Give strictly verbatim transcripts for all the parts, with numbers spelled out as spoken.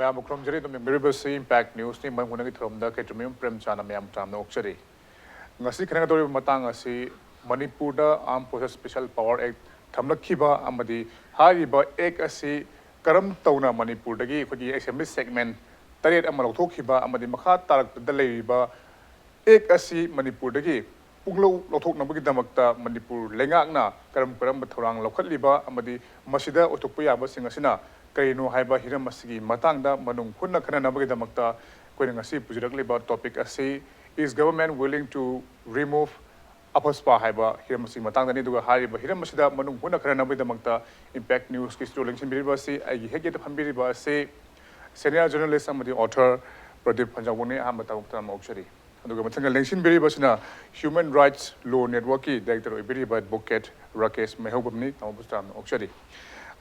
ꯃꯌꯥꯝꯕꯨ ꯈꯨꯔꯨꯝꯖꯔꯤ꯫ ꯑꯗꯨꯝ ꯌꯦꯡꯕꯤꯔꯤꯕꯁꯤ ꯏꯝꯄꯦꯛ ꯅ꯭ꯌꯨꯁꯅꯤ꯫ ꯃꯔꯝ ꯈꯨꯗꯤꯡꯒꯤ ꯊꯧꯔꯝꯗ ꯀꯦꯇ꯭ꯔꯃꯌꯨꯝ ꯄ꯭ꯔꯦꯝꯆꯥꯟꯅ ꯃꯌꯥꯝꯕꯨ ꯇꯔꯥꯝꯅ ꯑꯣꯛꯆꯔꯤ꯫ ꯉꯁꯤ ꯈꯟꯅꯒꯗꯧꯔꯤꯕ ꯃꯇꯥꯡ ꯑꯁꯤ ꯃꯅꯤꯄꯨꯔꯗ Armed Forces Special Power Act ꯊꯝꯂꯛꯈꯤꯕ ꯑꯃꯗꯤ ꯍꯥꯏꯔꯤꯕ ꯑꯦꯛ ꯑꯁꯤ ꯀꯔꯝ ꯇꯧꯅ ꯃꯅꯤꯄꯨꯔꯗꯒꯤ ꯑꯩꯈꯣꯏꯒꯤ ꯑꯦꯁꯦꯝꯕ꯭ꯂꯤ ꯁꯦꯒꯃꯦꯟ ꯇꯔꯦꯠ ꯑꯃ ꯂꯧꯊꯣꯛꯈꯤꯕ ꯑꯃꯗꯤ ꯃꯈꯥ ꯇꯥꯔꯛꯄꯗ ꯂꯩꯔꯤꯕ ꯑꯦꯛ ꯑꯁꯤ ꯃꯅꯤꯄꯨꯔꯗꯒꯤ ꯄꯨꯡꯂꯧ ꯂꯧꯊꯣꯛꯅꯕꯒꯤꯗꯃꯛꯇ ꯃꯅꯤꯄꯨꯔ ꯂꯩꯉꯥꯛꯅ ꯀꯔꯝ ꯀꯔꯝꯕ ꯊꯧꯔꯥꯡ ꯂꯧꯈꯠꯂꯤꯕ ꯑꯃꯗꯤ ꯃꯁꯤꯗ ꯑꯣꯏꯊꯣꯛꯄ ꯌꯥꯕꯁꯤꯡ ꯑꯁꯤꯅ ꯀꯔꯤꯅꯣ ꯍꯥꯏꯕ ꯍꯤꯔꯝ ꯑꯁꯤꯒꯤ ꯃꯇꯥꯡꯗ ꯃꯅꯨꯡ ꯍꯨꯠꯅ ꯈꯟꯅꯅꯕꯒꯤꯗꯃꯛꯇ ꯑꯩꯈꯣꯏꯅ ꯉꯁꯤ ꯄꯨꯖꯔꯛꯂꯤꯕ ꯇꯣꯄꯤꯛ ꯑꯁꯤ "Is government willing to remove AFSPA?" ꯍꯥꯏꯕ ꯍꯤꯔꯝ ꯑꯁꯤꯒꯤ ꯃꯇꯥꯡꯗꯅꯤ꯫ ꯑꯗꯨꯒ ꯍꯥꯏꯔꯤꯕ ꯍꯤꯔꯝ ꯑꯁꯤꯗ ꯃꯅꯨꯡ ꯍꯨꯠꯅ ꯈꯟꯅꯅꯕꯒꯤꯗꯃꯛꯇ ꯏꯝꯄꯦꯛ ꯅ꯭ꯌꯨꯁꯀꯤ ꯁ꯭ꯇꯨꯗꯤꯑꯣ ꯂꯦꯡꯁꯤꯟꯕꯤꯔꯤꯕ ꯑꯁꯤ ꯑꯩꯒꯤ ꯍꯦꯛ ꯌꯦꯠꯇ ꯐꯝꯕꯤꯔꯤꯕ ꯑꯁꯤ ꯁꯦꯅꯤꯌꯔ ꯖꯔꯅꯦꯂꯤꯁ ꯑꯃꯗꯤ ꯑꯣꯊꯔ ꯄ꯭ꯔꯗꯤꯞ ꯐꯟꯖꯥꯎꯕꯨꯡꯅꯤ꯫ ꯑꯍꯥꯟꯕ ꯇꯥꯃꯣ ꯇꯔꯥꯝꯅ ꯑꯣꯛꯆꯔꯤ꯫ ꯑꯗꯨꯒ ꯃꯊꯪꯗ ꯂꯦꯡꯁꯤꯟꯕꯤꯔꯤꯕꯁꯤꯅ ꯍ꯭ꯌꯨꯃꯦꯟ ꯔꯥꯏꯠꯁ ꯂꯣ ꯅꯦꯠꯋꯥꯔꯛꯀꯤ ꯗꯥꯏꯔꯦꯛꯇꯔ ꯑꯣꯏꯕꯤꯔꯤꯕ ꯑꯦꯗꯚꯣꯀꯦꯠ ꯔꯥꯀꯦꯁ ꯃꯩꯍꯧꯕꯝꯅꯤ꯫ ꯇꯥꯃꯣꯕꯨꯁꯨ ꯇꯔꯥꯝꯅ ꯑꯣꯛꯆꯔꯤ꯫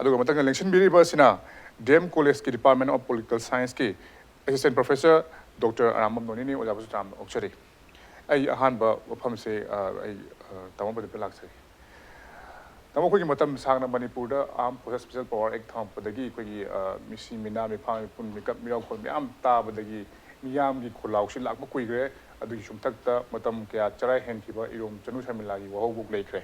ꯑꯗꯨꯒ ꯃꯊꯪꯗ ꯂꯦꯡꯁꯤꯟꯕꯤꯔꯤꯕꯁꯤꯅ ꯗꯤ ꯑꯦꯝ ꯀꯣꯂꯦꯖꯀꯤ ꯗꯤꯄꯥꯔꯠꯃꯦꯟ ꯑꯣꯐ ꯄꯣꯂꯤꯇꯤꯀꯦꯜ ꯁꯥꯏꯟꯁꯀꯤ ꯑꯦꯁꯤꯁꯇꯦꯟ ꯄ꯭ꯔꯣꯐꯦꯁꯔ ꯗꯣꯛꯇꯔ ꯑꯔꯥꯝꯕꯝ ꯅꯣꯅꯤꯅꯤ꯫ ꯑꯣꯖꯥꯕꯨꯁꯨ ꯇꯔꯥꯝꯅ ꯑꯣꯛꯆꯔꯤ꯫ ꯑꯩ ꯑꯍꯥꯟꯕ ꯋꯥꯐꯝꯁꯦ, ꯑ, ꯑꯩ, ꯑ, ꯇꯥꯃꯣ ꯄ꯭ꯔꯗꯤꯞꯇ ꯂꯥꯛꯆꯒꯦ꯫ ꯇꯥꯃꯣ, ꯑꯩꯈꯣꯏꯒꯤ ꯃꯇꯝ ꯁꯥꯡꯅ ꯃꯅꯤꯄꯨꯔꯗ Armed Forces Special Power Act ꯊꯝꯃꯛꯄꯗꯒꯤ ꯑꯩꯈꯣꯏꯒꯤ, ꯑ, ꯃꯤꯁꯤ ꯃꯤꯅꯥ, ꯃꯤꯐꯥ ꯃꯤꯄꯨꯟ, ꯃꯤꯀꯞ ꯃꯤꯔꯥꯎꯈꯣꯜ ꯃꯌꯥꯝ ꯇꯥꯕꯗꯒꯤ ꯃꯤꯌꯥꯝꯒꯤ ꯈꯣꯜꯂꯥꯎꯁꯤ ꯂꯥꯛꯄ ꯀꯨꯏꯈ꯭ꯔꯦ꯫ ꯑꯗꯨꯒꯤ ꯆꯨꯝꯊꯛꯇ ꯃꯇꯝ ꯀꯌꯥ ꯆꯔꯥ ꯍꯦꯟꯈꯤꯕ ꯏꯔꯣꯝ ꯆꯅꯨ ꯁꯔꯃꯤꯂꯥꯒꯤ ꯋꯥꯍꯧꯕ ꯂꯩꯈ꯭ꯔꯦ꯫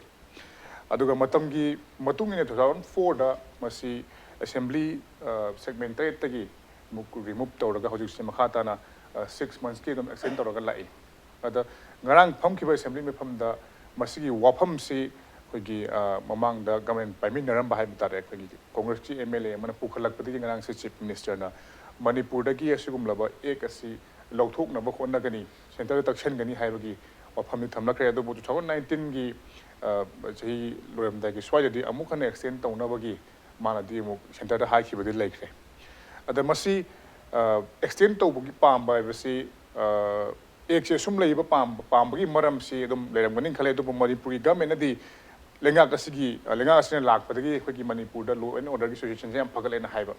ꯑꯗꯨꯒ ꯃꯇꯝꯒꯤ ꯃꯇꯨꯡ ꯏꯟꯅ two thousand fourꯗ ꯃꯁꯤ ꯑꯦꯁꯦꯝꯕ꯭ꯂꯤ, ꯑ, ꯁꯦꯒꯃꯦꯟ ꯇꯔꯦꯠꯇꯒꯤ ꯑꯃꯨꯛ ꯔꯤꯃꯨꯚ ꯇꯧꯔꯒ ꯍꯧꯖꯤꯛꯁꯦ ꯃꯈꯥ ꯇꯥꯅ, ꯑ, ꯁꯤꯛꯁ ꯃꯟꯁꯀꯤ ꯑꯗꯨꯝ ꯑꯦꯛꯁꯇꯦꯟ ꯇꯧꯔꯒ ꯂꯥꯛꯏ꯫ ꯑꯗ ꯉꯔꯥꯡ ꯐꯝꯈꯤꯕ ꯑꯦꯁꯦꯝꯕ꯭ꯂꯤ ꯃꯤꯐꯝꯗ ꯃꯁꯤꯒꯤ ꯋꯥꯐꯝꯁꯤ ꯑꯩꯈꯣꯏꯒꯤ, ꯑ, ꯃꯃꯥꯡꯗ ꯒꯃꯦꯟ ꯄꯥꯏꯃꯤꯟꯅꯔꯝꯕ ꯍꯥꯏꯕ ꯇꯥꯔꯦ, ꯑꯩꯈꯣꯏꯒꯤ ꯀꯣꯡꯒ꯭ꯔꯦꯁꯀꯤ ꯑꯦꯝ ꯑꯦꯜ ꯑꯦ ꯑꯃꯅ ꯄꯨꯈꯠꯂꯛꯄꯗꯒꯤ ꯉꯔꯥꯡꯁꯦ ꯆꯤꯐ ꯃꯤꯅꯤꯁꯇꯔꯅ ꯃꯅꯤꯄꯨꯔꯗꯒꯤ ꯑꯁꯤꯒꯨꯝꯂꯕ ꯑꯦꯛ ꯑꯁꯤ ꯂꯧꯊꯣꯛꯅꯕ ꯍꯣꯠꯅꯒꯅꯤ, ꯁꯦꯟꯇꯔꯗ ꯇꯛꯁꯟꯒꯅꯤ ꯍꯥꯏꯕꯒꯤ ꯋꯥꯐꯝꯗꯤ ꯊꯝꯂꯛꯈ꯭ꯔꯦ꯫ ꯑꯗꯨꯕꯨ two thousand nineteenꯒꯤ, ꯑ, ꯆꯍꯤ ꯂꯣꯏꯔꯝꯗꯥꯏꯒꯤ ꯁ꯭ꯋꯥꯏꯗꯗꯤ ꯑꯃꯨꯛ ꯍꯟꯅ ꯑꯦꯛꯁꯇꯦꯟ ꯇꯧꯅꯕꯒꯤ ꯃꯥꯅꯗꯤ ꯑꯃꯨꯛ ꯁꯦꯟꯇꯔꯗ ꯍꯥꯏꯈꯤꯕꯗꯤ ꯂꯩꯈ꯭ꯔꯦ꯫ ꯑꯗ ꯃꯁꯤ, ꯑ, ꯑꯦꯛꯁꯇꯦꯟ ꯇꯧꯕꯒꯤ ꯄꯥꯝꯕ ꯍꯥꯏꯕꯁꯤ, ꯑ, ꯑꯦꯛꯁꯦ ꯁꯨꯝ ꯂꯩꯕ ꯄꯥꯝꯕ, ꯄꯥꯝꯕꯒꯤ ꯃꯔꯝꯁꯤ ꯑꯗꯨꯝ ꯂꯩꯔꯝꯒꯅꯤ ꯈꯜꯂꯦ꯫ ꯑꯗꯨꯕꯨ ꯃꯅꯤꯄꯨꯔꯒꯤ ꯒꯃꯦꯟꯅꯗꯤ ꯂꯩꯉꯥꯛ ꯑꯁꯤꯒꯤ, ꯑ, ꯂꯩꯉꯥꯛ ꯑꯁꯤꯅ ꯂꯥꯛꯄꯗꯒꯤ ꯑꯩꯈꯣꯏꯒꯤ ꯃꯅꯤꯄꯨꯔꯗ law and orderꯒꯤ situation ꯁꯦ ꯌꯥꯝ ꯐꯒꯠꯂꯦꯅ ꯍꯥꯏꯕ꯫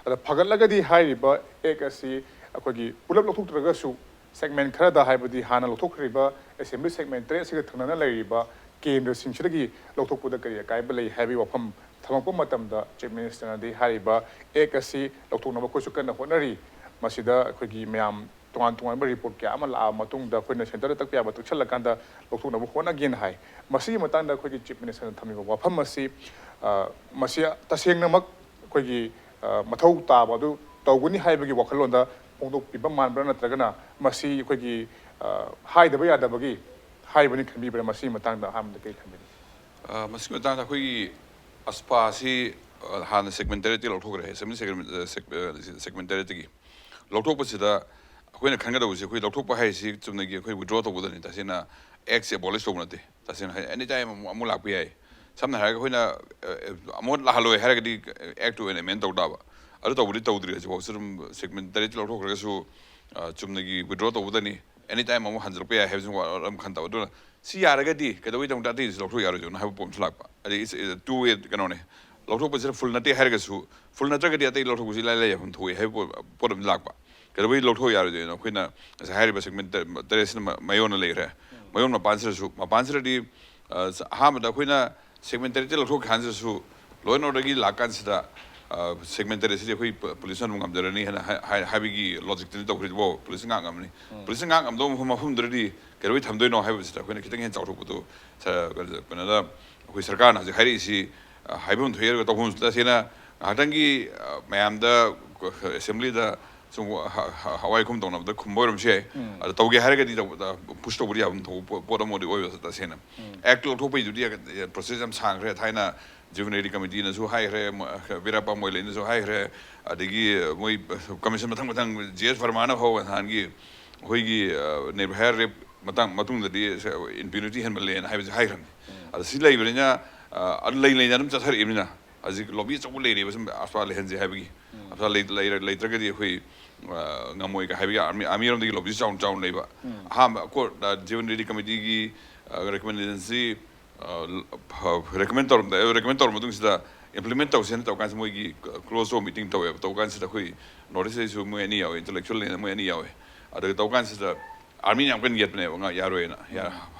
ꯑꯗ ꯐꯒꯠꯂꯒꯗꯤ ꯍꯥꯏꯔꯤꯕ ꯑꯦꯛ ꯑꯁꯤ ꯑꯩꯈꯣꯏꯒꯤ ꯄꯨꯂꯞ ꯂꯧꯊꯣꯛꯇ꯭ꯔꯒꯁꯨ ꯁꯦꯒꯃꯦꯟ ꯈꯔꯗ, ꯍꯥꯏꯕꯗꯤ ꯍꯥꯟꯅ ꯂꯧꯊꯣꯛꯈ꯭ꯔꯤꯕ ꯑꯦꯁꯦꯝꯕ꯭ꯂꯤ ꯁꯦꯒꯃꯦꯟ ꯇꯔꯦꯠꯁꯤꯒ ꯊꯪꯅꯅ ꯂꯩꯔꯤꯕ ꯀꯦꯟꯗ꯭ꯔꯁꯤꯡꯁꯤꯗꯒꯤ ꯂꯧꯊꯣꯛꯄꯗ ꯀꯔꯤ ꯑꯀꯥꯏꯕ ꯂꯩ ꯍꯥꯏꯕꯒꯤ ꯋꯥꯐꯝ ꯊꯝꯃꯛꯄ ꯃꯇꯝꯗ Chief Ministerꯅꯗꯤ ꯍꯥꯏꯔꯤꯕ Act ꯑꯁꯤ ꯂꯧꯊꯣꯛꯅꯕ ꯑꯩꯈꯣꯏꯁꯨ ꯀꯟꯅ ꯍꯣꯠꯅꯔꯤ꯫ ꯃꯁꯤꯗ ꯑꯩꯈꯣꯏꯒꯤ ꯃꯌꯥꯝ ꯇꯣꯉꯥꯟ ꯇꯣꯉꯥꯟꯕ report ꯀꯌꯥ ꯑꯃ ꯂꯥꯛꯑ ꯃꯇꯨꯡꯗ ꯑꯩꯈꯣꯏꯅ centreꯗ ꯇꯛꯄ ꯌꯥꯕ ꯇꯛꯁꯜꯂꯀꯥꯟꯗ ꯂꯧꯊꯣꯛꯅꯕ ꯍꯣꯠꯅꯒꯦꯅ ꯍꯥꯏ꯫ ꯃꯁꯤꯒꯤ ꯃꯇꯥꯡꯗ ꯑꯩꯈꯣꯏꯒꯤ Chief Ministerꯅ ꯊꯝꯃꯤꯕ ꯋꯥꯐꯝ ꯑꯁꯤ, ꯑ, ꯃꯁꯤ ꯇꯁꯦꯡꯅꯃꯛ ꯑꯩꯈꯣꯏꯒꯤ, ꯑ, ꯃꯊꯧ ꯇꯥꯕ ꯑꯗꯨ ꯇꯧꯒꯅꯤ ꯍꯥꯏꯕꯒꯤ ꯋꯥꯈꯜꯂꯣꯟꯗ ꯐꯣꯡꯗꯣꯛꯄꯤꯕ ꯃꯥꯟꯕ꯭ꯔꯥ, ꯅꯠꯇ꯭ꯔꯒꯅ ꯃꯁꯤ ꯑꯩꯈꯣꯏꯒꯤ, ꯑ, ꯍꯥꯏꯗꯕ ꯌꯥꯗꯕꯒꯤ ꯍꯥꯏꯕꯅꯤ ꯈꯟꯕꯤꯕ꯭ꯔꯥ? ꯃꯁꯤꯒꯤ ꯃꯇꯥꯡꯗ ꯑꯍꯥꯟꯕꯗ ꯀꯔꯤ ꯈꯟꯕꯤꯅꯤ? ꯑ, ꯃꯁꯤꯒꯤ ꯃꯇꯥꯡꯗ ꯑꯩꯈꯣꯏꯒꯤ AFSPA ꯑꯁꯤ, ꯑ, ꯍꯥꯟꯅ segment ꯇꯔꯦꯠꯇꯒꯤ ꯂꯧꯊꯣꯛꯈ꯭ꯔꯦ, Assembly segment, ꯑ, seg-, ꯑ, segment ꯇꯔꯦꯠꯇꯒꯤ꯫ ꯂꯧꯊꯣꯛꯄꯁꯤꯗ ꯑꯩꯈꯣꯏꯅ ꯈꯟꯒꯗꯧꯕꯁꯤ, ꯑꯩꯈꯣꯏ ꯂꯧꯊꯣꯛꯄ ꯍꯥꯏꯁꯤ ꯆꯨꯝꯅꯒꯤ ꯑꯩꯈꯣꯏ withdraw ꯇꯧꯕꯗꯅꯤ, ꯇꯁꯦꯡꯅ Actꯁꯦ abolish ꯇꯧꯕ ꯅꯠꯇꯦ꯫ ꯇꯁꯦꯡꯅ ꯍꯥꯏ, any time ꯑꯃꯨꯛ, ꯑꯃꯨꯛ ꯂꯥꯛꯄ ꯌꯥꯏ꯫ ꯁꯝꯅ ꯍꯥꯏꯔꯒ ꯑꯩꯈꯣꯏꯅ, ꯑ, ꯑꯃꯨꯛ ꯂꯥꯛꯍꯜꯂꯣꯏ ꯍꯥꯏꯔꯒꯗꯤ Actꯇꯨ ꯑꯣꯏꯅ amend ꯇꯧ ꯇꯥꯕ꯫ ꯑꯗꯨ ꯇꯧꯕꯗꯤ ꯇꯧꯗ꯭ꯔꯤ, ꯍꯧꯖꯤꯛꯐꯥꯎꯁꯨ ꯑꯗꯨꯝ segment ꯇꯔꯦꯠꯇꯤ ꯂꯧꯊꯣꯛꯈ꯭ꯔꯒꯁꯨ, ꯑ, ꯆꯨꯝꯅꯒꯤ withdraw ꯇꯧꯕꯗꯅꯤ, any time ꯑꯃꯨꯛ ꯍꯟꯖꯤꯜꯂꯛꯄ ꯌꯥꯏ ꯍꯥꯏꯕꯁꯤ ꯑꯗꯨꯝ ꯈꯟ ꯇꯕ꯫ ꯑꯗꯨꯅ ꯁꯤ ꯌꯥꯔꯒꯗꯤ ꯀꯩꯗꯧꯕꯩꯗꯃꯛꯇ ꯑꯇꯩꯗꯨꯁꯨ ꯂꯧꯊꯣꯛ ꯌꯥꯔꯣꯏꯗꯣꯏꯅꯣ ꯍꯥꯏꯕ ꯄꯣꯠ ꯑꯃꯁꯨ ꯂꯥꯛꯄ꯫ ꯑꯗꯩ it's, it's two way ꯀꯩꯅꯣꯅꯦ, ꯂꯧꯊꯣꯛꯄꯁꯤꯗ full ꯅꯠꯇꯦ ꯍꯥꯏꯔꯒꯁꯨ, full ꯅꯠꯇ꯭ꯔꯒꯗꯤ ꯑꯇꯩ ꯂꯧꯊꯣꯛꯄꯁꯤ ꯏꯂꯥꯏ ꯂꯥꯏ ꯌꯥꯐꯝ ꯊꯣꯛꯏ ꯍꯥꯏꯕ ꯄꯣꯠ, ꯄꯣꯠ ꯑꯃ ꯂꯥꯛꯄ꯫ ꯀꯩꯗꯧꯕꯩ ꯂꯧꯊꯣꯛ ꯌꯥꯔꯣꯏꯗꯣꯏꯅꯣ? ꯑꯩꯈꯣꯏꯅ ꯉꯁꯥꯏ ꯍꯥꯏꯔꯤꯕ segment ꯇꯔꯦꯠꯁꯤꯅ ꯃ-, ꯃꯌꯣꯟꯅ ꯂꯩꯈ꯭ꯔꯦ꯫ ꯃꯌꯣꯟ ꯃꯄꯥꯟꯁꯤꯗꯁꯨ, ꯃꯄꯥꯟꯁꯤꯗꯗꯤ, ꯑ, ꯑꯍꯥꯟꯕꯗ ꯑꯩꯈꯣꯏꯅ segment ꯇꯔꯦꯠꯇꯤ ꯂꯧꯊꯣꯛꯈ꯭ꯔꯀꯥꯟꯁꯤꯗꯁꯨ law and orderꯒꯤ ꯂꯥꯛꯀꯥꯟꯁꯤꯗ, ꯑ, segment ꯇꯔꯦꯠꯁꯤꯗꯤ ꯑꯩꯈꯣꯏ ꯄꯨ-, policeꯅ ꯑꯗꯨꯝ ꯉꯝꯖꯔꯅꯤ ꯍꯥꯏꯅ ꯍꯥꯏ-, ꯍꯥꯏ-, ꯍꯥꯏꯕꯒꯤ logicꯇꯅꯤ ꯇꯧꯈ꯭ꯔꯤꯗꯨꯕꯣ꯫ Policeꯅ ꯉꯥꯛ ꯉꯝꯃꯅꯤ꯫ Policeꯅ ꯉꯥꯛ ꯉꯝꯗꯧꯕ ꯃꯐꯝ, ꯃꯐꯝꯗꯨꯗꯗꯤ ꯀꯩꯗꯧꯕꯩ ꯊꯝꯗꯣꯏꯅꯣ ꯍꯥꯏꯕꯁꯤꯗ ꯑꯩꯈꯣꯏꯅ ꯈꯤꯇꯪ ꯍꯦꯟꯅ ꯆꯥꯎꯊꯣꯛꯄꯗꯣ, ꯁ-, ꯀꯩꯅꯣꯗ ꯑꯩꯈꯣꯏ ꯁꯔꯀꯥꯔꯅ ꯍꯧꯖꯤꯛ ꯍꯥꯏꯔꯛꯏꯁꯤ, ꯑ, ꯍꯥꯏꯐꯝ ꯊꯣꯛꯏ꯫ ꯑꯗꯨꯒ ꯇꯧꯐꯝ, ꯇꯁꯦꯡꯅ ꯉꯥꯏꯍꯥꯛꯇꯪꯒꯤ, ꯑ, ꯃꯌꯥꯝꯗ, assemblyꯗ ꯁꯨꯝ ꯍ-, ꯍ-, ꯍꯋꯥꯏ ꯈꯨꯝ ꯇꯧꯅꯕꯗ ꯈꯨꯝꯕ ꯑꯣꯏꯔꯝꯁꯨ ꯌꯥꯏ꯫ ꯑꯗ ꯇꯧꯒꯦ ꯍꯥꯏꯔꯒꯗꯤ ꯇꯧꯕꯗ push ꯇꯧꯕꯗꯤ ꯌꯥꯐꯝ ꯊꯣꯛꯄ ꯄꯣ-, ꯄꯣꯠ ꯑꯃꯗꯤ ꯑꯣꯏꯕ ꯇꯁꯦꯡꯅ꯫ Act ꯂꯧꯊꯣꯛꯄꯩꯗꯨꯗꯤ process ꯌꯥꯝ ꯁꯥꯡꯈ꯭ꯔꯦ꯫ ꯊꯥꯏꯅ Juvenile Committeeꯅꯁꯨ ꯍꯥꯏꯈ꯭ꯔꯦ, ꯃ-, ꯕꯤꯔꯥꯄꯥ ꯃꯣꯏꯂꯦꯟꯅꯁꯨ ꯍꯥꯏꯈ꯭ꯔꯦ, ꯑꯗꯒꯤ ꯃꯣꯏ commission ꯃꯊꯪ ꯃꯊꯪ J S Vermaꯅ ꯐꯥꯎꯕ ꯅꯍꯥꯟꯒꯤ ꯑꯩꯈꯣꯏꯒꯤ, ꯑ, Nirbhaya rape ꯃꯇꯥꯡ, ꯃꯇꯨꯡꯗꯗꯤ impunity ꯍꯦꯟꯃꯜꯂꯦꯅ ꯍꯥꯏꯕꯁꯤ ꯍꯥꯏꯈ꯭ꯔꯕꯅꯤ꯫ ꯑꯗ ꯁꯤ ꯂꯩꯕꯅꯤꯅ, ꯑ, ꯑꯗꯨ ꯂꯩ ꯂꯩꯅ ꯑꯗꯨꯝ ꯆꯠꯊꯔꯛꯏꯕꯅꯤꯅ ꯍꯧꯖꯤꯛ lobby ꯑꯆꯧꯕ ꯂꯩꯔꯤꯕ ꯁꯨꯝ AFSPA ꯂꯩꯍꯟꯁꯦ ꯍꯥꯏꯕꯒꯤ꯫ AFSPA ꯂꯩ-, ꯂꯩꯔ-, ꯂꯩꯇ꯭ꯔꯒꯗꯤ ꯑꯩꯈꯣꯏ, ꯑ, ꯉꯝꯃꯣꯏꯒ ꯍꯥꯏꯕꯒꯤ army, army ꯔꯣꯝꯗꯒꯤ lobbyꯁꯨ ꯆꯥꯎꯅ ꯆꯥꯎꯅ ꯂꯩꯕ꯫ ꯑꯍꯥꯟꯕ court, ꯑ, Juvenile Committeeꯒꯤ, ꯑ, recommendationꯁꯤ, ꯑ, ꯐ-, recommend ꯇꯧꯔꯝꯗꯥꯏ, recommend ꯇꯧꯔ ꯃꯇꯨꯡꯁꯤꯗ implement ꯇꯧꯁꯦꯅ ꯇꯧ ꯀꯥꯟꯁꯤꯗ ꯃꯣꯏꯒꯤ closed door meeting ꯇꯧꯋꯦꯕ꯫ ꯇꯧ ꯀꯥꯟꯁꯤꯗ ꯑꯩꯈꯣꯏ North Eastꯇꯩꯁꯨ ꯃꯣꯏ ꯑꯅꯤ ꯌꯥꯎꯋꯦ, intellectual ꯂꯩꯅ ꯃꯣꯏ ꯑꯅꯤ ꯌꯥꯎꯋꯦ꯫ ꯑꯗꯨꯒ ꯇꯧ ꯀꯥꯟꯁꯤꯗ armyꯅ ꯌꯥꯝ ꯀꯟꯅ ꯌꯦꯠꯄꯅꯦꯕ, ꯉꯥ-, ꯌꯥꯔꯣꯏꯅ꯫ ꯌꯥ-,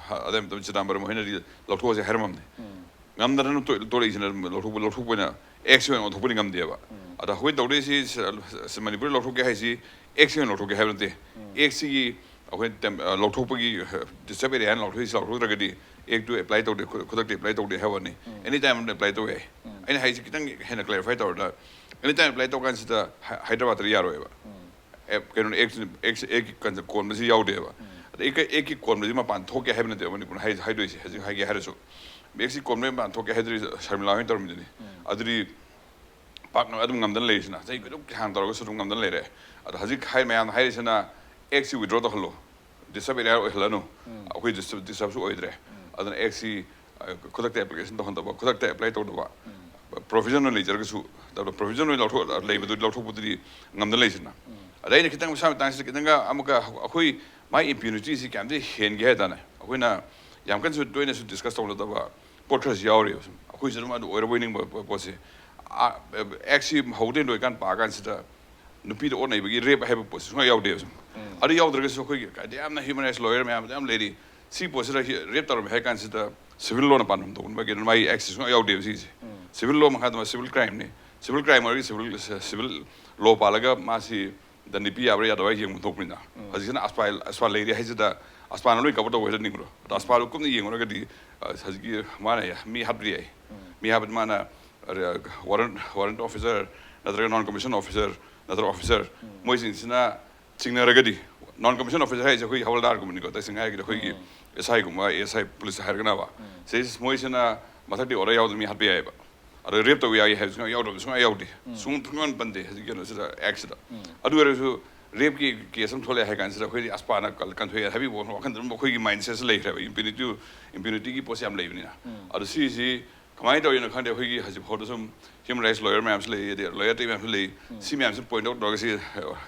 ꯑꯗꯩ ꯃꯇꯝ ꯆꯤꯗꯥꯝꯕꯔꯝ ꯍꯣꯏꯅꯗꯤ ꯂꯧꯊꯣꯛꯑꯁꯦ ꯍꯥꯏꯔꯝꯃꯕꯅꯤ꯫ ꯉꯝꯗꯅ ꯑꯗꯨꯝ ꯇꯣ-, ꯇꯣꯂꯛꯏꯁꯤꯅ ꯑꯗꯨꯝ ꯂꯧꯊꯣꯛꯄ, ꯂꯧꯊꯣꯛꯄ ꯑꯣꯏꯅ ꯑꯦꯛꯁ ꯑꯣꯏꯅ ꯑꯣꯟꯊꯣꯛꯄꯗꯤ ꯉꯝꯗꯦꯕ꯫ ꯑꯗ ꯑꯩꯈꯣꯏ ꯇꯧꯗꯣꯏꯁꯤ ꯁ-, ꯁ-, ꯃꯅꯤꯄꯨꯔꯗ ꯂꯧꯊꯣꯛꯀꯦ ꯍꯥꯏꯁꯤ ꯑꯦꯛꯁ ꯑꯣꯏꯅ ꯂꯧꯊꯣꯛꯀꯦ ꯍꯥꯏꯕ ꯅꯠꯇꯦ꯫ ꯑꯦꯛꯁꯁꯤꯒꯤ ꯑꯩꯈꯣꯏ ꯇꯦꯝ-, ꯑ, ꯂꯧꯊꯣꯛꯄꯒꯤ, ꯑ, ꯗꯤꯁꯇꯔꯕ ꯑꯦꯔꯤꯌꯥ ꯍꯥꯏꯅ ꯂꯧꯊꯣꯛꯏꯁꯤ ꯂꯧꯊꯣꯛꯇ꯭ꯔꯒꯗꯤ ꯑꯦꯛꯇꯨ ꯑꯦꯄ꯭ꯂꯥꯏ ꯇꯧꯗꯦ, ꯈꯨ-, ꯈꯨꯗꯛꯇ ꯑꯦꯄ꯭ꯂꯥꯏ ꯇꯧꯗꯦ ꯍꯥꯏꯕ ꯋꯥꯅꯤ꯫ ꯑꯦꯅꯤ ꯇꯥꯏꯝ ꯑꯗꯨꯝ ꯑꯦꯄ꯭ꯂꯥꯏ ꯇꯧꯕ ꯌꯥꯏ꯫ ꯑꯩꯅ ꯍꯥꯏꯁꯤ ꯈꯤꯇꯪ ꯍꯦꯟꯅ ꯀ꯭ꯂꯦꯔꯤꯐꯥꯏ ꯇꯧꯔꯗ, ꯑꯦꯅꯤ ꯇꯥꯏꯝ ꯑꯦꯄ꯭ꯂꯥꯏ ꯇꯧ ꯀꯥꯟꯁꯤꯗ ꯍꯥꯏ-, ꯍꯥꯏꯗ꯭ꯔꯕꯥꯗꯇꯗꯤ ꯌꯥꯔꯣꯏꯕ꯫ ꯑꯦꯞ, ꯀꯩꯅꯣꯅꯦ, ꯑꯦꯛꯁ, ꯑꯦꯛꯁ, ꯑꯦꯛꯀꯤ ꯀꯟ-, ꯀꯣꯟꯕꯁꯤ ꯌꯥꯎꯗꯦꯕ꯫ ꯑꯗ ꯑꯦꯛ, ꯑꯦꯛꯀꯤ ꯀꯣꯟꯕꯁꯤ ꯃꯄꯥꯟ ꯊꯣꯛꯀꯦ ꯍꯥꯏꯕ ꯅꯠꯇꯦꯕ ꯃꯅꯤꯄꯨꯔꯅ ꯍꯥꯏ-, ꯍꯥꯏꯗꯣꯏꯁꯦ, ꯍꯧꯖꯤꯛ ꯍꯥꯏꯒꯦ ꯍꯥꯏꯔꯁꯨ꯫ ꯑꯦꯛꯁꯀꯤ ꯀꯣꯟꯕꯒꯤ ꯃꯄꯥꯟ ꯊꯣꯛꯀꯦ ꯍꯥꯏꯗꯨꯗꯤ ꯁꯔꯃꯤꯂꯥ ꯍꯣꯏꯅ ꯇꯧꯔꯝꯃꯤꯗꯨꯅꯤ꯫ ꯑꯗꯨꯗꯤ ꯄꯥꯛꯅ ꯑꯗꯨꯝ ꯉꯝꯗꯅ ꯂꯩꯔꯤꯁꯤꯅ, ꯆꯍꯤ ꯈꯨꯗꯤꯡꯒꯤ ꯍꯥꯟꯅ ꯇꯧꯔꯒꯁꯨ ꯑꯗꯨꯝ ꯉꯝꯗꯅ ꯂꯩꯔꯦ꯫ ꯑꯗꯣ ꯍꯧꯖꯤꯛ ꯍꯥꯏ, ꯃꯌꯥꯝꯅ ꯍꯥꯏꯔꯤꯁꯤꯅ ꯑꯦꯛꯁꯁꯤ ꯋꯤꯗ꯭ꯔꯣ ꯇꯧꯍꯜꯂꯣ, ꯗꯤꯁꯇꯔꯕ ꯑꯦꯔꯤꯌꯥ ꯑꯣꯏꯍꯜꯂꯅꯨ, ꯑꯩꯈꯣꯏ ꯗꯤꯁꯇꯔꯕ, ꯗꯤꯁꯇꯔꯕꯁꯨ ꯑꯣꯏꯗ꯭ꯔꯦ꯫ ꯑꯗꯨꯅ ꯑꯦꯛꯁꯁꯤ, ꯑ, ꯈꯨꯗꯛꯇ ꯑꯦꯄ꯭ꯂꯤꯀꯦꯁꯟ ꯇꯧꯍꯟꯗꯕ, ꯈꯨꯗꯛꯇ ꯑꯦꯄ꯭ꯂꯥꯏ ꯇꯧꯗꯕ, ꯄ꯭ꯔꯣꯚꯤꯖꯟ ꯑꯣꯏꯅ ꯂꯩꯖꯔꯒꯁꯨ, ꯂꯧꯊꯣꯛ-, ꯂꯧꯊꯣꯛꯄꯗꯨꯗꯤ ꯉꯝꯗꯅ ꯂꯩꯁꯤꯅ꯫ ꯑꯗ ꯑꯩꯅ ꯈꯤꯇꯪ ꯃꯁꯥ ꯃꯇꯥꯡꯁꯤꯗ ꯈꯤꯇꯪꯒ ꯑꯃꯨꯛꯀ ꯑꯩꯈꯣꯏ ꯃꯥꯏ ꯏꯝꯄ꯭ꯌꯨꯅꯤꯇꯤꯁꯤ ꯀꯌꯥꯝꯗꯤ ꯍꯦꯟꯒꯦ ꯍꯥꯏ ꯇꯥꯔꯦ, ꯑꯩꯈꯣꯏꯅ ꯌꯥꯝ ꯀꯟꯅꯁꯨ ꯇꯣꯏꯅꯁꯨ ꯗꯤꯁꯀꯁ ꯇꯧꯅꯗꯕ ꯄꯣꯠ ꯈꯔꯁꯨ ꯌꯥꯎꯔꯤꯕ꯫ ꯁꯨꯝ ꯑꯩꯈꯣꯏꯁꯨ ꯑꯗꯨꯝ ꯑꯗꯨ ꯑꯣꯏꯔꯕꯣꯏ ꯅꯤꯡꯕ ꯄꯣꯠꯁꯦ, ꯑꯦꯛꯁꯁꯤ ꯍꯧꯗꯦ ꯂꯣꯏꯀꯥꯟ ꯄꯥꯀꯥꯟꯁꯤꯗ ꯅꯨꯄꯤꯗ ꯑꯣꯠ ꯅꯩꯕꯒꯤ ꯔꯦꯞ ꯍꯥꯏꯕ ꯄꯣꯠꯁꯤ ꯁꯨꯡꯌꯥꯎ ꯌꯥꯎꯗꯦꯕ꯫ ꯁꯨꯝ ꯑꯗꯨ ꯌꯥꯎꯗ꯭ꯔꯒꯁꯨ ꯑꯩꯈꯣꯏꯒꯤ ꯀꯩꯗꯤ ꯌꯥꯝꯅ ꯍ꯭ꯌꯨꯃꯦꯟ ꯔꯥꯏꯠꯁ ꯂꯣꯌꯔ ꯃꯌꯥꯝ ꯌꯥꯝ ꯂꯩꯔꯤ꯫ ꯁꯤ ꯄꯣꯠꯁꯤꯗ ꯔꯦꯞ ꯇꯧꯔꯝꯃꯦ ꯍꯥꯏ ꯀꯥꯟꯁꯤꯗ ꯁꯤꯚꯤꯜ ꯂꯣꯅ ꯄꯥꯟꯐꯝ ꯊꯣꯛꯄ ꯀꯩꯅꯣ, ꯃꯥꯒꯤ ꯑꯦꯛꯁꯁꯤ ꯁꯨꯡꯌꯥꯎ ꯌꯥꯎꯗꯦꯕ ꯁꯤꯁꯦ꯫ ꯁꯤꯚꯤꯜ ꯂꯣ ꯃꯈꯥꯗ ꯁꯤꯚꯤꯜ ꯀ꯭ꯔꯥꯏꯝꯅꯤ꯫ ꯁꯤꯚꯤꯜ ꯀ꯭ꯔꯥꯏꯝ ꯑꯣꯏꯔꯒꯗꯤ ꯁꯤꯚꯤꯜ, ꯁꯤꯚꯤꯜ ꯂꯣ ꯄꯥꯜꯂꯒ ꯃꯥꯁꯤ ꯗꯟꯗꯤ ꯄꯤ ꯌꯥꯕ꯭ꯔꯥ ꯌꯥꯗꯕ꯭ꯔꯥ ꯌꯦꯡꯕ ꯊꯣꯛꯄꯅꯤꯅ꯫ ꯍꯧꯖꯤꯛꯁꯤꯅ ꯑꯁꯄꯥ, ꯑꯁꯄꯥ ꯂꯩꯔꯤ ꯍꯥꯏꯁꯤꯗ ꯑꯁꯄꯥꯅ ꯂꯣꯏ ꯀꯕꯔ ꯇꯧꯕ ꯍꯥꯏꯖꯅꯤꯡꯕ꯭ꯔꯣ? ꯑꯗꯣ ꯑꯁꯄꯥꯗꯨ ꯀꯨꯞꯅ ꯌꯦꯡꯉꯨꯔꯒꯗꯤ, ꯑ, ꯍꯧꯖꯤꯛꯀꯤ ꯃꯥꯅ ꯃꯤ ꯍꯥꯠꯄꯗꯤ ꯌꯥꯏ꯫ ꯃꯤ ꯍꯥꯠꯄꯗꯤ ꯃꯥꯅ, ꯑ, ꯋꯥꯔꯟ, ꯋꯥꯔꯟ ꯑꯣꯐꯤꯁꯔ ꯅꯠꯇ꯭ꯔꯒ ꯅꯣꯟ ꯀꯃꯤꯁꯟ ꯑꯣꯐꯤꯁꯔ ꯅꯠꯇ꯭ꯔꯒ ꯑꯣꯐꯤꯁꯔ, ꯃꯣꯏꯁꯤꯡꯁꯤꯅ ꯆꯤꯡꯅꯔꯒꯗꯤ, ꯅꯣꯟ ꯀꯃꯤꯁꯟ ꯑꯣꯐꯤꯁꯔ ꯍꯥꯏꯁꯦ ꯑꯩꯈꯣꯏꯒꯤ ꯍꯋꯜꯗꯥꯔꯒꯨꯝꯕꯅꯤꯀꯣ, ꯇꯁꯦꯡꯅ ꯍꯥꯏꯔꯒꯗꯤ ꯑꯩꯈꯣꯏꯒꯤ ꯑꯦꯁ ꯑꯥꯏꯒꯨꯝꯕ, ꯑꯦꯁ ꯑꯥꯏ ꯄꯨꯂꯤꯁ ꯍꯥꯏꯔꯒꯅꯕ꯫ ꯁꯤꯗꯩꯁꯤꯗ ꯃꯣꯏꯁꯤꯅ ꯃꯊꯛꯇꯤ ꯑꯣꯔꯗꯔ ꯌꯥꯎꯗꯅ ꯃꯤ ꯍꯥꯠꯄ ꯌꯥꯏꯑꯕ꯫ ꯑꯗꯣ ꯔꯦꯞ ꯇꯧꯕ ꯌꯥꯏ ꯍꯥꯏꯕ ꯁꯨꯡꯌꯥꯎ ꯌꯥꯎꯗꯕ, ꯁꯨꯡꯌꯥꯎ ꯌꯥꯎꯗꯦ꯫ ꯁꯨꯡ-, ꯁꯨꯡꯌꯥꯎ ꯄꯟꯗꯦ ꯍꯧꯖꯤꯛ ꯀꯩꯅꯣꯁꯤꯗ, ꯑꯦꯛꯁꯤꯗ꯫ ꯑꯗꯨ ꯑꯣꯏꯔꯁꯨ ꯔꯦꯞꯀꯤ ꯀꯦꯁ ꯑꯃ ꯊꯣꯛꯂꯛꯑꯦ ꯍꯥꯏ ꯀꯥꯟꯁꯤꯗ ꯑꯩꯈꯣꯏꯗꯤ ꯑꯁꯄꯥꯅ ꯀꯟ-, ꯀꯟꯊꯣꯛꯑꯦ ꯍꯥꯏꯕꯒꯤ ꯋꯥꯈꯜ, ꯋꯥꯈꯜꯗ ꯑꯗꯨꯝ ꯑꯩꯈꯣꯏꯒꯤ ꯃꯥꯏꯟ ꯁꯦꯠꯁꯦ ꯂꯩꯈ꯭ꯔꯦꯕ, ꯏꯝꯄ꯭ꯌꯨꯅꯤꯇꯤ, ꯏꯝꯄ꯭ꯌꯨꯅꯤꯇꯤꯒꯤ ꯄꯣꯠꯁꯦ ꯌꯥꯝ ꯂꯩꯕꯅꯤꯅ꯫ ꯑꯗꯣ ꯁꯤꯁꯤ ꯀꯃꯥꯏꯅ ꯇꯧꯔꯤꯅꯣ ꯈꯪꯗꯦ, ꯑꯩꯈꯣꯏꯒꯤ ꯍꯧꯖꯤꯛ ꯐꯥꯎꯗ ꯁꯨꯝ ꯍ꯭ꯌꯨꯃꯦꯟ ꯔꯥꯏꯠꯁ ꯂꯣꯌꯔ ꯃꯌꯥꯝꯁꯨ ꯂꯩ, ꯑꯗꯩ ꯂꯣꯌꯔ ꯑꯇꯩ ꯃꯌꯥꯝꯁꯨ ꯂꯩ꯫ ꯁꯤ ꯃꯌꯥꯝꯁꯤ ꯄꯣꯏꯟꯠ ꯑꯥꯎꯠ ꯇꯧꯔꯒ ꯁꯤ,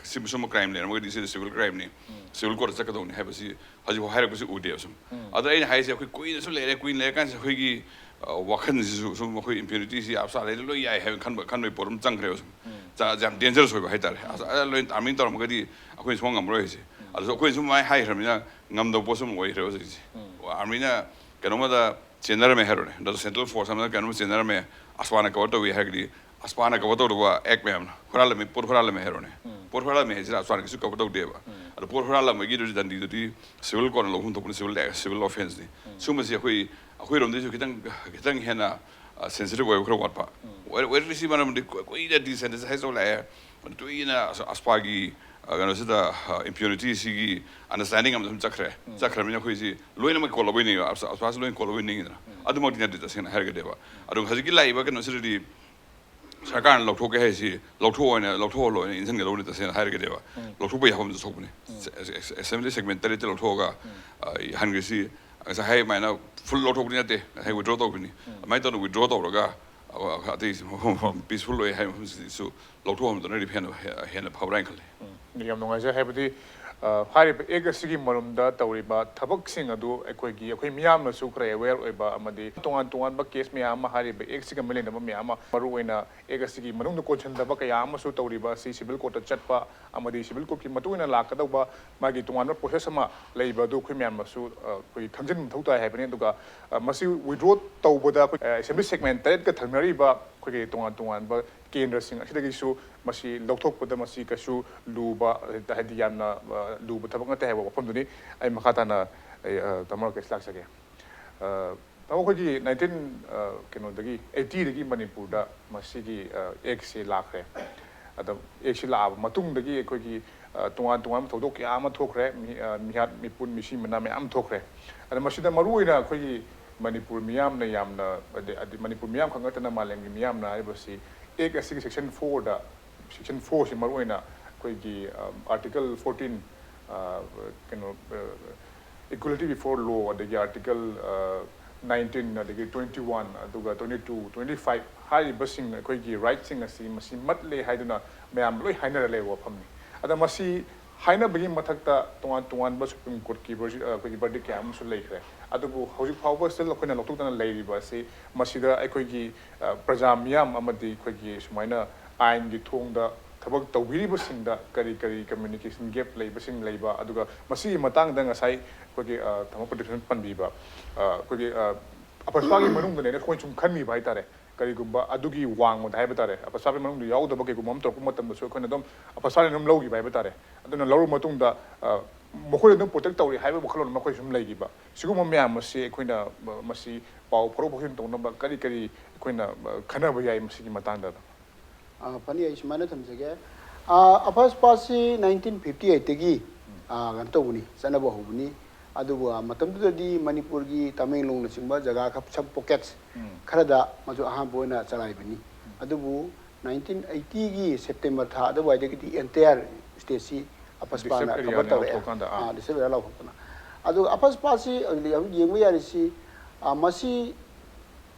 ꯁꯤ ꯁꯨꯝꯕ ꯀ꯭ꯔꯥꯏꯝ ꯂꯩꯔꯝꯃꯒꯗꯤ ꯁꯤꯗ ꯁꯤꯚꯤꯜ ꯀ꯭ꯔꯥꯏꯝꯅꯤ, ꯁꯤꯚꯤꯜ ꯀꯣꯔꯠꯇ ꯆꯠꯀꯗꯧꯅꯤ ꯍꯥꯏꯕꯁꯤ ꯍꯧꯖꯤꯛꯐꯥꯎ ꯍꯥꯏꯔꯛꯄꯁꯤ ꯎꯗꯦꯕ ꯁꯨꯝ꯫ ꯑꯗꯣ ꯑꯩꯅ ꯍꯥꯏꯁꯦ, ꯑꯩꯈꯣꯏ ꯀꯨꯏꯅꯁꯨ ꯂꯩꯔꯦ, ꯀꯨꯏꯅ ꯂꯩꯔꯀꯥꯟꯁꯤꯗ ꯑꯩꯈꯣꯏꯒꯤ, ꯑ, ꯋꯥꯈꯜꯁꯤꯁꯨ ꯁꯨꯝ ꯑꯩꯈꯣꯏ ꯏꯝꯄ꯭ꯌꯨꯅꯤꯇꯤꯁꯤ ꯑꯞꯁꯥ ꯂꯩꯔ ꯂꯣꯏ ꯌꯥꯏ ꯍꯥꯏꯕ ꯈꯟꯕ, ꯈꯟꯕꯒꯤ ꯄꯣꯠ ꯑꯃ ꯆꯪꯈ꯭ꯔꯦꯕ ꯁꯨꯝ꯫ ꯖꯥ-, ꯌꯥꯝ ꯗꯦꯟꯖꯔꯁ ꯑꯣꯏꯕ ꯍꯥꯏꯇꯥꯔꯦ꯫ ꯑꯁ, ꯑ, ꯂꯣꯏ ꯑꯥꯔꯃꯤꯅ ꯇꯧꯔꯝꯃꯒꯗꯤ ꯑꯩꯈꯣꯏꯅ ꯁꯨꯡꯉꯝ ꯉꯝꯃꯔꯣꯏ ꯍꯥꯏꯁꯦ꯫ ꯑꯗꯨꯁꯨ ꯑꯩꯈꯣꯏꯅ ꯁꯨꯝ ꯍꯥꯏ-, ꯍꯥꯏꯈ꯭ꯔꯕꯅꯤꯅ ꯉꯝꯗꯕ ꯄꯣꯠꯁꯨ ꯑꯃ ꯑꯣꯏꯈ꯭ꯔꯦꯕ ꯍꯧꯖꯤꯛꯁꯦ꯫ ꯑꯥꯔꯃꯤꯅ ꯀꯩꯅꯣꯝꯃꯗ ꯆꯦꯟꯅꯔꯝꯃꯦ ꯍꯥꯏꯔꯣꯅꯦ, ꯑꯗꯣ ꯁꯦꯟꯇ꯭ꯔꯦꯜ ꯐꯣꯔꯁ ꯑꯃꯅ ꯀꯩꯅꯣꯝ ꯆꯦꯟꯅꯔꯝꯃꯦ, ꯑꯁꯄꯥꯅ ꯀꯣꯚꯔ ꯇꯧꯏ ꯍꯥꯏꯔꯒꯗꯤ, ꯑꯁꯄꯥꯅ ꯀꯣꯚꯔ ꯇꯧꯔꯨꯕ ꯑꯦꯛ ꯃꯌꯥꯝꯅ ꯍꯨꯔꯥꯜꯂꯝꯃꯤ, ꯄꯣꯠ ꯍꯨꯔꯥꯜꯂꯝꯃꯦ ꯍꯥꯏꯔꯣꯅꯦ꯫ ꯄꯣꯠ ꯍꯨꯔꯥꯜꯂꯝꯃꯦ ꯍꯥꯏꯁꯤꯗ ꯑꯁꯄꯥꯅ ꯀꯩꯁꯨ ꯀꯣꯚꯔ ꯇꯧꯗꯦꯕ꯫ ꯑꯗꯣ ꯄꯣꯠ ꯍꯨꯔꯥꯜꯂꯝꯕꯒꯤꯗꯨꯗꯤ ꯗꯟꯗꯤꯗꯨꯗꯤ ꯁꯤꯚꯤꯜ ꯀꯣꯔꯠꯅ ꯂꯧꯐꯝ ꯊꯣꯛꯄꯅꯤ, ꯁꯤꯚꯤꯜ ꯑꯦꯛ, ꯁꯤꯚꯤꯜ ꯑꯣꯐꯦꯟꯁꯅꯤ꯫ ꯁꯤꯒꯨꯝꯕꯁꯤ ꯑꯩꯈꯣꯏ, ꯑꯩꯈꯣꯏꯔꯣꯝꯗꯒꯤꯁꯨ ꯈꯤꯇꯪ, ꯈꯤꯇꯪ ꯍꯦꯟꯅ ꯁꯦꯟꯁꯤꯇꯤꯚ ꯑꯣꯏꯕ ꯈꯔ ꯋꯥꯠꯄ꯫ ꯑꯣꯏ-, ꯑꯣꯏꯔꯛꯂꯤꯁꯤ ꯃꯔꯝꯗꯤ ꯀꯨꯏ-, ꯀꯨꯏꯅ ꯗꯤꯁꯦꯟꯇ꯭ꯔꯦꯂꯥꯏꯁ ꯇꯧ ꯂꯥꯛꯑꯦ꯫ ꯃꯗꯨ ꯀꯨꯏꯅ ꯑꯁ-, ꯑꯁꯄꯥꯒꯤ, ꯑ, ꯀꯩꯅꯣꯁꯤꯗ, ꯑ, ꯏꯝꯄ꯭ꯌꯨꯅꯤꯇꯤ ꯁꯤꯒꯤ ꯑꯟꯗꯔꯁ꯭ꯇꯦꯟꯗꯤꯡ ꯑꯃꯗ ꯁꯨꯝ ꯆꯠꯈ꯭ꯔꯦ꯫ ꯆꯠꯈ꯭ꯔꯕꯅꯤꯅ ꯑꯩꯈꯣꯏꯁꯤ ꯂꯣꯏꯅꯃꯛ ꯀꯣꯜ ꯂꯧꯕ ꯅꯤꯡꯉꯦꯕ, ꯑꯁ-, ꯑꯁꯄꯥꯁꯤ ꯂꯣꯏꯅ ꯀꯣꯜ ꯂꯧꯕ ꯅꯤꯡꯉꯤꯗꯅ꯫ ꯑꯗꯨꯃꯛꯇꯤ ꯅꯠꯇꯦ ꯇꯁꯦꯡꯅ ꯍꯥꯏꯔꯒꯗꯤꯕ꯫ ꯑꯗꯨꯒ ꯍꯧꯖꯤꯛꯀꯤ ꯂꯥꯛꯏꯕ ꯀꯩꯅꯣꯁꯤꯗꯗꯤ ꯁꯔꯀꯥꯔꯅ ꯂꯧꯊꯣꯛꯀꯦ ꯍꯥꯏꯁꯤ ꯂꯧꯊꯣꯛꯑꯣꯅ, ꯂꯧꯊꯣꯛꯍꯜꯂꯣꯅ ꯏꯟꯁꯤꯟꯒꯗꯧꯕꯅꯤ ꯇꯁꯦꯡꯅ ꯍꯥꯏꯔꯒꯗꯤꯕ꯫ ꯂꯧꯊꯣꯛꯄ ꯌꯥꯐꯝꯁꯨ ꯊꯣꯛꯄꯅꯤ꯫ ꯑꯦꯁ-, ꯑꯦꯁ-, ꯑꯦꯁꯦꯝꯕ꯭ꯂꯤ ꯁꯦꯒꯃꯦꯟ ꯇꯔꯦꯠꯇ ꯂꯧꯊꯣꯛꯑꯒ, ꯑ, ꯍꯟꯈ꯭ꯔꯤꯁꯤ ꯉꯁꯥꯏ ꯍꯥꯏ ꯑꯗꯨꯃꯥꯏꯅ ꯐꯨꯜ ꯂꯧꯊꯣꯛꯄꯗꯤ ꯅꯠꯇꯦ, ꯉꯁꯥꯏ ꯋꯤꯗ꯭ꯔꯣ ꯇꯧꯕꯅꯤ꯫ ꯑꯗꯨꯃꯥꯏꯅ ꯇꯧꯅ ꯋꯤꯗ꯭ꯔꯣ ꯇꯧꯔꯒ, ꯑ, ꯑꯇꯩ ꯃꯐꯝ, ꯃꯐꯝ ꯄꯤꯁꯐꯨꯜ ꯑꯣꯏ ꯍꯥꯏꯕ ꯃꯐꯝꯁꯤꯁꯨ ꯂꯧꯊꯣꯛꯍꯟꯕꯗꯨꯅꯗꯤ ꯍꯦꯟꯅ, ꯍꯦꯟꯅ ꯐꯕ꯭ꯔꯥ ꯍꯥꯏꯅ ꯈꯜꯂꯤ꯫ ꯎꯝ, ꯌꯥꯝ ꯅꯨꯡꯉꯥꯏꯖꯩ꯫ ꯍꯥꯏꯕꯗꯤ, ꯑ, ꯍꯥꯏꯔꯤꯕ ꯑꯦꯛ ꯑꯁꯤꯒꯤ ꯃꯔꯨꯝꯗ ꯇꯧꯔꯤꯕ ꯊꯕꯛꯁꯤꯡ ꯑꯗꯨ ꯑꯩꯈꯣꯏꯒꯤ, ꯑꯩꯈꯣꯏ ꯃꯤꯌꯥꯝꯅꯁꯨ ꯈꯔ ꯑꯦꯋꯦꯌꯔ ꯑꯣꯏꯕ ꯑꯃꯗꯤ ꯇꯣꯉꯥꯟ ꯇꯣꯉꯥꯟꯕ ꯀꯦꯁ ꯃꯌꯥꯝ ꯑꯃ, ꯍꯥꯏꯔꯤꯕ ꯑꯦꯛꯁꯤꯒ ꯃꯔꯤ ꯂꯩꯅꯕ ꯃꯌꯥꯝ ꯑꯃ, ꯃꯔꯨꯑꯣꯏꯅ ꯑꯦꯛ ꯑꯁꯤꯒꯤ ꯃꯅꯨꯡꯗ ꯀꯣꯟꯁꯤꯟꯗꯕ ꯀꯌꯥ ꯑꯃꯁꯨ ꯇꯧꯔꯤꯕ ꯑꯁꯤ ꯁꯤꯚꯤꯜ ꯀꯣꯔꯠꯇ ꯆꯠꯄ ꯑꯃꯗꯤ ꯁꯤꯚꯤꯜ ꯀꯣꯔꯠꯀꯤ ꯃꯇꯨꯡ ꯏꯟꯅ ꯂꯥꯛꯀꯗꯧꯕ ꯃꯥꯒꯤ ꯇꯣꯉꯥꯟꯕ ꯄ꯭ꯔꯣꯁꯦꯁ ꯑꯃ ꯂꯩꯕ ꯑꯗꯨ ꯑꯩꯈꯣꯏ ꯃꯌꯥꯝꯅꯁꯨ, ꯑ, ꯑꯩꯈꯣꯏ ꯈꯪꯖꯤꯟꯕ ꯃꯊꯧ ꯇꯥꯏ ꯍꯥꯏꯕꯅꯤ꯫ ꯑꯗꯨꯒ, ꯑ, ꯃꯁꯤ ꯋꯤꯗ꯭ꯔꯣ ꯇꯧꯕꯗ ꯑꯩꯈꯣꯏ, ꯑ, ꯑꯦꯁꯦꯝꯕ꯭ꯂꯤ ꯁꯦꯒꯃꯦꯟ ꯇꯔꯦꯠꯀ ꯊꯪꯅꯔꯤꯕ ꯑꯩꯈꯣꯏꯒꯤ ꯇꯣꯉꯥꯟ ꯇꯣꯉꯥꯟꯕ ꯀꯦꯟꯗ꯭ꯔꯁꯤꯡ ꯑꯁꯤꯗꯒꯤꯁꯨ ꯃꯁꯤ ꯂꯧꯊꯣꯛꯄꯗ ꯃꯁꯤ ꯀꯩꯁꯨ ꯂꯨꯕ, ꯍꯥꯏꯗꯤ ꯌꯥꯝꯅ, ꯑ, ꯂꯨꯕ ꯊꯕꯛ ꯅꯠꯇꯦ ꯍꯥꯏꯕ ꯋꯥꯐꯝꯗꯨꯅꯤ꯫ ꯑꯩ ꯃꯈꯥ ꯇꯥꯅ ꯑꯩ, ꯑ, ꯇꯥꯃꯣ ꯔꯥꯀꯦꯁ ꯂꯥꯛꯆꯒꯦ꯫ ꯑ, ꯇꯥꯃꯣ, ꯑꯩꯈꯣꯏꯒꯤ ꯅꯥꯏꯟꯇꯤꯟ, ꯑ, ꯀꯩꯅꯣꯗꯒꯤ, ꯑꯩꯠꯇꯤꯗꯒꯤ ꯃꯅꯤꯄꯨꯔꯗ ꯃꯁꯤꯒꯤ, ꯑ, ꯑꯦꯛꯁꯦ ꯂꯥꯛꯈ꯭ꯔꯦ꯫ ꯑꯗꯣ ꯑꯦꯛꯁꯦ ꯂꯥꯛꯑꯕ ꯃꯇꯨꯡꯗꯒꯤ ꯑꯩꯈꯣꯏꯒꯤ, ꯑ, ꯇꯣꯉꯥꯟ ꯇꯣꯉꯥꯟꯕ ꯊꯧꯗꯣꯛ ꯀꯌꯥ ꯑꯃ ꯊꯣꯛꯈ꯭ꯔꯦ, ꯃꯤ-, ꯑ, ꯃꯤꯍꯥꯠ ꯃꯤꯄꯨꯟ ꯃꯤꯁꯤ ꯃꯅꯥ ꯃꯌꯥꯝ ꯊꯣꯛꯈ꯭ꯔꯦ꯫ ꯑꯗꯣ ꯃꯁꯤꯗ ꯃꯔꯨꯑꯣꯏꯅ ꯑꯩꯈꯣꯏꯒꯤ ꯃꯅꯤꯄꯨꯔ ꯃꯤꯌꯥꯝꯅ ꯌꯥꯝꯅ, ꯑꯗꯩ, ꯑꯗꯩ ꯃꯅꯤꯄꯨꯔ ꯃꯤꯌꯥꯝ ꯈꯛ ꯅꯠꯇꯅ ꯃꯥꯂꯦꯝꯒꯤ ꯃꯤꯌꯥꯝꯅ ꯍꯥꯏꯔꯤꯕꯁꯤ ꯑꯦꯛ ꯑꯁꯤꯒꯤ ꯁꯦꯛꯁꯟ ꯐꯣꯔꯗ, ꯁꯦꯛꯁꯟ ꯐꯣꯔꯁꯤ ꯃꯔꯨꯑꯣꯏꯅ ꯑꯩꯈꯣꯏꯒꯤ, ꯑ, ꯑꯥꯔꯇꯤꯀꯜ ꯐꯣꯔꯇꯤꯟ, ꯑ, ꯀꯩꯅꯣ, ꯑ, ꯏꯀ꯭ꯋꯦꯂꯤꯇꯤ ꯕꯤꯐꯣꯔ ꯂꯣ, ꯑꯗꯒꯤ ꯑꯥꯔꯇꯤꯀꯜ, ꯑ, ꯅꯥꯏꯟꯇꯤꯟ, ꯑꯗꯒꯤ ꯇ꯭ꯋꯦꯟꯇꯤ ꯋꯥꯟ, ꯑꯗꯨꯒ ꯇ꯭ꯋꯦꯟꯇꯤ ꯇꯨ, ꯇ꯭ꯋꯦꯟꯇꯤ ꯐꯥꯏꯚ ꯍꯥꯏꯔꯤꯕꯁꯤꯡ ꯑꯩꯈꯣꯏꯒꯤ ꯔꯥꯏꯠꯁꯤꯡ ꯑꯁꯤ ꯃꯁꯤ ꯃꯠꯂꯦ ꯍꯥꯏꯗꯨꯅ ꯃꯌꯥꯝ ꯂꯣꯏ ꯍꯥꯏꯅꯔ ꯂꯩꯕ ꯋꯥꯐꯝꯅꯤ꯫ ꯑꯗ ꯃꯁꯤ ꯍꯥꯏꯅꯕꯒꯤ ꯃꯊꯛꯇ ꯇꯣꯉꯥꯟ ꯇꯣꯉꯥꯟꯕ ꯁꯨꯄ꯭ꯔꯤꯝ ꯀꯣꯔꯠꯀꯤ ꯚꯔꯖꯤ-, ꯑ, ꯑꯩꯈꯣꯏꯒꯤ ꯚꯔꯗꯤꯛ ꯀꯌꯥ ꯑꯃꯁꯨ ꯂꯩꯈ꯭ꯔꯦ꯫ ꯑꯗꯨꯕꯨ ꯍꯧꯖꯤꯛ ꯐꯥꯎꯕ ꯁ꯭ꯇꯤꯜ ꯑꯩꯈꯣꯏꯅ ꯂꯧꯊꯣꯛꯇꯅ ꯂꯩꯔꯤꯕ ꯑꯁꯤ ꯃꯁꯤꯗ ꯑꯩꯈꯣꯏꯒꯤ, ꯑ, ꯄ꯭ꯔꯖꯥ ꯃꯤꯌꯥꯝ ꯑꯃꯗꯤ ꯑꯩꯈꯣꯏꯒꯤ ꯁꯨꯃꯥꯏꯅ ꯑꯥꯏꯟꯒꯤ ꯊꯣꯡꯗ ꯊꯕꯛ ꯇꯧꯕꯤꯔꯤꯕꯁꯤꯡꯗ ꯀꯔꯤ ꯀꯔꯤ ꯀꯝꯃ꯭ꯌꯨꯅꯤꯀꯦꯁꯟ ꯒꯦꯞ ꯂꯩꯕꯁꯤꯡ ꯂꯩꯕ, ꯑꯗꯨꯒ ꯃꯁꯤꯒꯤ ꯃꯇꯥꯡꯗ ꯉꯁꯥꯏ ꯑꯩꯈꯣꯏꯒꯤ, ꯑ, ꯇꯥꯃꯣ ꯄ꯭ꯔꯗꯤꯞꯁꯟ ꯄꯟꯕꯤꯕ, ꯑ, ꯑꯩꯈꯣꯏꯒꯤ, ꯑ, ꯑꯄꯁꯄꯥꯒꯤ ꯃꯅꯨꯡꯗꯅꯦꯅ ꯑꯩꯈꯣꯏꯅ ꯁꯨꯝ ꯈꯟꯕꯤꯕ ꯍꯥꯏꯇꯥꯔꯦ꯫ ꯀꯔꯤꯒꯨꯝꯕ ꯑꯗꯨꯒꯤ ꯋꯥꯡꯃꯗ ꯍꯥꯏꯕ ꯇꯥꯔꯦ, ꯑꯄꯁꯄꯥꯒꯤ ꯃꯅꯨꯡꯗ ꯌꯥꯎꯗꯕ ꯀꯩꯒꯨꯝꯕ ꯑꯃ ꯇꯧꯔꯛꯄ ꯃꯇꯝꯗꯁꯨ ꯑꯩꯈꯣꯏꯅ ꯑꯗꯨꯝ ꯑꯄꯁꯄꯥꯅ ꯑꯗꯨꯝ ꯂꯧꯈꯤꯕ ꯍꯥꯏꯕ ꯇꯥꯔꯦ꯫ ꯑꯗꯨꯅ ꯂꯧꯔꯕ ꯃꯇꯨꯡꯗ, ꯑ, ꯃꯈꯣꯏꯅ ꯑꯗꯨꯝ protect ꯇꯧꯔꯤ ꯍꯥꯏꯕ ꯋꯥꯈꯜꯂꯣꯟ ꯑꯃ ꯑꯩꯈꯣꯏ ꯁꯨꯝ ꯂꯩꯈꯤꯕ꯫ ꯁꯤꯒꯨꯝꯕ ꯃꯌꯥꯝ ꯑꯁꯤ ꯑꯩꯈꯣꯏꯅ, ꯑ, ꯃꯁꯤ ꯄꯥꯎ ꯐꯥꯎꯗꯣꯛ ꯐꯥꯎꯖꯤꯟ ꯇꯧꯅꯕ ꯀꯔꯤ ꯀꯔꯤ ꯑꯩꯈꯣꯏꯅ, ꯑ, ꯈꯟꯅꯕ ꯌꯥꯏ ꯃꯁꯤꯒꯤ ꯃꯇꯥꯡꯗ? ꯑꯥ, ꯐꯅꯤ, ꯑꯩ ꯁꯨꯃꯥꯏꯅ ꯊꯝꯖꯒꯦ꯫ ꯑꯥ, ꯑꯄꯁꯄꯥꯁꯤ nineteen fifty eight ꯇꯒꯤ, ꯑꯥ, ꯀꯩꯅꯣ ꯇꯧꯕꯅꯤ, ꯆꯠꯅꯕ ꯍꯧꯕꯅꯤ꯫ ꯑꯗꯨꯕꯨ, ꯑꯥ, ꯃꯇꯝꯗꯨꯗꯗꯤ ꯃꯅꯤꯄꯨꯔꯒꯤ ꯇꯃꯦꯡꯂꯣꯡꯅꯆꯤꯡꯕ ꯖꯒꯥ ꯈꯔ, some pockets ꯎꯝ꯫ ꯈꯔꯗ ꯃꯗꯨ ꯑꯍꯥꯟꯕ ꯑꯣꯏꯅ ꯆꯂꯥꯏꯕꯅꯤ꯫ ꯎꯝ꯫ ꯑꯗꯨꯕꯨ nineteen eighty ꯒꯤ September ꯊꯥ ꯑꯗꯨꯋꯥꯏꯗꯒꯤ entire state ꯁꯤ ꯑꯄꯁꯄꯥꯅ Disturbed area cover ꯅꯦ ꯇꯧꯔꯛꯑꯦ꯫ ꯂꯧꯊꯣꯛꯀꯥꯟꯗ, ꯑꯥ꯫ ꯑꯥ, disturbed area ꯂꯥꯎꯊꯣꯛꯇꯅ꯫ ꯑꯗꯨꯒ ꯑꯄꯁꯄꯥꯁꯤ ꯍꯧꯖꯤꯛ ꯌꯦꯡꯕ ꯌꯥꯔꯤꯁꯤ, ꯑꯥ, ꯃꯁꯤ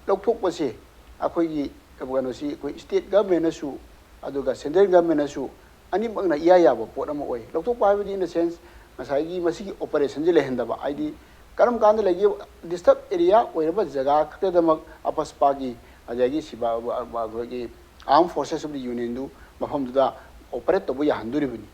ꯂꯧꯊꯣꯛꯄꯁꯦ ꯑꯩꯈꯣꯏꯒꯤ ꯀꯩꯅꯣꯁꯤ, ꯑꯩꯈꯣꯏ state government ꯅꯁꯨ ꯑꯗꯨꯒ central government ꯅꯁꯨ ꯑꯅꯤꯃꯛꯅ ꯏꯌꯥ ꯌꯥꯕ ꯄꯣꯠ ꯑꯃ ꯑꯣꯏ꯫ ꯂꯧꯊꯣꯛꯄ ꯍꯥꯏꯕꯗꯤ, in the sense, ꯉꯁꯥꯏꯒꯤ ꯃꯁꯤꯒꯤ operation ꯁꯦ ꯂꯩꯍꯟꯗꯕ, ꯍꯥꯏꯗꯤ ꯀꯔꯝ ꯀꯥꯟꯗ ꯂꯩꯒꯦ, disturbed area ꯑꯣꯏꯔꯕ ꯖꯒꯥ ꯈꯛꯇꯗꯃꯛ ꯑꯄꯁꯄꯥꯒꯤ, ꯑꯗꯒꯤ ꯁꯤꯕꯥ-, ꯑꯩꯈꯣꯏꯒꯤ armed forces of the union ꯗꯨ ꯃꯐꯝꯗꯨꯗ operate ꯇꯧꯕ ꯌꯥꯍꯟꯗꯣꯔꯤꯕꯅꯤ꯫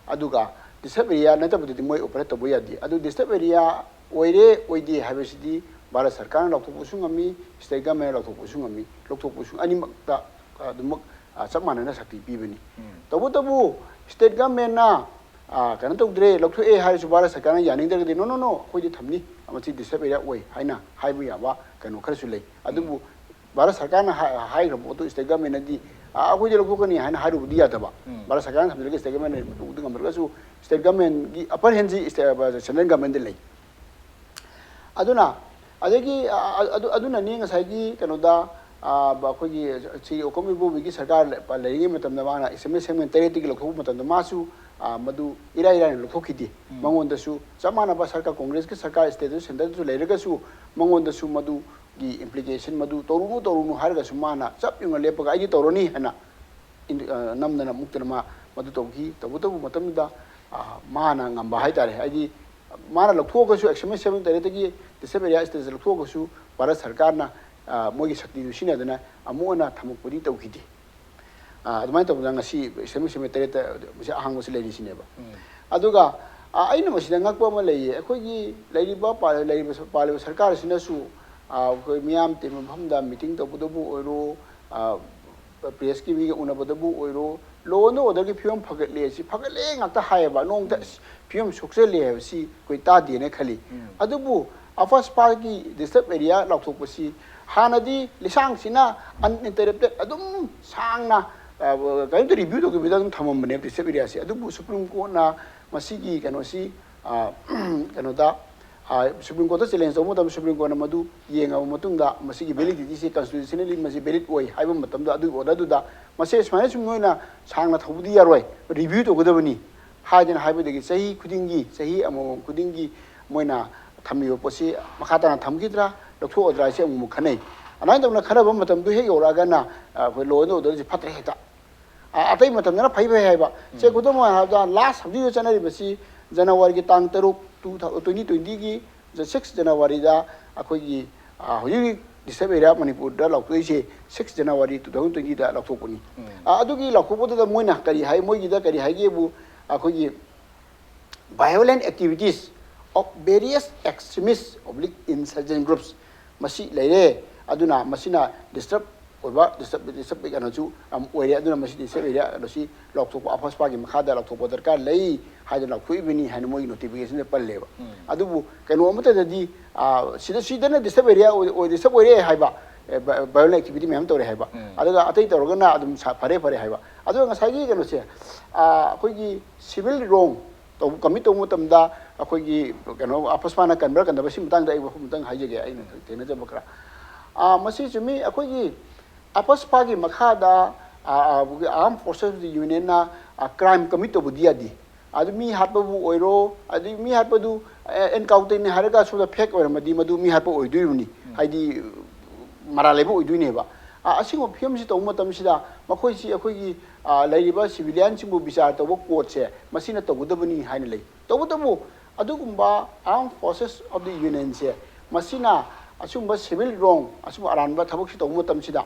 ꯑꯗꯨꯒ disturbed area ꯅꯠꯇꯕꯗꯗꯤ ꯃꯣꯏ operate ꯇꯧꯕ ꯌꯥꯗꯦ꯫ ꯑꯗꯨ disturbed area ꯑꯣꯏꯔꯦ ꯑꯣꯏꯗꯦ ꯍꯥꯏꯕꯁꯤꯗꯤ ꯚꯥꯔꯠ ꯁꯔꯀꯥꯔꯅ ꯂꯥꯎꯊꯣꯛꯄꯁꯨ ꯉꯝꯃꯤ, state government ꯅ ꯂꯥꯎꯊꯣꯛꯄꯁꯨ ꯉꯝꯃꯤ, ꯂꯧꯊꯣꯛꯄꯁꯨ ꯑꯅꯤꯃꯛꯇ ꯑꯗꯨꯃꯛ, ꯑ, ꯆꯞ ꯃꯥꯟꯅꯅ ꯁꯛꯇꯤ ꯄꯤꯕꯅꯤ꯫ ꯎꯝ꯫ ꯇꯧꯕꯇꯕꯨ state government ꯅ, ꯑ, ꯀꯩꯅꯣ ꯇꯧꯗ꯭ꯔꯦ, ꯂꯧꯊꯣꯛꯑꯦ ꯍꯥꯏꯔꯁꯨ ꯚꯥꯔꯠ ꯁꯔꯀꯥꯔꯅ ꯌꯥꯅꯤꯡꯗ꯭ꯔꯒꯗꯤ, "No, no, no, ꯑꯩꯈꯣꯏꯗꯤ ꯊꯝꯅꯤ, ꯃꯁꯤ disturbed area ꯑꯣꯏ" ꯍꯥꯏꯅ ꯍꯥꯏꯕ ꯌꯥꯕ ꯀꯩꯅꯣ ꯈꯔꯁꯨ ꯂꯩ꯫ ꯑꯗꯨꯕꯨ ꯎꯝ꯫ ꯚꯥꯔꯠ ꯁꯔꯀꯥꯔꯅ ꯍꯥꯏ-, ꯍꯥꯏꯈ꯭ꯔꯕ ꯄꯣꯠꯇꯨ state government ꯅꯗꯤ, "ꯑ, ꯑꯩꯈꯣꯏꯗꯤ ꯂꯧꯊꯣꯛꯀꯅꯤ" ꯍꯥꯏꯅ ꯍꯥꯏꯔꯨꯕꯗꯤ ꯌꯥꯗꯕ꯫ ꯎꯝ꯫ ꯚꯥꯔꯠ ꯁꯔꯀꯥꯔꯅ ꯊꯝꯖꯤꯜꯂꯒ state government ꯅ ꯂꯧꯊꯣꯛꯄꯗꯤ ꯉꯝꯗ꯭ꯔꯒꯁꯨ, state government ꯒꯤ upper hand ꯁꯤ state, ꯑ, central government ꯗ ꯂꯩ꯫ ꯑꯗꯨꯅ, ꯑꯗꯒꯤ, ꯑ, ꯑ, ꯑꯗꯨ, ꯑꯗꯨꯅꯅꯤ ꯉꯁꯥꯏꯒꯤ ꯀꯩꯅꯣꯗ, ꯑ, ꯕ-, ꯑꯩꯈꯣꯏꯒꯤ ꯁ꯭ꯔꯤ ꯑꯣꯀꯝ ꯏꯕꯣꯕꯤꯒꯤ ꯁꯔꯀꯥꯔ ꯂꯩ-, ꯂꯩꯔꯤꯉꯩ ꯃꯇꯝꯗ ꯃꯥꯅ exceptional segment ꯇꯔꯦꯠꯇꯒꯤ ꯂꯧꯊꯣꯛꯄ ꯃꯇꯝꯗ ꯃꯥꯁꯨ, ꯑ, ꯃꯗꯨ ꯏꯔꯥꯏ ꯂꯥꯏꯅ ꯂꯧꯊꯣꯛꯈꯤꯗꯦ꯫ ꯎꯝ꯫ ꯃꯉꯣꯟꯗꯁꯨ ꯆꯞ ꯃꯥꯟꯅꯕ ꯁꯔꯀꯥꯔ, ꯀꯣꯡꯒ꯭ꯔꯦꯁꯀꯤ ꯁꯔꯀꯥꯔ state ꯇꯁꯨ, centre ꯗꯁꯨ ꯂꯩꯔꯒꯁꯨ ꯃꯉꯣꯟꯗꯁꯨ ꯃꯗꯨꯒꯤ implication, ꯃꯗꯨ ꯇꯧꯔꯨꯅꯨ, ꯇꯧꯔꯨꯅꯨ ꯍꯥꯏꯔꯒꯁꯨ ꯃꯥꯅ ꯆꯞ ꯌꯨꯡꯅ ꯂꯦꯞꯄꯒ "ꯑꯩꯗꯤ ꯇꯧꯔꯅꯤ" ꯍꯥꯏꯅ ꯏꯟ-, ꯑ, ꯅꯝꯗꯅ ꯃꯨꯛꯇꯅ ꯃꯥ ꯃꯗꯨ ꯇꯧꯈꯤ꯫ ꯇꯧꯕꯇꯕꯨ ꯃꯇꯝꯗꯨꯗ, ꯑ, ꯃꯥꯅ ꯉꯝꯕ ꯍꯥꯏꯇꯥꯔꯦ, ꯍꯥꯏꯗꯤ ꯃꯥꯅ ꯂꯧꯊꯣꯛꯑꯒꯁꯨ, exceptional segment ꯇꯔꯦꯠꯇꯒꯤ disturbed area status ꯂꯧꯊꯣꯛꯑꯒꯁꯨ Bharat ꯁꯔꯀꯥꯔꯅ, ꯑ, ꯃꯣꯏꯒꯤ ꯁꯛꯇꯤꯗꯨ ꯁꯤꯖꯤꯟꯅꯗꯅ ꯑꯃꯨꯛ ꯍꯟꯅ ꯊꯝꯃꯛꯄꯗꯤ ꯇꯧꯈꯤꯗꯦ꯫ ꯑ, ꯑꯗꯨꯃꯥꯏꯅ ꯇꯧꯗꯅ ꯉꯁꯤ exceptional segment ꯇꯔꯦꯠꯇ ꯃꯁꯤ ꯑꯍꯥꯡꯕꯁꯤ ꯂꯩꯔꯤꯁꯤꯅꯦꯕ꯫ ꯎꯝ꯫ ꯑꯗꯨꯒ, ꯑ, ꯑꯩꯅ ꯃꯁꯤꯗ ꯉꯛꯄ ꯑꯃ ꯂꯩꯌꯦ, ꯑꯩꯈꯣꯏꯒꯤ ꯂꯩꯔꯤꯕ ꯄꯥ-, ꯂꯩꯔꯤꯕ ꯁ-, ꯄꯥꯜꯂꯤꯕ ꯁꯔꯀꯥꯔꯁꯤꯅꯁꯨ, ꯑꯩꯈꯣꯏ ꯃꯤꯌꯥꯝ ꯇꯤꯟꯕ ꯃꯐꯝꯗ ꯃꯤꯇꯤꯡ ꯇꯧꯕꯗꯕꯨ ꯑꯣꯏꯔꯣ, ꯄ꯭ꯔꯦꯁꯀꯤ ꯃꯤꯒ ꯎꯅꯕꯗꯕꯨ ꯑꯣꯏꯔꯣ, ꯂꯣ ꯑꯦꯟ ꯑꯣꯔꯗꯔꯒꯤ ꯐꯤꯕꯝ ꯐꯒꯠꯂꯦ, ꯁꯤ ꯐꯒꯠꯂꯦ ꯉꯥꯛꯇ ꯍꯥꯏꯌꯦꯕ꯫ ꯅꯣꯡꯃꯇ "ꯑꯁ, ꯐꯤꯕꯝ ꯁꯣꯛꯆꯜꯂꯦ" ꯍꯥꯏꯕꯁꯤ ꯑꯩꯈꯣꯏ ꯇꯥꯗꯦꯅ ꯈꯜꯂꯤ꯫ ꯑꯗꯨꯕꯨ ꯑꯐꯁꯄꯥꯒꯤ ꯗꯤꯁꯇꯔꯕ ꯑꯦꯔꯤꯌꯥ ꯂꯥꯎꯊꯣꯛꯄꯁꯤ ꯍꯥꯟꯅꯗꯤ ꯂꯤꯁꯥꯡꯁꯤꯅ ꯑꯟꯏꯟꯇꯔꯞꯇꯦꯠ ꯑꯗꯨꯝ ꯁꯥꯡꯅ, ꯑ, ꯀꯔꯤꯝꯇ ꯔꯤꯚ꯭ꯌꯨ ꯇꯧꯗꯕꯤꯗ ꯑꯗꯨꯝ ꯊꯝꯃꯝꯕꯅꯦꯕ ꯗꯤꯁꯇꯔꯕ ꯑꯦꯔꯤꯌꯥꯁꯦ꯫ ꯑꯗꯨꯕꯨ ꯁꯨꯄ꯭ꯔꯤꯝ ꯀꯣꯔꯠꯅ ꯃꯁꯤꯒꯤ ꯀꯩꯅꯣꯁꯤ, ꯑ, ꯀꯩꯅꯣꯗ, ꯑ, ꯁꯨꯄ꯭ꯔꯤꯝ ꯀꯣꯔꯠꯇ ꯆꯦꯂꯦꯟꯖ ꯇꯧꯕ ꯃꯇꯝꯗ ꯁꯨꯄ꯭ꯔꯤꯝ ꯀꯣꯔꯠꯅ ꯃꯗꯨ ꯌꯦꯡꯉꯕ ꯃꯇꯨꯡꯗ ꯃꯁꯤꯒꯤ ꯚꯦꯂꯤꯗꯤꯇꯤꯁꯤ ꯀꯟꯁꯇꯤꯇ꯭ꯌꯨꯁꯅꯦꯜꯂꯤ ꯃꯁꯤ ꯚꯦꯂꯤꯗ ꯑꯣꯏ ꯍꯥꯏꯕ ꯃꯇꯝꯗ ꯑꯗꯨꯒꯤ ꯑꯣꯔꯗꯔꯗꯨꯗ ꯃꯁꯤ ꯁꯨꯃꯥꯏꯅ ꯁꯨꯝ ꯅꯣꯏꯅ ꯁꯥꯡꯅ ꯊꯧꯕꯗꯤ ꯌꯥꯔꯣꯏ, ꯔꯤꯚ꯭ꯌꯨ ꯇꯧꯒꯗꯕꯅꯤ ꯍꯥꯏꯗꯅ ꯍꯥꯏꯕꯗꯒꯤ ꯆꯍꯤ ꯈꯨꯗꯤꯡꯒꯤ, ꯆꯍꯤ ꯑꯃꯃꯝ ꯈꯨꯗꯤꯡꯒꯤ ꯃꯣꯏꯅ ꯊꯝꯃꯤꯕ ꯄꯣꯠꯁꯤ ꯃꯈꯥ ꯇꯥꯅ ꯊꯝꯈꯤꯗ꯭ꯔꯥ, ꯂꯧꯊꯣꯛꯑꯗ꯭ꯔꯥ ꯍꯥꯏꯁꯦ ꯑꯃꯨꯛ ꯑꯃꯨꯛ ꯈꯟꯅꯩ꯫ ꯑꯗꯨꯃꯥꯏꯅ ꯇꯧꯅ ꯈꯟꯅꯕ ꯃꯇꯝꯗꯨ ꯍꯦꯛ ꯌꯧꯔꯛꯑꯒꯅ, ꯑ, ꯑꯩꯈꯣꯏ ꯂꯣ ꯑꯦꯟ ꯑꯣꯔꯗꯔꯁꯤ ꯐꯠꯇ꯭ꯔꯦ ꯍꯦꯛꯇ꯫ ꯑ, ꯑꯇꯩ ꯃꯇꯝꯗꯅ ꯐꯩ ꯐꯩ ꯍꯥꯏꯕ꯫ ꯁꯦ, ꯎꯝ꯫ ꯈꯨꯗꯝ ꯑꯣꯏꯅ ꯍꯥꯏꯔꯕꯗ, ꯂꯥꯁ ꯍꯧꯖꯤꯛ ꯍꯧꯖꯤꯛ ꯆꯠꯅꯔꯤꯕꯁꯤ ꯖꯅꯋꯥꯔꯤꯒꯤ ꯇꯥꯡ ꯇꯔꯨꯛ, two thou-, twenty twenty ꯒꯤ ꯁꯤꯛꯁ ꯖꯅꯋꯥꯔꯤꯗ ꯑꯩꯈꯣꯏꯒꯤ, ꯑ, ꯍꯧꯖꯤꯛ ꯍꯧꯖꯤꯛ ꯗꯤꯁꯇꯔꯕ ꯑꯦꯔꯤꯌꯥ ꯃꯅꯤꯄꯨꯔꯗ ꯂꯥꯎꯊꯣꯛꯏꯁꯦ six January two thousand twenty ꯗ ꯂꯥꯎꯊꯣꯛꯄꯅꯤ꯫ ꯎꯝ꯫ ꯑ, ꯑꯗꯨꯒꯤ ꯂꯥꯎꯊꯣꯛꯄꯗꯨꯗ ꯃꯣꯏꯅ ꯀꯔꯤ ꯍꯥꯏ? ꯃꯣꯏꯒꯤꯗ ꯀꯔꯤ ꯍꯥꯏꯒꯦꯕꯨ, ꯑꯩꯈꯣꯏꯒꯤ violent activities of various extremist oblique insurgent groups ꯃꯁꯤ ꯂꯩꯔꯦ꯫ ꯑꯗꯨꯅ ꯃꯁꯤꯅ ꯗꯤꯁꯇꯔꯕ ꯑꯣꯏꯕ, ꯗꯤꯁꯇꯔꯕ, ꯗꯤꯁꯇꯔꯕ ꯀꯩꯅꯣꯁꯨ ꯌꯥꯝ ꯑꯣꯏꯔꯦ꯫ ꯑꯗꯨꯅ ꯃꯁꯤ ꯗꯤꯁꯇꯔꯕ ꯑꯦꯔꯤꯌꯥ ꯀꯩꯅꯣꯁꯤ ꯂꯥꯎꯊꯣꯛꯄ, ꯑꯐꯁꯄꯥꯒꯤ ꯃꯈꯥꯗ ꯂꯥꯎꯊꯣꯛꯄ ꯗꯔꯀꯥꯔ ꯂꯩ ꯍꯥꯏꯗꯅ ꯂꯥꯎꯊꯣꯛꯏꯕꯅꯤ ꯍꯥꯏꯅ ꯃꯣꯏꯒꯤ ꯅꯣꯇꯤꯐꯤꯀꯦꯁꯟꯗ ꯄꯜꯂꯦꯕ꯫ ꯎꯝ꯫ ꯑꯗꯨꯕꯨ ꯀꯩꯅꯣ ꯑꯃꯠꯇꯗꯗꯤ, ꯑ, ꯁꯤꯗ, ꯁꯤꯗꯅ ꯗꯤꯁꯇꯔꯕ ꯑꯦꯔꯤꯌꯥ ꯑꯣꯏ, ꯑꯣꯏ, ꯗꯤꯁꯇꯔꯕ ꯑꯣꯏꯔꯦ ꯍꯥꯏꯕ, ꯑꯦ, ꯚ-, violent activity ꯃꯌꯥꯝ ꯇꯧꯔꯦ ꯍꯥꯏꯕ꯫ ꯎꯝ꯫ ꯑꯗꯨꯒ ꯑꯇꯩ ꯇꯧꯔꯒꯅ ꯑꯗꯨꯝ ꯁꯥ-, ꯐꯔꯦ, ꯐꯔꯦ ꯍꯥꯏꯕ꯫ ꯑꯗꯨꯒ ꯉꯁꯥꯏꯒꯤ ꯀꯩꯅꯣꯁꯦ, ꯑ, ꯑꯩꯈꯣꯏꯒꯤ civil wrong ꯇꯧꯕ, commit ꯇꯧꯕ ꯃꯇꯝꯗ ꯑꯩꯈꯣꯏꯒꯤ ꯀꯩꯅꯣ, ꯑꯐꯁꯄꯥꯅ ꯀꯟꯕ꯭ꯔꯥ ꯀꯟꯗꯕ꯭ꯔꯥ, ꯁꯤ ꯃꯇꯥꯡꯗ ꯑꯩ ꯋꯥꯐꯝ ꯑꯃꯇꯪ ꯍꯥꯏꯖꯒꯦ, ꯑꯩꯅ ꯊꯦꯡꯅꯖꯕ ꯈꯔ꯫ ꯑ, ꯃꯁꯤ ꯆꯨꯝꯃꯤ, ꯑꯩꯈꯣꯏꯒꯤ ꯑꯐꯁꯄꯥꯒꯤ ꯃꯈꯥꯗ, ꯑ, ꯑ, ꯑꯩꯈꯣꯏꯒꯤ Armed Forces of the Union ꯅ, ꯑ, crime commit ꯇꯧꯕꯗꯤ ꯌꯥꯗꯦ꯫ ꯑꯗꯨ ꯃꯤ ꯍꯥꯠꯄꯕꯨ ꯑꯣꯏꯔꯣ, ꯑꯗꯨ ꯃꯤ ꯍꯥꯠꯄꯗꯨ, ꯑ, encounter ꯅꯤ ꯍꯥꯏꯔꯒ ꯁꯣꯝꯗ fake ꯑꯣꯏꯔꯝꯃꯗꯤ ꯃꯗꯨ ꯃꯤ ꯍꯥꯠꯄ ꯑꯣꯏꯗꯣꯔꯤꯕꯅꯤ꯫ ꯎꯝ꯫ ꯍꯥꯏꯗꯤ, ꯃꯔꯥꯜ ꯂꯩꯕ ꯑꯣꯏꯗꯣꯏꯅꯦꯕ꯫ ꯑ, ꯑꯁꯤꯒꯨꯝꯕ ꯐꯤꯕꯝꯁꯤ ꯇꯧꯕ ꯃꯇꯝꯁꯤꯗ ꯃꯈꯣꯏꯁꯤ ꯑꯩꯈꯣꯏꯒꯤ, ꯑ, ꯂꯩꯔꯤꯕ civilian ꯁꯤꯡꯕꯨ ꯕꯤꯆꯥꯔ ꯇꯧꯕ ꯀꯣꯔꯠꯁꯦ ꯃꯁꯤꯅ ꯇꯧꯒꯗꯕꯅꯤ ꯍꯥꯏꯅ ꯂꯩ꯫ ꯇꯧꯕꯇꯕꯨ ꯑꯗꯨꯒꯨꯝꯕ Armed Forces of the Union ꯁꯦ ꯃꯁꯤꯅ ꯑꯁꯤꯒꯨꯝꯕ civil wrong, ꯑꯁꯤꯒꯨꯝꯕ ꯑꯔꯥꯟꯕ ꯊꯕꯛꯁꯤ ꯇꯧꯕ ꯃꯇꯝꯁꯤꯗ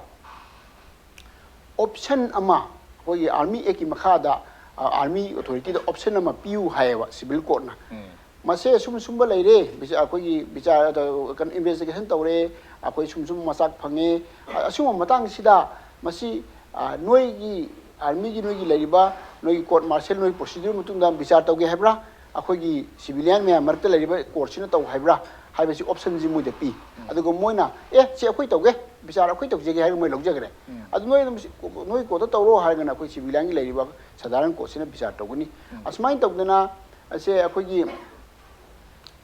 option ꯑꯃ, ꯑꯩꯈꯣꯏꯒꯤ Army Act ꯀꯤ ꯃꯈꯥꯗ, ꯑ, Army Authority ꯗ option ꯑꯃ ꯄꯤꯌꯨ ꯍꯥꯏꯌꯦꯕ civil court ꯅ꯫ ꯎꯝ꯫ ꯃꯁꯦ ꯑꯁꯨꯝ ꯁꯨꯝꯕ ꯂꯩꯔꯦ, ꯕꯤꯆꯥ-, ꯑꯩꯈꯣꯏꯒꯤ ꯕꯤꯆꯥꯔ, ꯀꯩꯅꯣ, ꯏꯟꯚꯦꯁꯇꯤꯒꯦꯁꯟ ꯇꯧꯔꯦ, ꯑꯩꯈꯣꯏ ꯁꯨꯝ ꯁꯨꯝ ꯃꯆꯥꯛ ꯐꯪꯉꯦ꯫ ꯑ-, ꯑꯁꯤꯒꯨꯝꯕ ꯃꯇꯥꯡꯁꯤꯗ ꯃꯁꯤ, ꯑ, ꯅꯣꯏꯒꯤ ꯑꯥꯔꯃꯤꯒꯤ, ꯅꯣꯏꯒꯤ ꯂꯩꯔꯤꯕ ꯅꯣꯏꯒꯤ ꯀꯣꯔꯠ ꯃꯥꯔꯁꯦꯜ, ꯅꯣꯏ ꯄ꯭ꯔꯣꯁꯤꯗ꯭ꯌꯨꯔ ꯃꯇꯨꯡꯗ ꯕꯤꯆꯥꯔ ꯇꯧꯒꯦ ꯍꯥꯏꯕ꯭ꯔꯥ, ꯑꯩꯈꯣꯏꯒꯤ ꯁꯤꯚꯤꯂꯤꯌꯟ ꯃꯌꯥꯝ ꯃꯔꯛꯇ ꯂꯩꯔꯤꯕ ꯀꯣꯔꯠꯁꯤꯅ ꯇꯧ ꯍꯥꯏꯕ꯭ꯔꯥ ꯍꯥꯏꯕꯁꯤ ꯑꯣꯞꯁꯟꯁꯤ ꯃꯣꯏꯗ ꯄꯤ꯫ ꯑꯗꯨꯒ ꯃꯣꯏꯅ, "ꯑꯦ, ꯁꯤ ꯑꯩꯈꯣꯏ ꯇꯧꯒꯦ, ꯕꯤꯆꯥꯔ ꯑꯩꯈꯣꯏ ꯇꯧꯖꯒꯦ" ꯍꯥꯏꯔꯒ ꯃꯣꯏ ꯂꯧꯖꯈ꯭ꯔꯦ꯫ ꯑꯗꯨ ꯅꯣꯏ ꯑꯗꯨꯝ ꯁꯤ-, ꯅꯣꯏ ꯀꯣꯔꯠꯇ ꯇꯧꯔꯣ ꯍꯥꯏꯔꯒꯅ ꯑꯩꯈꯣꯏ ꯁꯤꯚꯤꯂꯤꯌꯟꯒꯤ ꯂꯩꯔꯤꯕ ꯁꯥꯙꯥꯔꯟ ꯀꯣꯔꯠꯁꯤꯅ ꯕꯤꯆꯥꯔ ꯇꯧꯒꯅꯤ꯫ ꯑꯁꯨꯃꯥꯏꯅ ꯇꯧꯗꯅ ꯑꯁꯦ ꯑꯩꯈꯣꯏꯒꯤ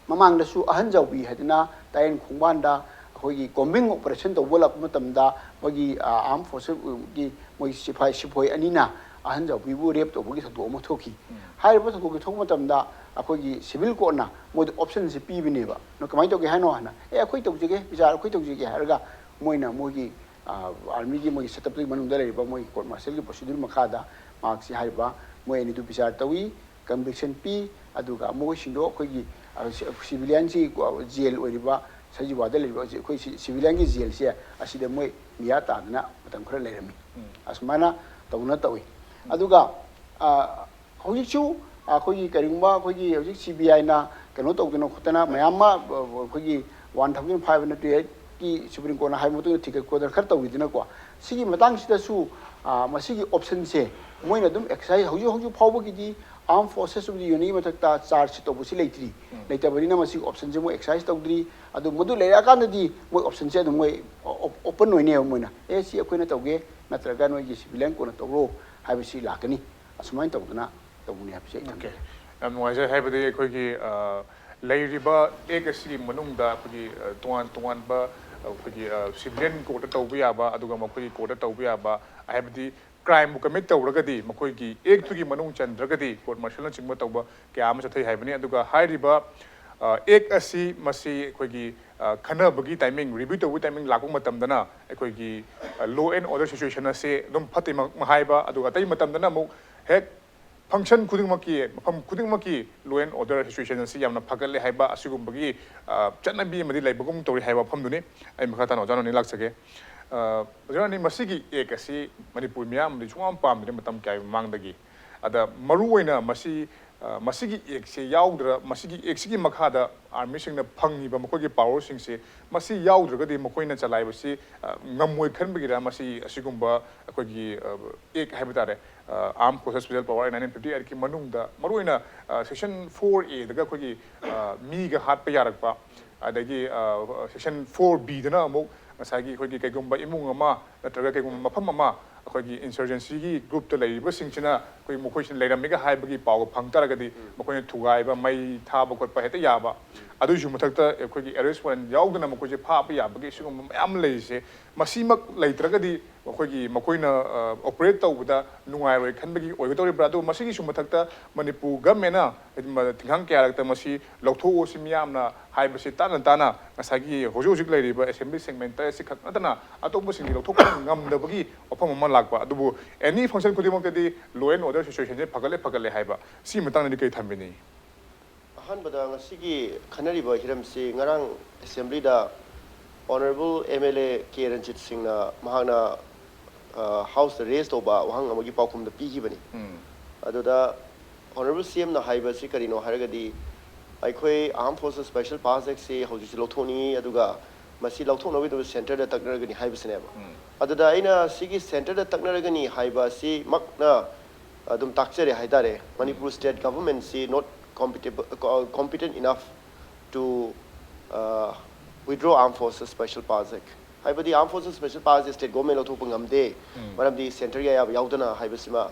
ꯃꯃꯥꯡꯗꯁꯨ ꯑꯍꯟꯖꯥꯎꯕꯤ ꯍꯥꯏꯗꯅ ꯇꯥꯏꯌꯦꯟ ꯈꯣꯡꯕꯥꯟꯗ ꯑꯩꯈꯣꯏꯒꯤ ꯀꯣꯝꯕꯤꯡ ꯑꯣꯄꯔꯦꯁꯟ ꯇꯧꯕ ꯂꯥꯛꯄ ꯃꯇꯝꯗ ꯃꯣꯏꯒꯤ, ꯑ, ꯑꯥꯔꯝ ꯐꯣꯔꯁꯀꯤ ꯃꯣꯏ ꯁꯤꯐꯥꯏ, ꯁꯤꯐꯣꯏ ꯑꯅꯤꯅ ꯑꯍꯟꯖꯥꯎꯕꯤꯕꯨ ꯔꯦꯞ ꯇꯧꯕꯒꯤ ꯊꯧꯗꯣꯛ ꯑꯃ ꯊꯣꯛꯈꯤ꯫ ꯍꯥꯏꯔꯤꯕ ꯊꯧꯗꯣꯛꯁꯤ ꯊꯣꯛꯄ ꯃꯇꯝꯗ ꯑꯩꯈꯣꯏꯒꯤ ꯁꯤꯚꯤꯜ ꯀꯣꯔꯠꯅ ꯃꯣꯏꯗ ꯑꯣꯞꯁꯟꯁꯤ ꯄꯤꯕꯅꯦꯕ꯫ "ꯅꯪ ꯀꯃꯥꯏꯅ ꯇꯧꯒꯦ ꯍꯥꯏꯅꯣ?" ꯍꯥꯏꯅ, "ꯑꯦ, ꯑꯩꯈꯣꯏ ꯇꯧꯖꯒꯦ, ꯕꯤꯆꯥꯔ ꯑꯩꯈꯣꯏ ꯇꯧꯖꯒꯦ" ꯍꯥꯏꯔꯒ ꯃꯣꯏꯅ ꯃꯣꯏꯒꯤ, ꯑ, ꯑꯥꯔꯃꯤꯒꯤ ꯃꯣꯏꯒꯤ ꯁꯦꯇꯞꯇꯨꯒꯤ ꯃꯅꯨꯡꯗ ꯂꯩꯔꯤꯕ ꯃꯣꯏꯒꯤ ꯀꯣꯔꯠ ꯃꯥꯔꯁꯦꯜꯒꯤ ꯄ꯭ꯔꯣꯁꯤꯗ꯭ꯌꯨꯔ ꯃꯈꯥꯗ ꯃꯍꯥꯛꯁꯤ ꯍꯥꯏꯔꯤꯕ ꯃꯣꯏ ꯑꯅꯤꯗꯨ ꯕꯤꯆꯥꯔ ꯇꯧꯏ꯫ ꯀꯟꯚꯤꯛꯁꯟ ꯄꯤ꯫ ꯑꯗꯨꯒ ꯃꯈꯣꯏꯁꯤꯡꯗꯣ ꯑꯩꯈꯣꯏꯒꯤ, ꯑ, ꯁꯤ-, ꯁꯤꯚꯤꯂꯤꯌꯟꯁꯤ, ꯑ, ꯖꯦꯜ ꯑꯣꯏꯔꯤꯕ ꯁꯖꯤꯋꯥꯗ ꯂꯩꯔꯤꯕ ꯍꯧꯖꯤꯛ ꯑꯩꯈꯣꯏ ꯁꯤ-, ꯁꯤꯚꯤꯂꯤꯌꯟꯒꯤ ꯖꯦꯜꯁꯦ ꯑꯁꯤꯗ ꯃꯣꯏ ꯃꯤꯌꯥ ꯇꯥꯗꯅ ꯃꯇꯝ ꯈꯔ ꯂꯩꯔꯝꯃꯤ꯫ ꯑꯁꯨꯃꯥꯏꯅ ꯇꯧꯗꯅ ꯇꯧꯏ꯫ ꯑꯗꯨꯒ, ꯑ, ꯍꯧꯖꯤꯛꯁꯨ ꯑꯩꯈꯣꯏꯒꯤ ꯀꯔꯤꯒꯨꯝꯕ ꯑꯩꯈꯣꯏꯒꯤ ꯍꯧꯖꯤꯛ ꯁꯤ ꯕꯤ ꯑꯥꯏꯅ ꯀꯩꯅꯣ ꯇꯧꯗꯅ ꯈꯣꯠꯇꯅ ꯃꯌꯥꯝ ꯑꯃ, ꯑ, ꯑꯩꯈꯣꯏꯒꯤ one thousand five hundred twenty ꯑꯩꯠꯀꯤ ꯁꯨꯄ꯭ꯔꯤꯝ ꯀꯣꯔꯠꯅ ꯍꯥꯏꯕ ꯃꯇꯨꯡ ꯏꯟꯅ ꯊꯤꯒꯠ ꯈꯣꯠꯇꯅ ꯈꯔ ꯇꯧꯔꯤꯗꯅꯀꯣ꯫ ꯁꯤꯒꯤ ꯃꯇꯥꯡꯁꯤꯗꯁꯨ, ꯑ, ꯃꯁꯤꯒꯤ ꯑꯣꯞꯁꯟꯁꯦ ꯃꯣꯏꯅ ꯑꯗꯨꯝ ꯑꯦꯛꯁꯔꯁꯥꯏꯁ ꯍꯧꯖꯤꯛ ꯍꯧꯖꯤꯛ ꯐꯥꯎꯕꯒꯤꯗꯤ Armed Forces of the Unionꯒꯤ ꯃꯊꯛꯇ ꯆꯥꯔꯖ ꯁꯤꯠ ꯇꯧꯕꯁꯤ ꯂꯩꯇ꯭ꯔꯤ꯫ ꯂꯩꯇꯕꯅꯤꯅ ꯃꯁꯤꯒꯤ ꯑꯣꯞꯁꯟꯁꯦ ꯃꯣꯏ ꯑꯦꯛꯁꯔꯁꯥꯏꯁ ꯇꯧꯗ꯭ꯔꯤ꯫ ꯑꯗꯨ ꯃꯗꯨ ꯂꯩꯔꯛꯑꯀꯥꯟꯗꯗꯤ ꯃꯣꯏ ꯑꯣꯞꯁꯟꯁꯦ ꯑꯗꯨꯝ ꯃꯣꯏ ꯑꯣꯞ-, ꯑꯣꯄꯟ ꯑꯣꯏꯅꯦꯕ ꯃꯣꯏꯅ, "ꯑꯦ, ꯁꯤ ꯑꯩꯈꯣꯏꯅ ꯇꯧꯒꯦ, ꯅꯠꯇ꯭ꯔꯒ ꯅꯣꯏꯒꯤ ꯁꯤꯚꯤꯂꯤꯌꯟ ꯀꯣꯟꯅ ꯇꯧꯔꯣ" ꯍꯥꯏꯕꯁꯤ ꯂꯥꯛꯀꯅꯤ꯫ ꯑꯁꯨꯃꯥꯏꯅ ꯇꯧꯗꯅ ꯇꯧꯕꯅꯤ ꯍꯥꯏꯕꯁꯤ ꯑꯩ ꯑꯣꯀꯦ꯫ ꯊꯝꯖꯒꯦ꯫ ꯌꯥꯝ ꯅꯨꯡꯉꯥꯏꯖꯩ꯫ ꯍꯥꯏꯕꯗꯤ ꯑꯩꯈꯣꯏꯒꯤ, ꯑ, ꯂꯩꯔꯤꯕ ꯑꯦꯛ ꯑꯁꯤꯒꯤ ꯃꯅꯨꯡꯗ ꯑꯩꯈꯣꯏꯒꯤ, ꯑ, ꯇꯣꯉꯥꯟ ꯇꯣꯉꯥꯟꯕ, ꯑ, ꯑꯩꯈꯣꯏꯒꯤ, ꯑ, ꯁꯤꯚꯤꯂꯤꯌꯟ ꯀꯣꯔꯠꯇ ꯇꯧꯕ ꯌꯥꯕ, ꯑꯗꯨꯒ ꯃꯈꯣꯏꯒꯤ ꯀꯣꯔꯠꯇ ꯇꯧꯕ ꯌꯥꯕ, ꯍꯥꯏꯕꯗꯤ ꯀ꯭ꯔꯥꯏꯝꯕꯨ ꯀꯃꯤꯠ ꯇꯧꯔꯒꯗꯤ ꯃꯈꯣꯏꯒꯤ ꯑꯦꯛꯇꯨꯒꯤ ꯃꯅꯨꯡ ꯆꯟꯗ꯭ꯔꯒꯗꯤ ꯀꯣꯔꯠ ꯃꯥꯔꯁꯦꯜꯅꯆꯤꯡꯕ ꯇꯧꯕ ꯀꯌꯥ ꯑꯃ ꯆꯠꯊꯩ ꯍꯥꯏꯕꯅꯤ꯫ ꯑꯗꯨꯒ ꯍꯥꯏꯔꯤꯕ, ꯑ, ꯑꯦꯛ ꯑꯁꯤ ꯃꯁꯤ ꯑꯩꯈꯣꯏꯒꯤ, ꯑ, ꯈꯟꯅꯕꯒꯤ ꯇꯥꯏꯃꯤꯡ, ꯔꯤꯚ꯭ꯌꯨ ꯇꯧꯕꯒꯤ ꯇꯥꯏꯃꯤꯡ ꯂꯥꯛꯄ ꯃꯇꯝꯗꯅ ꯑꯩꯈꯣꯏꯒꯤ, ꯑ, law and order situation ꯑꯁꯤ ꯑꯗꯨꯝ ꯐꯠꯇꯦ ꯃ-, ꯃ ꯍꯥꯏꯕ, ꯑꯗꯨꯒ ꯑꯇꯩ ꯃꯇꯝꯗꯅ ꯑꯃꯨꯛ ꯍꯦꯛ ꯐꯪꯁꯟ ꯈꯨꯗꯤꯡꯃꯛꯀꯤ, ꯃꯐꯝ ꯈꯨꯗꯤꯡꯃꯛꯀꯤ law and order situation ꯑꯁꯤ ꯌꯥꯝꯅ ꯐꯒꯠꯂꯦ ꯍꯥꯏꯕ ꯑꯁꯤꯒꯨꯝꯕꯒꯤ, ꯑ, ꯆꯠꯅꯕꯤ ꯑꯃꯗꯤ ꯂꯩꯕꯒꯨꯝ ꯇꯧꯔꯤ ꯍꯥꯏꯕ ꯋꯥꯐꯝꯗꯨꯅꯤ꯫ ꯑꯩ ꯃꯈꯥ ꯇꯥꯅ ꯑꯣꯖꯥ ꯅꯣꯅꯤ ꯂꯥꯛꯆꯒꯦ꯫ ꯑ, ꯑꯣꯖꯥ ꯅꯣꯅꯤ, ꯃꯁꯤꯒꯤ ꯑꯦꯛ ꯑꯁꯤ ꯃꯅꯤꯄꯨꯔ ꯃꯤꯌꯥꯝꯅꯗꯤ ꯁꯨꯡꯄꯥꯝ ꯄꯥꯝꯗ꯭ꯔꯦ ꯃꯇꯝ ꯀꯌꯥꯒꯤ ꯃꯃꯥꯡꯗꯒꯤ꯫ ꯑꯗ ꯃꯔꯨꯑꯣꯏꯅ ꯃꯁꯤ ꯑ, ꯃꯁꯤꯒꯤ ꯑꯦꯛꯁꯦ ꯌꯥꯎꯗ꯭ꯔ ꯃꯁꯤꯒꯤ ꯑꯦꯛꯁꯤꯒꯤ ꯃꯈꯥꯗ ꯑꯥꯔꯃꯤꯁꯤꯡꯅ ꯐꯪꯉꯤꯕ ꯃꯈꯣꯏꯒꯤ ꯄꯥꯋꯔꯁꯤꯡꯁꯦ, ꯃꯁꯤ ꯌꯥꯎꯗ꯭ꯔꯒꯗꯤ ꯃꯈꯣꯏꯅ ꯆꯂꯥꯏꯕꯁꯤ, ꯑ, ꯉꯝꯃꯣꯏ ꯈꯟꯕꯒꯤꯔ? ꯃꯁꯤ ꯑꯁꯤꯒꯨꯝꯕ ꯑꯩꯈꯣꯏꯒꯤ, ꯑ, ꯑꯦꯛ ꯍꯥꯏꯕ ꯇꯥꯔꯦ, ꯑ, Armed Forces Special Power Act nineteen fifty eight ꯀꯤ ꯃꯅꯨꯡꯗ ꯃꯔꯨꯑꯣꯏꯅ, ꯑ, section four A ꯗꯒ ꯑꯩꯈꯣꯏꯒꯤ, ꯑ, ꯃꯤꯒ ꯍꯥꯠꯄ ꯌꯥꯔꯛꯄ, ꯑꯗꯒꯤ, ꯑ, section four B ꯗꯅ ꯑꯃꯨꯛ ꯉꯁꯥꯏꯒꯤ ꯑꯩꯈꯣꯏꯒꯤ ꯀꯩꯒꯨꯝꯕ ꯏꯃꯨꯡ ꯑꯃ ꯅꯠꯇ꯭ꯔꯒ ꯀꯩꯒꯨꯝꯕ ꯃꯐꯝ ꯑꯃ ꯑꯩꯈꯣꯏꯒꯤ insurgency ꯒꯤ group ꯇ ꯂꯩꯔꯤꯕꯁꯤꯡꯁꯤꯅ ꯑꯩꯈꯣꯏ ꯃꯈꯣꯏꯁꯤꯅ ꯂꯩꯔꯝꯃꯤꯒ ꯍꯥꯏꯕꯒꯤ ꯄꯥꯎꯒ ꯐꯪ ꯇꯥꯔꯒꯗꯤ, ꯃꯈꯣꯏꯅ ꯊꯨꯒꯥꯏꯕ, ꯃꯩ ꯊꯥꯕ ꯈꯣꯠꯄ ꯍꯦꯛꯇ ꯌꯥꯕ, ꯑꯗꯨꯒꯤꯁꯨ ꯃꯊꯛꯇ ꯑꯩꯈꯣꯏꯒꯤ arrest warrant ꯌꯥꯎꯗꯅ ꯃꯈꯣꯏꯁꯦ ꯐꯥꯕ ꯌꯥꯕꯒꯤ ꯁꯤꯒꯨꯝꯕ ꯃꯌꯥꯝ ꯂꯩꯔꯤꯁꯦ, ꯃꯁꯤꯃꯛ ꯂꯩꯇ꯭ꯔꯒꯗꯤ ꯑꯩꯈꯣꯏꯒꯤ ꯃꯈꯣꯏꯅ, ꯑ, operate ꯇꯧꯕꯗ ꯅꯨꯡꯉꯥꯏꯔꯣꯏ ꯈꯟꯕꯒꯤ ꯑꯣꯏꯒꯗꯧꯔꯤꯕ꯭ꯔꯥ? ꯑꯗꯨꯒ ꯃꯁꯤꯒꯤꯁꯨ ꯃꯊꯛꯇ ꯃꯅꯤꯄꯨꯔ government ꯅ ꯍꯥꯏꯗꯤ ꯃ-, ꯊꯤꯡꯍꯥꯡ ꯀꯌꯥꯔꯛꯇ ꯃꯁꯤ ꯂꯧꯊꯣꯛꯑꯣ ꯁꯤ ꯃꯤꯌꯥꯝꯅ ꯍꯥꯏꯕꯁꯤ ꯇꯥꯅ ꯇꯥꯅ ꯉꯁꯥꯏꯒꯤ ꯍꯧꯖꯤꯛ ꯍꯧꯖꯤꯛ ꯂꯩꯔꯤꯕ assembly segment ꯇꯔꯦꯠꯁꯤ ꯈꯛ ꯅꯠꯇꯅ ꯑꯇꯣꯞꯄꯁꯤꯡꯗꯤ ꯂꯧꯊꯣꯛꯄ ꯉꯝꯗꯕꯒꯤ ꯋꯥꯐꯝ ꯑꯃ ꯂꯥꯛꯄ꯫ ꯑꯗꯨꯕꯨ any function ꯈꯨꯗꯤꯡꯃꯛꯇꯗꯤ law and order situation ꯁꯦ ꯐꯒꯠꯂꯦ ꯐꯒꯠꯂꯦ ꯍꯥꯏꯕ, ꯁꯤ ꯃꯇꯥꯡꯗꯗꯤ ꯀꯔꯤ ꯊꯝꯕꯤꯅꯤꯡꯉꯤ? ꯑꯍꯥꯟꯕꯗ ꯉꯁꯤꯒꯤ ꯈꯟꯅꯔꯤꯕ ꯍꯤꯔꯝꯁꯤ ꯉꯔꯥꯡ assembly the Honourable M L A K Ranjit ꯁꯤꯡꯅ ꯃꯍꯥꯛꯅ, ꯑ, House ꯇ raise ꯇꯧꯕ ꯋꯥꯍꯪ ꯑꯃꯒꯤ ꯄꯥꯎꯈꯨꯝꯗ ꯄꯤꯈꯤꯕꯅꯤ꯫ ꯎꯝ. ꯑꯗꯨꯗ Honourable C M ꯅ ꯍꯥꯏꯕꯁꯤ ꯀꯔꯤꯅꯣ ꯍꯥꯏꯔꯒꯗꯤ, ꯑꯩꯈꯣꯏ Armed Forces Special Powers Act ꯁꯤ ꯍꯧꯖꯤꯛꯁꯤ ꯂꯧꯊꯣꯛꯅꯤꯡꯉꯤ, ꯑꯗꯨꯒ ꯃꯁꯤ ꯂꯧꯊꯣꯛꯅꯕꯒꯤꯗꯃꯛ centre ꯗ ꯇꯛꯅꯔꯒꯅꯤ ꯍꯥꯏꯕꯁꯤꯅꯦꯕ꯫ ꯎꯝ. ꯑꯗꯨꯗ ꯑꯩꯅ ꯁꯤꯒꯤ centre ꯗ ꯇꯛꯅꯔꯒꯅꯤ ꯍꯥꯏꯕ ꯑꯁꯤꯃꯛꯅ ꯑꯗꯨꯝ ꯇꯥꯛꯆꯔꯦ ꯍꯥꯏꯇꯥꯔꯦ꯫ ꯃꯅꯤꯄꯨꯔ state government ꯁꯤ not competitive, competent enough to, uh, withdraw Armed Forces Special Powers Act꯫ ꯍꯥꯏꯕꯗꯤ Armed Forces Special Powers Act state government ꯂꯧꯊꯣꯛꯄ ꯉꯝꯗꯦ, ꯎꯝ. ꯃꯔꯝꯗꯤ centre ꯒꯤ ꯑꯌꯥꯕ ꯌꯥꯎꯗꯅ ꯍꯥꯏꯕꯁꯤꯃ,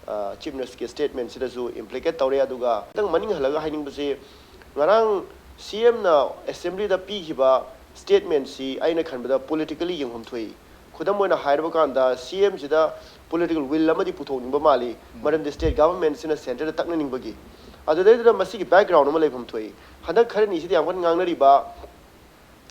ꯑ, Chief Minister ꯒꯤ statement ꯁꯤꯗꯁꯨ implicate ꯇꯧꯔꯦ꯫ ꯑꯗꯨꯒ ꯈꯤꯇꯪ ꯃꯅꯤꯡ ꯍꯜꯂꯒ ꯍꯥꯏꯅꯤꯡꯕꯁꯤ, ꯉꯔꯥꯡ C M ꯅ assembly ꯗ ꯄꯤꯈꯤꯕ statement ꯁꯤ ꯑꯩꯅ ꯈꯟꯕꯗ politically ꯌꯦꯡꯐꯝ ꯊꯣꯛꯏ꯫ ꯈꯨꯗꯝ ꯑꯣꯏꯅ ꯍꯥꯏꯔꯕ ꯀꯥꯟꯗ, C M ꯁꯤꯗ political will ꯑꯃꯗꯤ ꯄꯨꯊꯣꯛꯅꯤꯡꯕ ꯃꯥꯜꯂꯤ, ꯃꯔꯝꯗꯤ state government ꯁꯤꯅ centre ꯗ ꯇꯛꯅꯅꯤꯡꯕꯒꯤ꯫ ꯑꯗꯨꯗꯩꯗꯨꯗ ꯃꯁꯤꯒꯤ background ꯑꯃ ꯂꯩꯐꯝ ꯊꯣꯛꯏ꯫ ꯍꯟꯗꯛ ꯈꯔꯅꯤꯁꯤꯗ ꯌꯥꯝ ꯀꯟꯅ ꯉꯥꯡꯅꯔꯤꯕ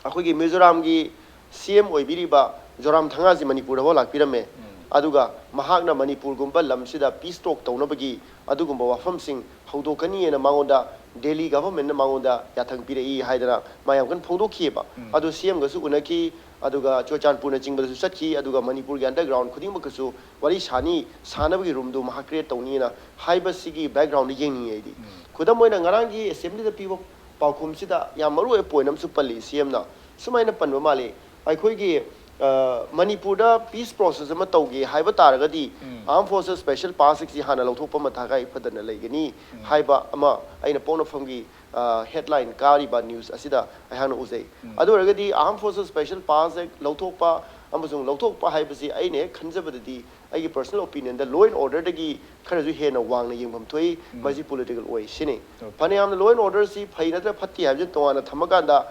ꯑꯩꯈꯣꯏꯒꯤ ꯃꯤꯖꯣꯔꯥꯝꯒꯤ C M ꯑꯣꯏꯕꯤꯔꯤꯕ ꯖꯣꯔꯥꯝꯊꯪꯉꯥꯁꯤ ꯃꯅꯤꯄꯨꯔꯗ ꯐꯥꯎ ꯂꯥꯛꯄꯤꯔꯝꯃꯦ꯫ ꯑꯗꯨꯒ ꯃꯍꯥꯛꯅ ꯃꯅꯤꯄꯨꯔꯒꯨꯝꯕ ꯂꯝꯁꯤꯗ peace talk ꯇꯧꯅꯕꯒꯤ ꯑꯗꯨꯒꯨꯝꯕ ꯋꯥꯐꯝꯁꯤꯡ ꯍꯧꯗꯣꯛꯀꯅꯤ ꯍꯥꯏꯅ ꯃꯉꯣꯟꯗ ꯗꯦꯜꯂꯤ ꯒꯚꯔꯟꯃꯦꯟꯠꯅ ꯃꯉꯣꯟꯗ ꯌꯥꯊꯪ ꯄꯤꯔꯛꯏ ꯍꯥꯏꯗꯅ ꯃꯥ ꯌꯥꯝ ꯀꯟꯅ ꯐꯣꯡꯗꯣꯛꯈꯤꯑꯕ꯫ ꯑꯗꯨ ꯁꯤ ꯑꯦꯝꯒꯁꯨ ꯎꯅꯈꯤ, ꯑꯗꯨꯒ ꯆꯨꯔꯆꯥꯟꯄꯨꯔꯅꯆꯤꯡꯕꯗꯁꯨ ꯆꯠꯈꯤ, ꯑꯗꯨꯒ ꯃꯅꯤꯄꯨꯔꯒꯤ underground ꯈꯨꯗꯤꯡꯃꯛꯀꯁꯨ ꯋꯥꯔꯤ ꯁꯥꯅꯤ, ꯁꯥꯅꯕꯒꯤ ꯔꯨꯝꯗꯨ ꯃꯍꯥꯛ create ꯇꯧꯅꯤꯅ ꯍꯥꯏꯕꯁꯤꯒꯤ backgroundꯗ ꯌꯦꯡꯅꯤꯡꯉꯦ ꯑꯩꯗꯤ꯫ ꯈꯨꯗꯝ ꯑꯣꯏꯅ ꯉꯔꯥꯡꯒꯤ ꯑꯦꯁꯦꯝꯕ꯭ꯂꯤꯗ ꯄꯤꯕ ꯄꯥꯎꯈꯨꯝꯁꯤꯗ ꯌꯥꯝ ꯃꯔꯨ ꯑꯣꯏꯕ point ꯑꯃꯁꯨ ꯄꯜꯂꯤ ꯁꯤ ꯑꯦꯝꯅ꯫ ꯁꯨꯃꯥꯏꯅ ꯄꯟꯕ ꯃꯥꯜꯂꯤ, ꯑꯩꯈꯣꯏꯒꯤ, ꯑ, ꯃꯅꯤꯄꯨꯔꯗ peace process ꯑꯃ ꯇꯧꯒꯦ ꯍꯥꯏꯕ ꯇꯥꯔꯒꯗꯤ Armed Forces Special Pass Actꯁꯤ ꯍꯥꯟꯅ ꯂꯧꯊꯣꯛꯄ ꯑꯃ ꯇꯉꯥꯏ ꯐꯗꯅ ꯂꯩꯒꯅꯤ ꯍꯥꯏꯕ ꯑꯃ ꯑꯩꯅ ꯄꯣꯛꯅꯐꯝꯒꯤ, ꯑ, headline ꯀꯥꯔꯤꯕ news ꯑꯁꯤꯗ ꯑꯩꯍꯥꯛꯅ ꯎꯖꯩ꯫ ꯑꯗꯨ ꯑꯣꯏꯔꯒꯗꯤ Armed Forces Special Pass Act ꯂꯧꯊꯣꯛꯄ ꯑꯃꯁꯨꯡ ꯂꯧꯊꯣꯛꯄ ꯍꯥꯏꯕꯁꯤ ꯑꯩꯅ ꯍꯦꯛ ꯈꯟꯖꯕꯗꯗꯤ ꯑꯩꯒꯤ personal opinionꯗ law and orderꯗꯒꯤ ꯈꯔꯁꯨ ꯍꯦꯟꯅ ꯋꯥꯡꯅ ꯌꯦꯡꯐꯝ ꯊꯣꯛꯏ꯫ ꯃꯁꯤ political ꯑꯣꯏ ꯁꯤꯅꯤ꯫ ꯐꯅꯌꯥꯝꯅ law and orderꯁꯤ ꯐꯩ ꯅꯠꯇ꯭ꯔꯒ ꯐꯠꯇꯦ ꯍꯥꯏꯕꯁꯤ ꯇꯣꯉꯥꯟꯅ ꯊꯝꯃꯀꯥꯟꯗ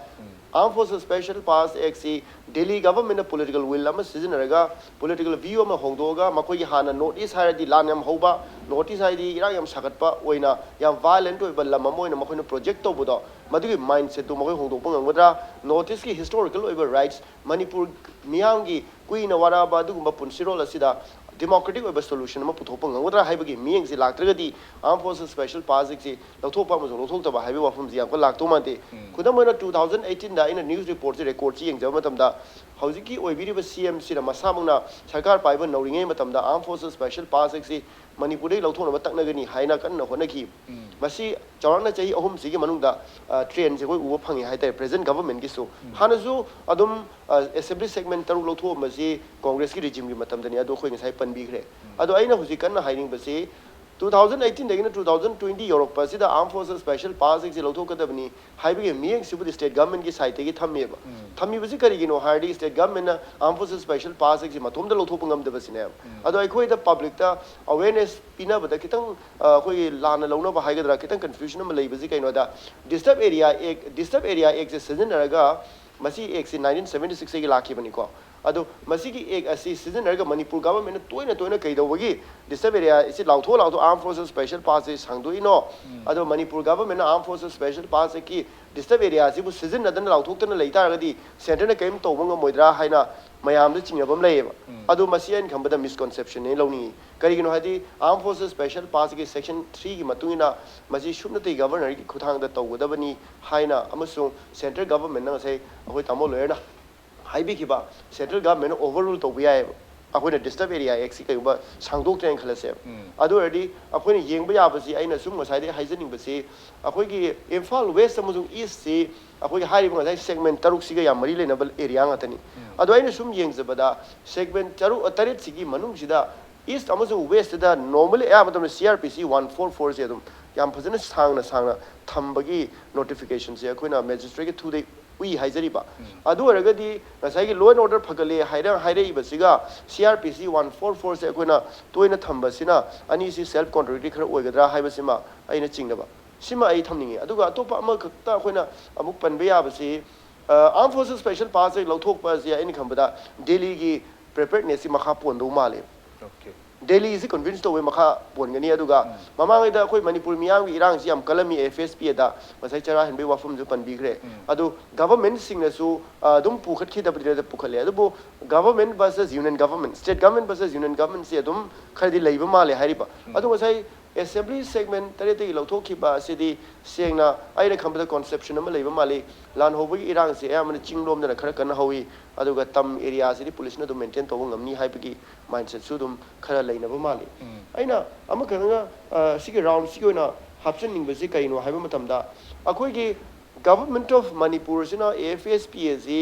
Armed Forces Special Pass Actꯁꯤ Delhi ꯒꯚꯔꯟꯃꯦꯟꯠꯅ political will ꯑꯃ ꯁꯤꯖꯤꯟꯅꯔꯒ political view ꯑꯃ ꯍꯣꯡꯗꯣꯛꯑꯒ ꯃꯈꯣꯏꯒꯤ ꯍꯥꯟꯅ North East ꯍꯥꯏꯔꯗꯤ ꯂꯥꯟ ꯌꯥꯝ ꯍꯧꯕ, North East ꯍꯥꯏꯗꯤ ꯏꯔꯥꯡ ꯌꯥꯝ ꯁꯥꯒꯠꯄ ꯑꯣꯏꯅ ꯌꯥꯝ violent ꯑꯣꯏꯕ ꯂꯝ ꯑꯃ ꯑꯣꯏꯅ ꯃꯈꯣꯏꯅ project ꯇꯧꯕꯗꯣ, ꯃꯗꯨꯒꯤ mindsetꯇꯨ ꯃꯈꯣꯏ ꯍꯣꯡꯗꯣꯛꯄ ꯉꯝꯒꯗ꯭ꯔꯥ? North Eastꯀꯤ historical ꯑꯣꯏꯕ rights, ꯃꯅꯤꯄꯨꯔ ꯃꯤꯌꯥꯝꯒꯤ ꯀꯨꯏꯅ ꯋꯥꯔꯛꯑꯕ ꯑꯗꯨꯒꯨꯝꯕ ꯄꯨꯟꯁꯤꯔꯣꯜ ꯑꯁꯤꯗ democratic ꯑꯣꯏꯕ solution ꯑꯃ ꯄꯨꯊꯣꯛꯄ ꯉꯝꯒꯗ꯭ꯔꯥ ꯍꯥꯏꯕꯒꯤ ꯃꯤꯠꯌꯦꯡꯁꯤ ꯂꯥꯛꯇ꯭ꯔꯒꯗꯤ Armed Forces Special Pass Actꯁꯤ ꯂꯧꯊꯣꯛꯄ ꯑꯃꯁꯨꯡ ꯂꯧꯊꯣꯛꯇꯕ ꯍꯥꯏꯕꯒꯤ ꯋꯥꯐꯝꯁꯤ ꯌꯥꯝ ꯀꯟꯅ ꯂꯥꯛꯇꯧ ꯃꯥꯟꯗꯦ꯫ ꯈꯨꯗꯝ ꯑꯣꯏꯅ two thousand eighteenꯗ ꯑꯩꯅ news reportꯁꯤ, recordꯁꯤ ꯌꯦꯡꯖꯕ ꯃꯇꯝꯗ ꯍꯧꯖꯤꯛꯀꯤ ꯑꯣꯏꯕꯤꯔꯤꯕ ꯁꯤ ꯑꯦꯝꯁꯤꯅ ꯃꯁꯥꯃꯛꯅ ꯁꯔꯀꯥꯔ ꯄꯥꯏꯕ ꯅꯧꯔꯤꯉꯩ ꯃꯇꯝꯗ Armed Forces Special Pass Actꯁꯤ ꯃꯅꯤꯄꯨꯔꯗꯒꯤ ꯂꯧꯊꯣꯛꯅꯕ ꯇꯛꯅꯒꯅꯤ ꯍꯥꯏꯅ ꯀꯟꯅ ꯍꯣꯠꯅꯈꯤ꯫ ꯃꯁꯤ ꯆꯥꯎꯔꯥꯛꯅ ꯆꯍꯤ ꯑꯍꯨꯝꯁꯤꯒꯤ ꯃꯅꯨꯡꯗ, ꯑ, trendꯁꯦ ꯑꯩꯈꯣꯏ ꯎꯕ ꯐꯪꯉꯤ ꯍꯥꯏꯇꯥꯔꯦ, present governmentꯀꯤꯁꯨ꯫ ꯍꯥꯟꯅꯁꯨ ꯑꯗꯨꯝ, ꯑ, assembly segment ꯇꯔꯨꯛ ꯂꯧꯊꯣꯛꯑꯝꯕꯁꯤ Congressꯀꯤ regimeꯒꯤ ꯃꯇꯝꯗꯅꯤ, ꯑꯗꯨ ꯑꯩꯈꯣꯏ ꯉꯁꯥꯏ ꯄꯟꯕꯤꯈ꯭ꯔꯦ꯫ ꯑꯗꯣ ꯑꯩꯅ ꯍꯧꯖꯤꯛ ꯀꯟꯅ ꯍꯥꯏꯅꯤꯡꯕꯁꯤ two thousand eighteenꯗꯒꯤꯅ two thousand twenty ꯌꯧꯔꯛꯄ ꯑꯁꯤꯗ Armed Forces Special Pass Actꯁꯤ ꯂꯧꯊꯣꯛꯀꯗꯕꯅꯤ ꯍꯥꯏꯕꯒꯤ ꯃꯤꯠꯌꯦꯡꯁꯤꯕꯨꯗꯤ state governmentꯀꯤ sideꯇꯒꯤ ꯊꯝꯃꯦꯕ꯫ ꯊꯝꯃꯤꯕꯁꯤ ꯀꯔꯤꯒꯤꯅꯣ ꯍꯥꯏꯔꯗꯤ state governmentꯅ Armed Forces Special Pass Actꯁꯤ ꯃꯇꯣꯝꯇ ꯂꯧꯊꯣꯛꯄ ꯉꯝꯗꯕꯁꯤꯅꯦꯕ꯫ ꯑꯗꯣ ꯑꯩꯈꯣꯏꯗ publicꯇ awareness ꯄꯤꯅꯕꯗ ꯈꯤꯇꯪ, ꯑ, ꯑꯩꯈꯣꯏꯒꯤ ꯂꯥꯟꯅ ꯂꯧꯅꯕ ꯍꯥꯏꯒꯗ꯭ꯔꯥ, ꯈꯤꯇꯪ confusion ꯑꯃ ꯂꯩꯕꯁꯤ ꯀꯩꯅꯣꯗ, Disturbed Area Act, Disturbed Area Actꯁꯦ ꯁꯤꯖꯤꯟꯅꯔꯒ, ꯃꯁꯤ actꯁꯤ nineteen seventy sixꯇꯒꯤ ꯂꯥꯛꯈꯤꯕꯅꯤꯀꯣ꯫ ꯑꯗꯣ ꯃꯁꯤꯒꯤ act ꯑꯁꯤ ꯁꯤꯖꯤꯟꯅꯔꯒ ꯃꯅꯤꯄꯨꯔ governmentꯅ ꯇꯣꯏꯅ ꯇꯣꯏꯅ ꯀꯩꯗꯧꯕꯒꯤ Disturbed Area ꯑꯁꯤ ꯂꯥꯎꯊꯣꯛ ꯂꯥꯎꯊꯣꯛ Armed Forces Special Passꯁꯤ ꯁꯥꯡꯗꯣꯛꯏꯅꯣ? ꯑꯗꯣ Manipur governmentꯅ Armed Forces Special Passꯀꯤ Disturbed Areaꯁꯤꯕꯨ ꯁꯤꯖꯤꯟꯅꯗꯅ ꯂꯥꯎꯊꯣꯛꯇꯅ ꯂꯩ ꯇꯥꯔꯒꯗꯤ centreꯅ ꯀꯔꯤꯝ ꯇꯧꯕ ꯉꯝꯃꯣꯏꯗ꯭ꯔꯥ ꯍꯥꯏꯅ ꯃꯌꯥꯝꯗ ꯆꯤꯡꯅꯕ ꯑꯃ ꯂꯩꯌꯦꯕ꯫ ꯑꯗꯨ ꯃꯁꯤ ꯑꯩꯅ ꯈꯟꯕꯗ ꯃꯤꯁꯀꯣꯟꯁꯦꯞꯁꯟꯅꯦ ꯂꯧꯅꯤꯡꯉꯤ꯫ ꯀꯔꯤꯒꯤꯅꯣ ꯍꯥꯏꯗꯤ, ꯑꯥꯔꯝ ꯐꯣꯔꯁꯦꯁ ꯁ꯭ꯄꯦꯁꯦꯜ ꯄꯥꯁꯀꯤ ꯁꯦꯛꯁꯟ ꯊ꯭ꯔꯤꯒꯤ ꯃꯇꯨꯡ ꯏꯟꯅ ꯃꯁꯤ ꯁꯨꯞꯅꯇꯒꯤ ꯒꯕꯔꯅꯔꯒꯤ ꯈꯨꯠꯊꯥꯡꯗ ꯇꯧꯒꯗꯕꯅꯤ ꯍꯥꯏꯅ ꯑꯃꯁꯨꯡ ꯁꯦꯟꯇ꯭ꯔꯦꯜ ꯒꯕꯔꯟꯃꯦꯟꯠꯅ ꯉꯁꯥꯏ ꯑꯩꯈꯣꯏ ꯇꯥꯃꯣ ꯂꯣꯌꯔꯅ ꯍꯥꯏꯕꯤꯈꯤꯕ, ꯁꯦꯟꯇ꯭ꯔꯦꯜ ꯒꯕꯔꯟꯃꯦꯟꯠꯅ ꯑꯣꯚꯔꯔꯨꯜ ꯇꯧꯕ ꯌꯥꯏꯌꯦꯕ꯫ ꯑꯩꯈꯣꯏꯅ ꯗꯤꯁꯇꯔꯕ ꯑꯦꯔꯤꯌꯥ ꯑꯦꯛꯁꯤ ꯀꯩꯒꯨꯝꯕ ꯁꯥꯡꯗꯣꯛꯇ꯭ꯔꯦꯅ ꯈꯜꯂꯁꯦꯕ꯫ ꯑꯗꯨ ꯑꯣꯏꯔꯗꯤ ꯑꯩꯈꯣꯏꯅ ꯌꯦꯡꯕ ꯌꯥꯕꯁꯤ, ꯑꯩꯅ ꯁꯨꯝ ꯉꯁꯥꯏꯗꯒꯤ ꯍꯥꯏꯖꯅꯤꯡꯕꯁꯤ, ꯑꯩꯈꯣꯏꯒꯤ ꯏꯝꯐꯥꯜ ꯋꯦꯁ ꯑꯃꯁꯨꯡ ꯏꯁꯁꯤ ꯑꯩꯈꯣꯏꯒꯤ ꯍꯥꯏꯔꯤꯕ ꯉꯁꯥꯏ ꯁꯦꯒꯃꯦꯟꯠ ꯇꯔꯨꯛꯁꯤꯒ ꯌꯥꯝ ꯃꯔꯤ ꯂꯩꯅꯕ ꯑꯦꯔꯤꯌꯥ ꯉꯥꯛꯇꯅꯤ꯫ ꯑꯗꯣ ꯑꯩꯅ ꯁꯨꯝ ꯌꯦꯡꯖꯕꯗ, ꯁꯦꯒꯃꯦꯟꯠ ꯇꯔꯨꯛ, ꯇꯔꯦꯠꯁꯤꯒꯤ ꯃꯅꯨꯡꯁꯤꯗ ꯏꯁ ꯑꯃꯁꯨꯡ ꯋꯦꯁꯇꯗ ꯅꯣꯔꯃꯦꯜꯂꯤ ꯑꯌꯥꯝꯕ ꯃꯇꯝꯗ ꯁꯤ ꯑꯥꯔ ꯄꯤ ꯁꯤ ꯋꯥꯟ ꯐꯣꯔ ꯐꯣꯔꯁꯦ ꯑꯗꯨꯝ ꯌꯥꯝ ꯐꯖꯅ ꯁꯥꯡꯅ ꯁꯥꯡꯅ ꯊꯝꯕꯒꯤ ꯅꯣꯇꯤꯐꯤꯀꯦꯁꯟꯁꯦ ꯑꯩꯈꯣꯏꯅ ꯃꯦꯖꯤꯁꯇ꯭ꯔꯦꯠꯀꯤ ꯊ꯭ꯔꯨꯗꯩ ꯎꯏ ꯍꯥꯏꯖꯔꯤꯕ꯫ ꯑꯗꯨ ꯑꯣꯏꯔꯒꯗꯤ ꯉꯁꯥꯏꯒꯤ law and order ꯐꯒꯠꯂꯦ ꯍꯥꯏꯔ-, ꯍꯥꯏꯔꯛꯏꯕꯁꯤꯒ ꯁꯤ ꯑꯥꯔ ꯄꯤ ꯁꯤ ꯋꯥꯟ ꯐꯣꯔ ꯐꯣꯔꯁꯦ ꯑꯩꯈꯣꯏꯅ ꯇꯣꯏꯅ ꯊꯝꯕꯁꯤꯅ ꯑꯅꯤꯁꯤ ꯁꯦꯜꯐ ꯀꯣꯟꯇ꯭ꯔꯣꯗꯤꯛꯇꯤ ꯈꯔ ꯑꯣꯏꯒꯗ꯭ꯔꯥ ꯍꯥꯏꯕꯁꯤꯃ ꯑꯩꯅ ꯆꯤꯡꯅꯕ꯫ ꯁꯤꯃ ꯑꯩ ꯊꯝꯅꯤꯡꯉꯤ꯫ ꯑꯗꯨꯒ ꯑꯇꯣꯞꯄ ꯑꯃꯈꯛꯇ ꯑꯩꯈꯣꯏꯅ ꯑꯃꯨꯛ ꯄꯟꯕ ꯌꯥꯕꯁꯤ, ꯑ, ꯑꯥꯔꯝ ꯐꯣꯔꯁꯦꯁ ꯁ꯭ꯄꯦꯁꯦꯜ ꯄꯥꯁ ꯑꯦꯛ ꯂꯧꯊꯣꯛꯄ ꯑꯁꯤ ꯑꯩꯅ ꯈꯟꯕꯗ ꯗꯦꯜꯂꯤꯒꯤ ꯄ꯭ꯔꯤꯄꯦꯌꯔꯗꯅꯦꯁꯀꯤ ꯃꯈꯥ ꯄꯣꯟꯗꯧ ꯃꯥꯜꯂꯦ꯫ Okay. ꯗꯦꯜꯂꯤꯁꯤ ꯀꯟꯚꯤꯟꯁ ꯇꯧꯕꯩ ꯃꯈꯥ ꯄꯣꯟꯒꯅꯤ꯫ ꯑꯗꯨꯒ ꯃꯃꯥꯡꯉꯩꯗ ꯑꯩꯈꯣꯏ ꯃꯅꯤꯄꯨꯔ ꯃꯤꯌꯥꯝꯒꯤ ꯏꯔꯥꯡꯁꯤ ꯌꯥꯝ ꯀꯜꯂꯝꯃꯤ ꯑꯦꯐ ꯑꯦꯁ ꯄꯤ ꯑꯦꯗ, ꯉꯁꯥꯏ ꯆꯔꯥ ꯍꯦꯟꯕꯒꯤ ꯋꯥꯐꯝꯁꯨ ꯄꯟꯕꯤꯈ꯭ꯔꯦ꯫ ꯑꯗꯨ ꯒꯚꯔꯟꯃꯦꯟꯠꯁꯤꯡꯅꯁꯨ, ꯑ, ꯑꯗꯨꯝ ꯄꯨꯈꯠꯈꯤꯗꯕꯗꯤ ꯅꯠꯇꯦ, ꯄꯨꯈꯠꯂꯦ꯫ ꯑꯗꯨꯕꯨ government versus union government, state government versus union ꯒꯚꯔꯟꯃꯦꯟꯠꯁꯤ ꯑꯗꯨꯝ ꯈꯔꯗꯤ ꯂꯩꯕ ꯃꯥꯜꯂꯦ ꯍꯥꯏꯔꯤꯕ꯫ ꯑꯗꯨ ꯉꯁꯥꯏ ꯑꯦꯁꯦꯝꯕ꯭ꯂꯤ ꯁꯦꯒꯃꯦꯟꯠ ꯇꯔꯦꯠꯇꯒꯤ ꯂꯧꯊꯣꯛꯈꯤꯕ ꯑꯁꯤꯗꯤ ꯁꯦꯡꯅ ꯑꯩꯅ ꯈꯟꯕꯗ ꯀꯣꯟꯁꯦꯞꯁꯟ ꯑꯃ ꯂꯩꯕ ꯃꯥꯜꯂꯤ꯫ ꯂꯥꯟ ꯍꯧꯕꯒꯤ ꯏꯔꯥꯡꯁꯦ ꯑꯌꯥꯝꯕꯅ ꯆꯤꯡ ꯂꯣꯝꯗꯅ ꯈꯔ ꯀꯟꯅ ꯍꯧꯏ, ꯑꯗꯨꯒ ꯇꯝ ꯑꯦꯔꯤꯌꯥꯁꯤꯗꯤ ꯄꯨꯂꯤꯁꯅ ꯑꯗꯨꯝ ꯃꯦꯟꯇꯦꯟ ꯇꯧꯕ ꯉꯝꯅꯤ ꯍꯥꯏꯕꯒꯤ ꯃꯥꯏꯟꯁꯦꯠꯁꯨ ꯑꯗꯨꯝ ꯈꯔ ꯂꯩꯅꯕ ꯃꯥꯜꯂꯤ꯫ ꯑꯩꯅ ꯑꯃꯈꯛꯇꯪꯒ, ꯑ, ꯁꯤꯒꯤ ꯔꯥꯎꯟꯁꯤꯒꯤ ꯑꯣꯏꯅ ꯍꯥꯞꯆꯤꯟꯅꯤꯡꯕꯁꯤ ꯀꯔꯤꯅꯣ ꯍꯥꯏꯕ ꯃꯇꯝꯗ, ꯑꯩꯈꯣꯏꯒꯤ Government of ꯃꯅꯤꯄꯨꯔꯁꯤꯅ ꯑꯦ ꯑꯦꯐ ꯑꯦꯁ ꯄꯤ ꯑꯦꯁꯤ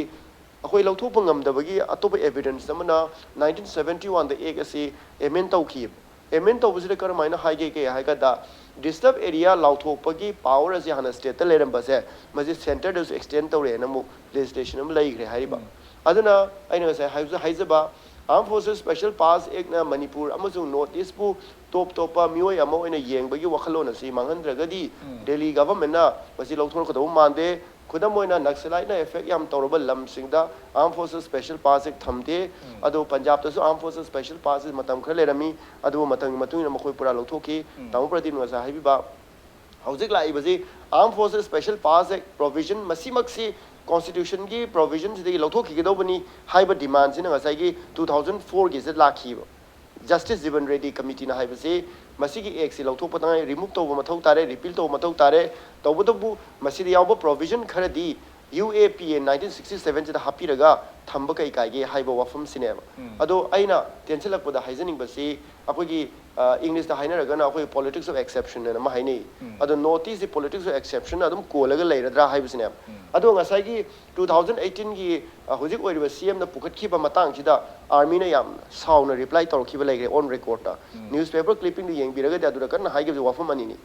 ꯑꯩꯈꯣꯏ ꯂꯧꯊꯣꯛꯄ ꯉꯝꯗꯕꯒꯤ ꯑꯇꯣꯞꯄ ꯑꯦꯚꯤꯗꯦꯟꯁ ꯑꯃꯅ ꯅꯥꯏꯟꯇꯤꯟ ꯁꯕꯦꯟꯇꯤ ꯋꯥꯟꯗ ꯑꯦꯛ ꯑꯁꯤ ꯑꯦꯃꯦꯟ ꯇꯧꯈꯤꯕ꯫ ꯑꯦꯃꯦꯟ ꯇꯧꯕꯁꯤꯗ ꯀꯔꯝꯍꯥꯏꯅ ꯍꯥꯏꯒꯦ ꯀꯩ ꯍꯥꯏ ꯀꯥꯟꯗ, ꯗꯤꯁꯇꯔꯕ ꯑꯦꯔꯤꯌꯥ ꯂꯥꯎꯊꯣꯛꯄꯒꯤ ꯄꯥꯋꯔ ꯑꯁꯤ ꯍꯥꯟꯅ ꯁ꯭ꯇꯦꯠꯇ ꯂꯩꯔꯝꯕꯁꯦ, ꯃꯁꯤ ꯁꯦꯟꯇꯔꯗꯁꯨ ꯑꯦꯛꯁꯇꯦꯟ ꯇꯧꯔꯛꯑꯦꯅ ꯑꯃꯨꯛ ꯂꯦꯖꯤꯁꯂꯦꯁꯟ ꯑꯃ ꯂꯩꯈ꯭ꯔꯦ ꯍꯥꯏꯔꯤꯕ꯫ ꯑꯗꯨꯅ ꯑꯩꯅ ꯉꯁꯥꯏ ꯍꯥꯏꯖ-, ꯍꯥꯏꯖꯕ, ꯑꯥꯔꯝ ꯐꯣꯔꯁꯦꯁ ꯁ꯭ꯄꯦꯁꯦꯜ ꯄꯥꯁ ꯑꯦꯛꯅ ꯃꯅꯤꯄꯨꯔ ꯑꯃꯁꯨꯡ ꯅꯣꯔꯠ ꯏꯁꯄꯨ ꯇꯣꯞ ꯇꯣꯞꯄ ꯃꯤꯑꯣꯏ ꯑꯃ ꯑꯣꯏꯅ ꯌꯦꯡꯕꯒꯤ ꯋꯥꯈꯜꯂꯣꯟ ꯑꯁꯤ ꯃꯥꯡꯍꯟꯗ꯭ꯔꯒꯗꯤ, ꯗꯦꯜꯂꯤ ꯒꯚꯔꯟꯃꯦꯟꯠꯅ ꯃꯁꯤ ꯂꯧꯊꯣꯔꯛꯀꯗꯧꯕ ꯃꯥꯟꯗꯦ꯫ ꯈꯨꯗꯝ ꯑꯣꯏꯅ, ꯅꯛꯁꯂꯥꯏꯠꯅ ꯑꯦꯐꯦꯛ ꯌꯥꯝ ꯇꯧꯔꯕ ꯂꯝꯁꯤꯡꯗ ꯑꯥꯔꯝ ꯐꯣꯔꯁꯦꯁ ꯁ꯭ꯄꯦꯁꯦꯜ ꯄꯥꯁ ꯑꯦꯛ ꯊꯝꯗꯦ꯫ ꯑꯗꯨ ꯄꯟꯖꯥꯕꯇꯁꯨ ꯑꯥꯔꯝ ꯐꯣꯔꯁꯦꯁ ꯁ꯭ꯄꯦꯁꯦꯜ ꯄꯥꯁ ꯑꯦꯛ ꯃꯇꯝ ꯈꯔ ꯂꯩꯔꯝꯃꯤ, ꯑꯗꯨꯕꯨ ꯃꯇꯝꯒꯤ ꯃꯇꯨꯡ ꯏꯟꯅ ꯃꯈꯣꯏ ꯄꯨꯔꯥ ꯂꯧꯊꯣꯛꯈꯤ꯫ ꯇꯥꯃꯣ ꯄ꯭ꯔꯗꯤꯞꯅ ꯉꯁꯥꯏ ꯍꯥꯏꯕꯤꯕ, ꯍꯧꯖꯤꯛ ꯂꯥꯛꯏꯕꯁꯤ ꯑꯥꯔꯝ ꯐꯣꯔꯁꯦꯁ ꯁ꯭ꯄꯦꯁꯦꯜ ꯄꯥꯁ ꯑꯦꯛ ꯄ꯭ꯔꯣꯚꯤꯖꯟ ꯃꯁꯤꯃꯛꯁꯤ ꯀꯣꯟꯁꯇꯤꯇ꯭ꯌꯨꯁꯟꯒꯤ ꯄ꯭ꯔꯣꯚꯤꯖꯟꯁꯤꯗꯒꯤ ꯂꯧꯊꯣꯛꯈꯤꯒꯗꯧꯕꯅꯤ ꯍꯥꯏꯕ ꯗꯤꯃꯥꯟꯁꯤꯅ ꯉꯁꯥꯏꯒꯤ ꯇꯨ ꯊꯥꯎꯖꯟ ꯐꯣꯔꯒꯤꯁꯤꯗ ꯂꯥꯛꯈꯤꯕ꯫ ꯖꯁꯇꯤꯁ ꯖꯤꯕꯟ ꯔꯦꯗꯤ ꯀꯃꯤꯇꯤꯅ ꯍꯥꯏꯕꯁꯤ ꯃꯁꯤꯒꯤ ꯑꯦꯛꯁꯤ ꯂꯧꯊꯣꯛꯄ ꯇꯉꯥꯏ, ꯔꯤꯃꯨꯚ ꯇꯧꯕ ꯃꯊꯧ ꯇꯥꯔꯦ, ꯔꯤꯄꯤꯜ ꯇꯧꯕ ꯃꯊꯧ ꯇꯥꯔꯦ꯫ ꯇꯧꯕꯇꯕꯨ ꯃꯁꯤꯗ ꯌꯥꯎꯕ ꯄ꯭ꯔꯣꯚꯤꯖꯟ ꯈꯔꯗꯤ ꯌꯨ ꯑꯦ ꯄꯤ ꯑꯦ ꯅꯥꯏꯟꯇꯤꯟ ꯁꯤꯛꯁꯇꯤ ꯁꯚꯦꯟꯁꯤꯗ ꯍꯥꯞꯄꯤꯔꯒ ꯊꯝꯕ ꯀꯩ ꯀꯥꯏꯒꯦ ꯍꯥꯏꯕ ꯋꯥꯐꯝꯁꯤꯅꯦꯕ꯫ ꯑꯗꯣ ꯑꯩꯅ ꯇꯦꯟꯁꯤꯜꯂꯛꯄꯗ ꯍꯥꯏꯖꯅꯤꯡꯕꯁꯤ ꯑꯩꯈꯣꯏꯒꯤ, ꯑ, ꯏꯪꯂꯤꯁꯇ ꯍꯥꯏꯅꯔꯒꯅ ꯑꯩꯈꯣꯏ politics of exception ꯍꯥꯏꯅ ꯑꯃ ꯍꯥꯏꯅꯩ꯫ ꯑꯗꯣ ꯅꯣꯔꯠ ꯏꯁꯁꯤ politics of exception ꯑꯗꯨꯝ ꯀꯣꯜꯂꯒ ꯂꯩꯔꯗ꯭ꯔꯥ ꯍꯥꯏꯕꯁꯤꯅꯦꯕ꯫ ꯑꯗꯣ ꯉꯁꯥꯏꯒꯤ ꯇꯨ ꯊꯥꯎꯖꯟ ꯑꯩꯠꯇꯤꯟꯒꯤ, ꯑ, ꯍꯧꯖꯤꯛ ꯑꯣꯏꯔꯤꯕ ꯁꯤ ꯑꯦꯝꯅ ꯄꯨꯈꯠꯈꯤꯕ ꯃꯇꯥꯡꯁꯤꯗ ꯑꯥꯔꯃꯤꯅ ꯌꯥꯝ ꯁꯥꯎꯅ ꯔꯤꯄ꯭ꯂꯥꯏ ꯇꯧꯔꯛꯈꯤꯕ ꯂꯩꯈ꯭ꯔꯦ ꯑꯣꯟ ꯔꯦꯀꯣꯔꯗꯇ꯫ ꯅ꯭ꯌꯨꯁꯄꯦꯄꯔ ꯀ꯭ꯂꯤꯞꯄꯤꯡꯗꯨ ꯌꯦꯡꯕꯤꯔꯒꯗꯤ ꯑꯗꯨꯗ ꯀꯟꯅ ꯍꯥꯏꯈꯤꯕꯁꯦ ꯋꯥꯐꯝ ꯑꯅꯤꯅꯤ꯫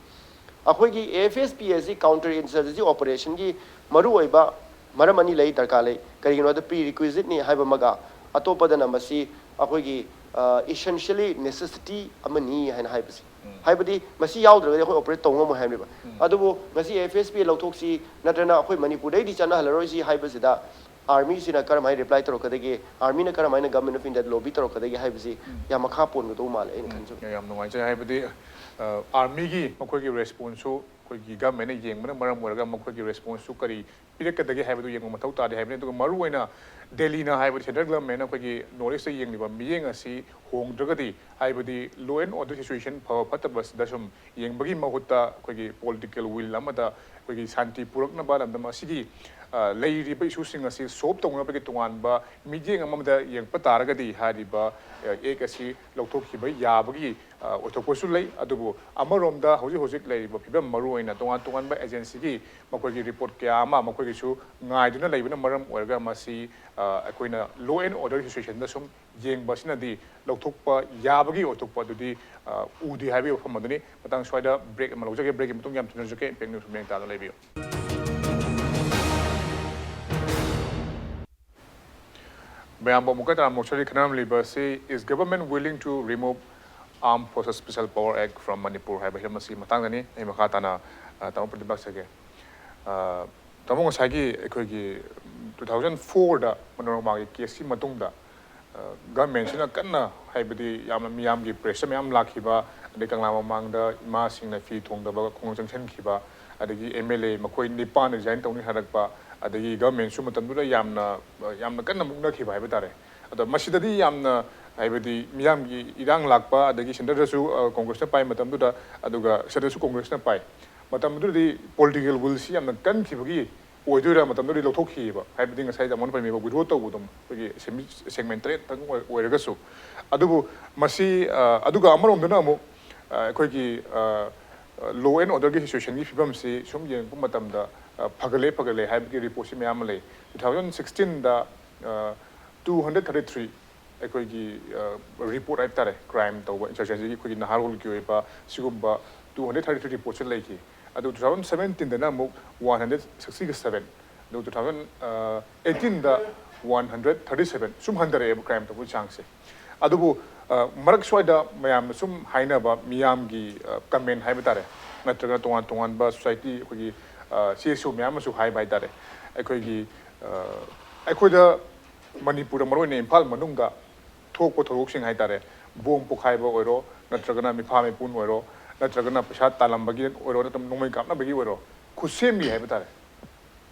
ꯑꯩꯈꯣꯏꯒꯤ ꯑꯦ ꯑꯦꯐ ꯑꯦꯁ ꯄꯤ ꯑꯁꯤ ꯀꯥꯎꯟꯇꯔ ꯏꯟꯁꯔꯖꯦꯟꯁꯤ ꯑꯣꯄꯔꯦꯁꯟꯒꯤ ꯃꯔꯨꯑꯣꯏꯕ ꯃꯔꯝ ꯑꯅꯤ ꯂꯩ, ꯗꯔꯀꯥꯔ ꯂꯩ꯫ ꯀꯔꯤꯒꯤꯅꯣꯗ ꯄ꯭ꯔꯤ ꯔꯤꯀ꯭ꯋꯤꯖꯤꯠꯅꯤ ꯍꯥꯏꯕ ꯑꯃꯒ, ꯑꯇꯣꯞꯄꯗꯅ ꯃꯁꯤ ꯑꯩꯈꯣꯏꯒꯤ, ꯑ, essentially necessity ꯑꯃꯅꯤ ꯍꯥꯏꯅ ꯍꯥꯏꯕꯁꯤ꯫ ꯍꯥꯏꯕꯗꯤ ꯃꯁꯤ ꯌꯥꯎꯗ꯭ꯔꯒꯗꯤ ꯑꯩꯈꯣꯏ ꯑꯣꯄꯔꯦꯠ ꯇꯧ ꯉꯝꯃꯣꯏ ꯍꯥꯏꯕꯅꯦꯕ꯫ ꯑꯗꯨꯕꯨ ꯉꯁꯤ ꯑꯦ ꯑꯦꯐ ꯑꯦꯁ ꯄꯤ ꯂꯧꯊꯣꯛꯁꯤ, ꯅꯠꯇ꯭ꯔꯒꯅ ꯑꯩꯈꯣꯏ ꯃꯅꯤꯄꯨꯔꯗꯩꯗꯤ ꯆꯠꯅꯍꯜꯂꯔꯣꯏꯁꯤ ꯍꯥꯏꯕꯁꯤꯗ ꯑꯥꯔꯃꯤꯁꯤꯅ ꯀꯔꯝꯍꯥꯏꯅ ꯔꯤꯄ꯭ꯂꯥꯏ ꯇꯧꯔꯛꯀꯗꯒꯦ, ꯑꯥꯔꯃꯤꯅ ꯀꯔꯝꯍꯥꯏꯅ ꯒꯚꯔꯟꯃꯦꯟ ꯑꯣꯐ ꯏꯟꯗꯤꯌꯥꯗ ꯂꯣꯕꯤ ꯇꯧꯔꯛꯀꯗꯒꯦ ꯍꯥꯏꯕꯁꯤ ꯌꯥꯝ ꯃꯈꯥ ꯄꯣꯟꯒꯗꯧ ꯃꯥꯜꯂꯦ ꯑꯩꯅ ꯈꯟꯖꯕ꯫ ꯌꯥꯝ ꯅꯨꯡꯉꯥꯏꯖꯩ꯫ ꯍꯥꯏꯕꯗꯤ, ꯑ, ꯑꯥꯔꯃꯤꯒꯤ ꯃꯈꯣꯏꯒꯤ ꯔꯦꯁꯄꯣꯟꯁꯁꯨ ꯑꯩꯈꯣꯏꯒꯤ ꯒꯚꯔꯟꯃꯦꯟꯅ ꯌꯦꯡꯕꯅ ꯃꯔꯝ ꯑꯣꯏꯔꯒ ꯃꯈꯣꯏꯒꯤ ꯔꯦꯁꯄꯣꯟꯁꯁꯨ ꯀꯔꯤ ꯄꯤꯔꯛꯀꯗꯒꯦ ꯍꯥꯏꯕꯗꯨ ꯌꯦꯡꯕ ꯃꯊꯧ ꯇꯥꯗꯦ ꯍꯥꯏꯕꯅꯤ꯫ ꯑꯗꯨꯒ ꯃꯔꯨꯑꯣꯏꯅ ꯗꯦꯜꯂꯤꯅ ꯍꯥꯏꯕꯗꯤ ꯁꯦꯟꯇ꯭ꯔꯦꯜ ꯒꯚꯔꯟꯃꯦꯟꯅ ꯑꯩꯈꯣꯏꯒꯤ ꯅꯣꯔꯠ ꯏꯁꯇ ꯌꯦꯡꯂꯤꯕ ꯃꯤꯠꯌꯦꯡ ꯑꯁꯤ ꯍꯣꯡꯗ꯭ꯔꯒꯗꯤ, ꯍꯥꯏꯕꯗꯤ law and order situation ꯐꯕ ꯐꯠꯇꯕꯁꯤꯗ ꯁꯨꯝ ꯌꯦꯡꯕꯒꯤ ꯃꯍꯨꯠꯇ ꯑꯩꯈꯣꯏꯒꯤ political will ꯑꯃꯗ ꯑꯩꯈꯣꯏꯒꯤ ꯁꯥꯟꯇꯤ ꯄꯨꯔꯛꯅꯕ ꯂꯝꯗꯝ ꯑꯁꯤꯒꯤ, ꯑ, ꯂꯩꯔꯤꯕ ꯏꯁꯨꯁꯤꯡ ꯑꯁꯤ ꯁꯣꯜꯕ ꯇꯧꯅꯕꯒꯤ ꯇꯣꯉꯥꯟꯕ ꯃꯤꯠꯌꯦꯡ ꯑꯃꯗ ꯌꯦꯡꯉꯛꯄ ꯇꯥꯔꯒꯗꯤ ꯍꯥꯏꯔꯤꯕ, ꯑ, ꯑꯦꯛ ꯑꯁꯤ ꯂꯧꯊꯣꯛꯈꯤꯕ ꯌꯥꯕꯒꯤ, ꯑ, ꯑꯣꯏꯊꯣꯛꯄꯁꯨ ꯂꯩ꯫ ꯑꯗꯨꯕꯨ ꯑꯃꯔꯣꯝꯗ ꯍꯧꯖꯤꯛ ꯍꯧꯖꯤꯛ ꯂꯩꯔꯤꯕ ꯐꯤꯕꯝ, ꯃꯔꯨꯑꯣꯏꯅ ꯇꯣꯉꯥꯟ ꯇꯣꯉꯥꯟꯕ ꯑꯦꯖꯦꯟꯁꯤꯒꯤ ꯃꯈꯣꯏꯒꯤ ꯔꯤꯄꯣꯔꯠ ꯀꯌꯥ ꯑꯃ ꯃꯈꯣꯏꯒꯤꯁꯨ ꯉꯥꯏꯗꯨꯅ ꯂꯩꯕꯅ ꯃꯔꯝ ꯑꯣꯏꯔꯒ ꯃꯁꯤ, ꯑ, ꯑꯩꯈꯣꯏꯅ law and order situation ꯗ ꯁꯨꯝ ꯌꯦꯡꯕ ꯑꯁꯤꯅꯗꯤ ꯂꯧꯊꯣꯛꯄ ꯌꯥꯕꯒꯤ ꯑꯣꯏꯊꯣꯛꯄ ꯑꯗꯨꯗꯤ, ꯑ, ꯎꯗꯦ ꯍꯥꯏꯕꯒꯤ ꯋꯥꯐꯝ ꯑꯗꯨꯅꯤ꯫ ꯃꯇꯥꯡ ꯁ꯭ꯋꯥꯏꯗ ꯕ꯭ꯔꯦꯛ ꯑꯃ ꯂꯧꯖꯒꯦ꯫ ꯕ꯭ꯔꯦꯛꯀꯤ ꯃꯇꯨꯡ ꯌꯥꯝ ꯊꯨꯅ ꯍꯟꯖꯔꯛꯀꯦ꯫ ꯏꯝꯄꯦꯛ ꯅ꯭ꯌꯨꯁ ꯃꯤꯠꯌꯦꯡ ꯇꯥꯗꯨꯅ ꯂꯩꯕꯤꯌꯨ꯫ ꯃꯌꯥꯝꯕꯨ ꯑꯃꯨꯛꯀ ꯇꯔꯥꯃꯨꯛ ꯁꯔꯤ ꯈꯟꯅꯔꯝꯂꯤꯕ ꯑꯁꯤ "Is government willing to remove Armed Forces Special Power Act from Manipur?" ꯍꯥꯏꯕ ꯍꯤꯔꯝ ꯑꯁꯤꯒꯤ ꯃꯇꯥꯡꯗꯅꯤ꯫ ꯑꯩ ꯃꯈꯥ ꯇꯥꯅ, ꯑ, ꯇꯥꯃꯣ ꯄ꯭ꯔꯗꯤꯞ ꯂꯥꯛꯆꯒꯦ꯫ ꯑ, ꯇꯥꯃꯣ, ꯉꯁꯥꯏꯒꯤ ꯑꯩꯈꯣꯏꯒꯤ ꯇꯨ ꯊꯥꯎꯖꯟ ꯐꯣꯔꯗ ꯃꯅꯣꯔꯃꯥꯒꯤ ꯀꯦꯁꯀꯤ ꯃꯇꯨꯡꯗ, ꯑ, ꯒꯚꯔꯟꯃꯦꯟꯁꯤꯅ ꯀꯟꯅ, ꯍꯥꯏꯕꯗꯤ ꯌꯥꯝꯅ ꯃꯤꯌꯥꯝꯒꯤ ꯄ꯭ꯔꯦꯁꯔ ꯃꯌꯥꯝ ꯂꯥꯛꯈꯤꯕ, ꯑꯗꯩ ꯀꯪꯂꯥ ꯃꯃꯥꯡꯗ ꯏꯃꯥꯁꯤꯡꯅ ꯐꯤ ꯊꯣꯡꯗꯕ ꯈꯣꯡꯖꯪ ꯆꯪꯁꯤꯟꯈꯤꯕ, ꯑꯗꯒꯤ ꯑꯦꯝ ꯑꯦꯜ ꯑꯦ ꯃꯈꯣꯏ ꯅꯤꯄꯥꯟ ꯔꯤꯖꯥꯏꯟ ꯇꯧꯅꯤ ꯍꯥꯏꯔꯛꯄ, ꯑꯗꯒꯤ ꯒꯚꯔꯟꯃꯦꯟꯁꯨ ꯃꯇꯝꯗꯨꯗ ꯌꯥꯝꯅ ꯌꯥꯝꯅ ꯀꯟꯅ ꯃꯨꯛꯅꯈꯤꯕ ꯍꯥꯏꯕ ꯇꯥꯔꯦ꯫ ꯑꯗꯣ ꯃꯁꯤꯗꯗꯤ ꯌꯥꯝꯅ, ꯍꯥꯏꯕꯗꯤ ꯃꯤꯌꯥꯝꯒꯤ ꯏꯔꯥꯡ ꯂꯥꯛꯄ, ꯑꯗꯒꯤ ꯁꯦꯟꯇꯔꯗꯁꯨ ꯀꯣꯡꯒ꯭ꯔꯦꯁꯅ ꯄꯥꯏ ꯃꯇꯝꯗꯨꯗ, ꯑꯗꯨꯒ ꯁꯦꯟꯇꯔꯗꯁꯨ ꯀꯣꯡꯒ꯭ꯔꯦꯁꯅ ꯄꯥꯏ ꯃꯇꯝꯗꯨꯗꯗꯤ ꯄꯣꯂꯤꯇꯤꯀꯦꯜ ꯋꯤꯜꯁꯤ ꯌꯥꯝꯅ ꯀꯟꯈꯤꯕꯒꯤ ꯑꯣꯏꯗꯣꯏꯔꯥ ꯃꯇꯝꯗꯨꯗꯤ ꯂꯧꯊꯣꯛꯈꯤꯑꯕ꯫ ꯍꯥꯏꯕꯗꯤ ꯉꯁꯥꯏꯗ ꯑꯃꯨꯛ ꯄꯟꯕꯤꯕ ꯋꯤꯗ꯭ꯔꯣ ꯇꯧꯕꯗꯣ ꯑꯩꯈꯣꯏꯒꯤ ꯑꯦꯁꯦꯝꯕ꯭ꯂꯤ ꯁꯦꯒꯃꯦꯟ ꯇꯔꯦꯠꯇꯪ ꯑꯣꯏ-, ꯑꯣꯏꯔꯒꯁꯨ꯫ ꯑꯗꯨꯕꯨ ꯃꯁꯤ, ꯑ, ꯑꯗꯨꯒ ꯑꯃꯔꯣꯝꯗꯅ ꯑꯃꯨꯛ, ꯑ, ꯑꯩꯈꯣꯏꯒꯤ, ꯑ, ꯂꯣ ꯑꯦꯟ ꯑꯣꯔꯗꯔꯒꯤ ꯁꯤꯆꯨꯋꯦꯁꯟꯒꯤ ꯐꯤꯕꯝꯁꯤ ꯁꯨꯝ ꯌꯦꯡꯉꯛꯄ ꯃꯇꯝꯗ, ꯑ, ꯐꯒꯠꯂꯦ, ꯐꯒꯠꯂꯦ ꯍꯥꯏꯕꯒꯤ ꯔꯤꯄꯣꯔꯠꯁꯤ ꯃꯌꯥꯝ ꯑꯃ ꯂꯩ꯫ ꯇꯨ ꯊꯥꯎꯖꯟ ꯁꯤꯛꯁꯇꯤꯟꯗ, ꯑ, ꯇꯨ ꯍꯟꯗ꯭ꯔꯦꯠ ꯊꯥꯔꯇꯤ ꯊ꯭ꯔꯤ ꯑꯩꯈꯣꯏꯒꯤ, ꯑ, ꯔꯤꯄꯣꯔꯠ ꯍꯥꯏꯕ ꯇꯥꯔꯦ, ꯀ꯭ꯔꯥꯏꯝ ꯇꯧꯕ, ꯏꯟꯁꯔꯖꯦꯟꯁꯤꯒꯤ ꯑꯩꯈꯣꯏꯒꯤ ꯅꯍꯥꯔꯣꯜꯒꯤ ꯑꯣꯏꯕ ꯁꯤꯒꯨꯝꯕ ꯇꯨ ꯍꯟꯗ꯭ꯔꯦꯠ ꯊꯥꯔꯇꯤ ꯊ꯭ꯔꯤ ꯔꯤꯄꯣꯔꯠꯁꯦ ꯂꯩꯈꯤ꯫ ꯑꯗꯨ ꯇꯨ ꯊꯥꯎꯖꯟ ꯁꯕꯦꯟꯇꯤꯟꯗꯅ ꯑꯃꯨꯛ ꯋꯥꯟ ꯍꯟꯗ꯭ꯔꯦꯠ ꯁꯤꯛꯁꯇꯤ ꯁꯕꯦꯟ, ꯑꯗꯨ ꯇꯨ ꯊꯥꯎꯖꯟ ꯑꯩꯠꯇꯤꯟꯗ ꯋꯥꯟ ꯍꯟꯗ꯭ꯔꯦꯠ ꯊꯥꯔꯇꯤ ꯁꯕꯦꯟ ꯁꯨꯝ ꯍꯟꯊꯔꯛꯑꯦꯕ ꯀ꯭ꯔꯥꯏꯝ ꯇꯧꯕꯒꯤ ꯆꯥꯡꯁꯦ꯫ ꯑꯗꯨꯕꯨ, ꯑ, ꯃꯔꯛ ꯁ꯭ꯋꯥꯏꯗ ꯃꯌꯥꯝꯅ ꯁꯨꯝ ꯍꯥꯏꯅꯕ, ꯃꯤꯌꯥꯝꯒꯤ, ꯑ, ꯀꯃꯦꯟ ꯍꯥꯏꯕ ꯇꯥꯔꯦ, ꯅꯠꯇ꯭ꯔꯒ ꯇꯣꯉꯥꯟ ꯇꯣꯉꯥꯟꯕ ꯁꯣꯁꯥꯏꯇꯤ, ꯑꯩꯈꯣꯏꯒꯤ, ꯑ, ꯁꯤ ꯑꯦꯁ ꯑꯣ ꯃꯌꯥꯝ ꯑꯃꯁꯨ ꯍꯥꯏꯕ ꯍꯥꯏ ꯇꯥꯔꯦ, ꯑꯩꯈꯣꯏꯒꯤ, ꯑ, ꯑꯩꯈꯣꯏꯗ ꯃꯅꯤꯄꯨꯔꯗ, ꯃꯔꯨꯑꯣꯏꯅ ꯏꯝꯐꯥꯜ ꯃꯅꯨꯡꯗ ꯊꯣꯛꯄ ꯊꯧꯗꯣꯛꯁꯤꯡ ꯍꯥꯏ ꯇꯥꯔꯦ, ꯕꯣꯝ ꯄꯣꯈꯥꯏꯕ ꯑꯣꯏꯔꯣ, ꯅꯠꯇ꯭ꯔꯒꯅ ꯃꯤꯐꯥ ꯃꯤꯄꯨꯟ ꯑꯣꯏꯔꯣ, ꯅꯠꯇ꯭ꯔꯒꯅ ꯄꯩꯁꯥ ꯇꯥꯜꯂꯝꯕꯒꯤ ꯑꯣꯏꯔꯣ, ꯅꯠꯇ꯭ꯔꯒ ꯅꯣꯡꯃꯩ ꯀꯥꯞꯅꯕꯒꯤ ꯑꯣꯏꯔꯣ, ꯈꯨꯠꯁꯦꯝꯒꯤ ꯍꯥꯏꯕ ꯇꯥꯔꯦ,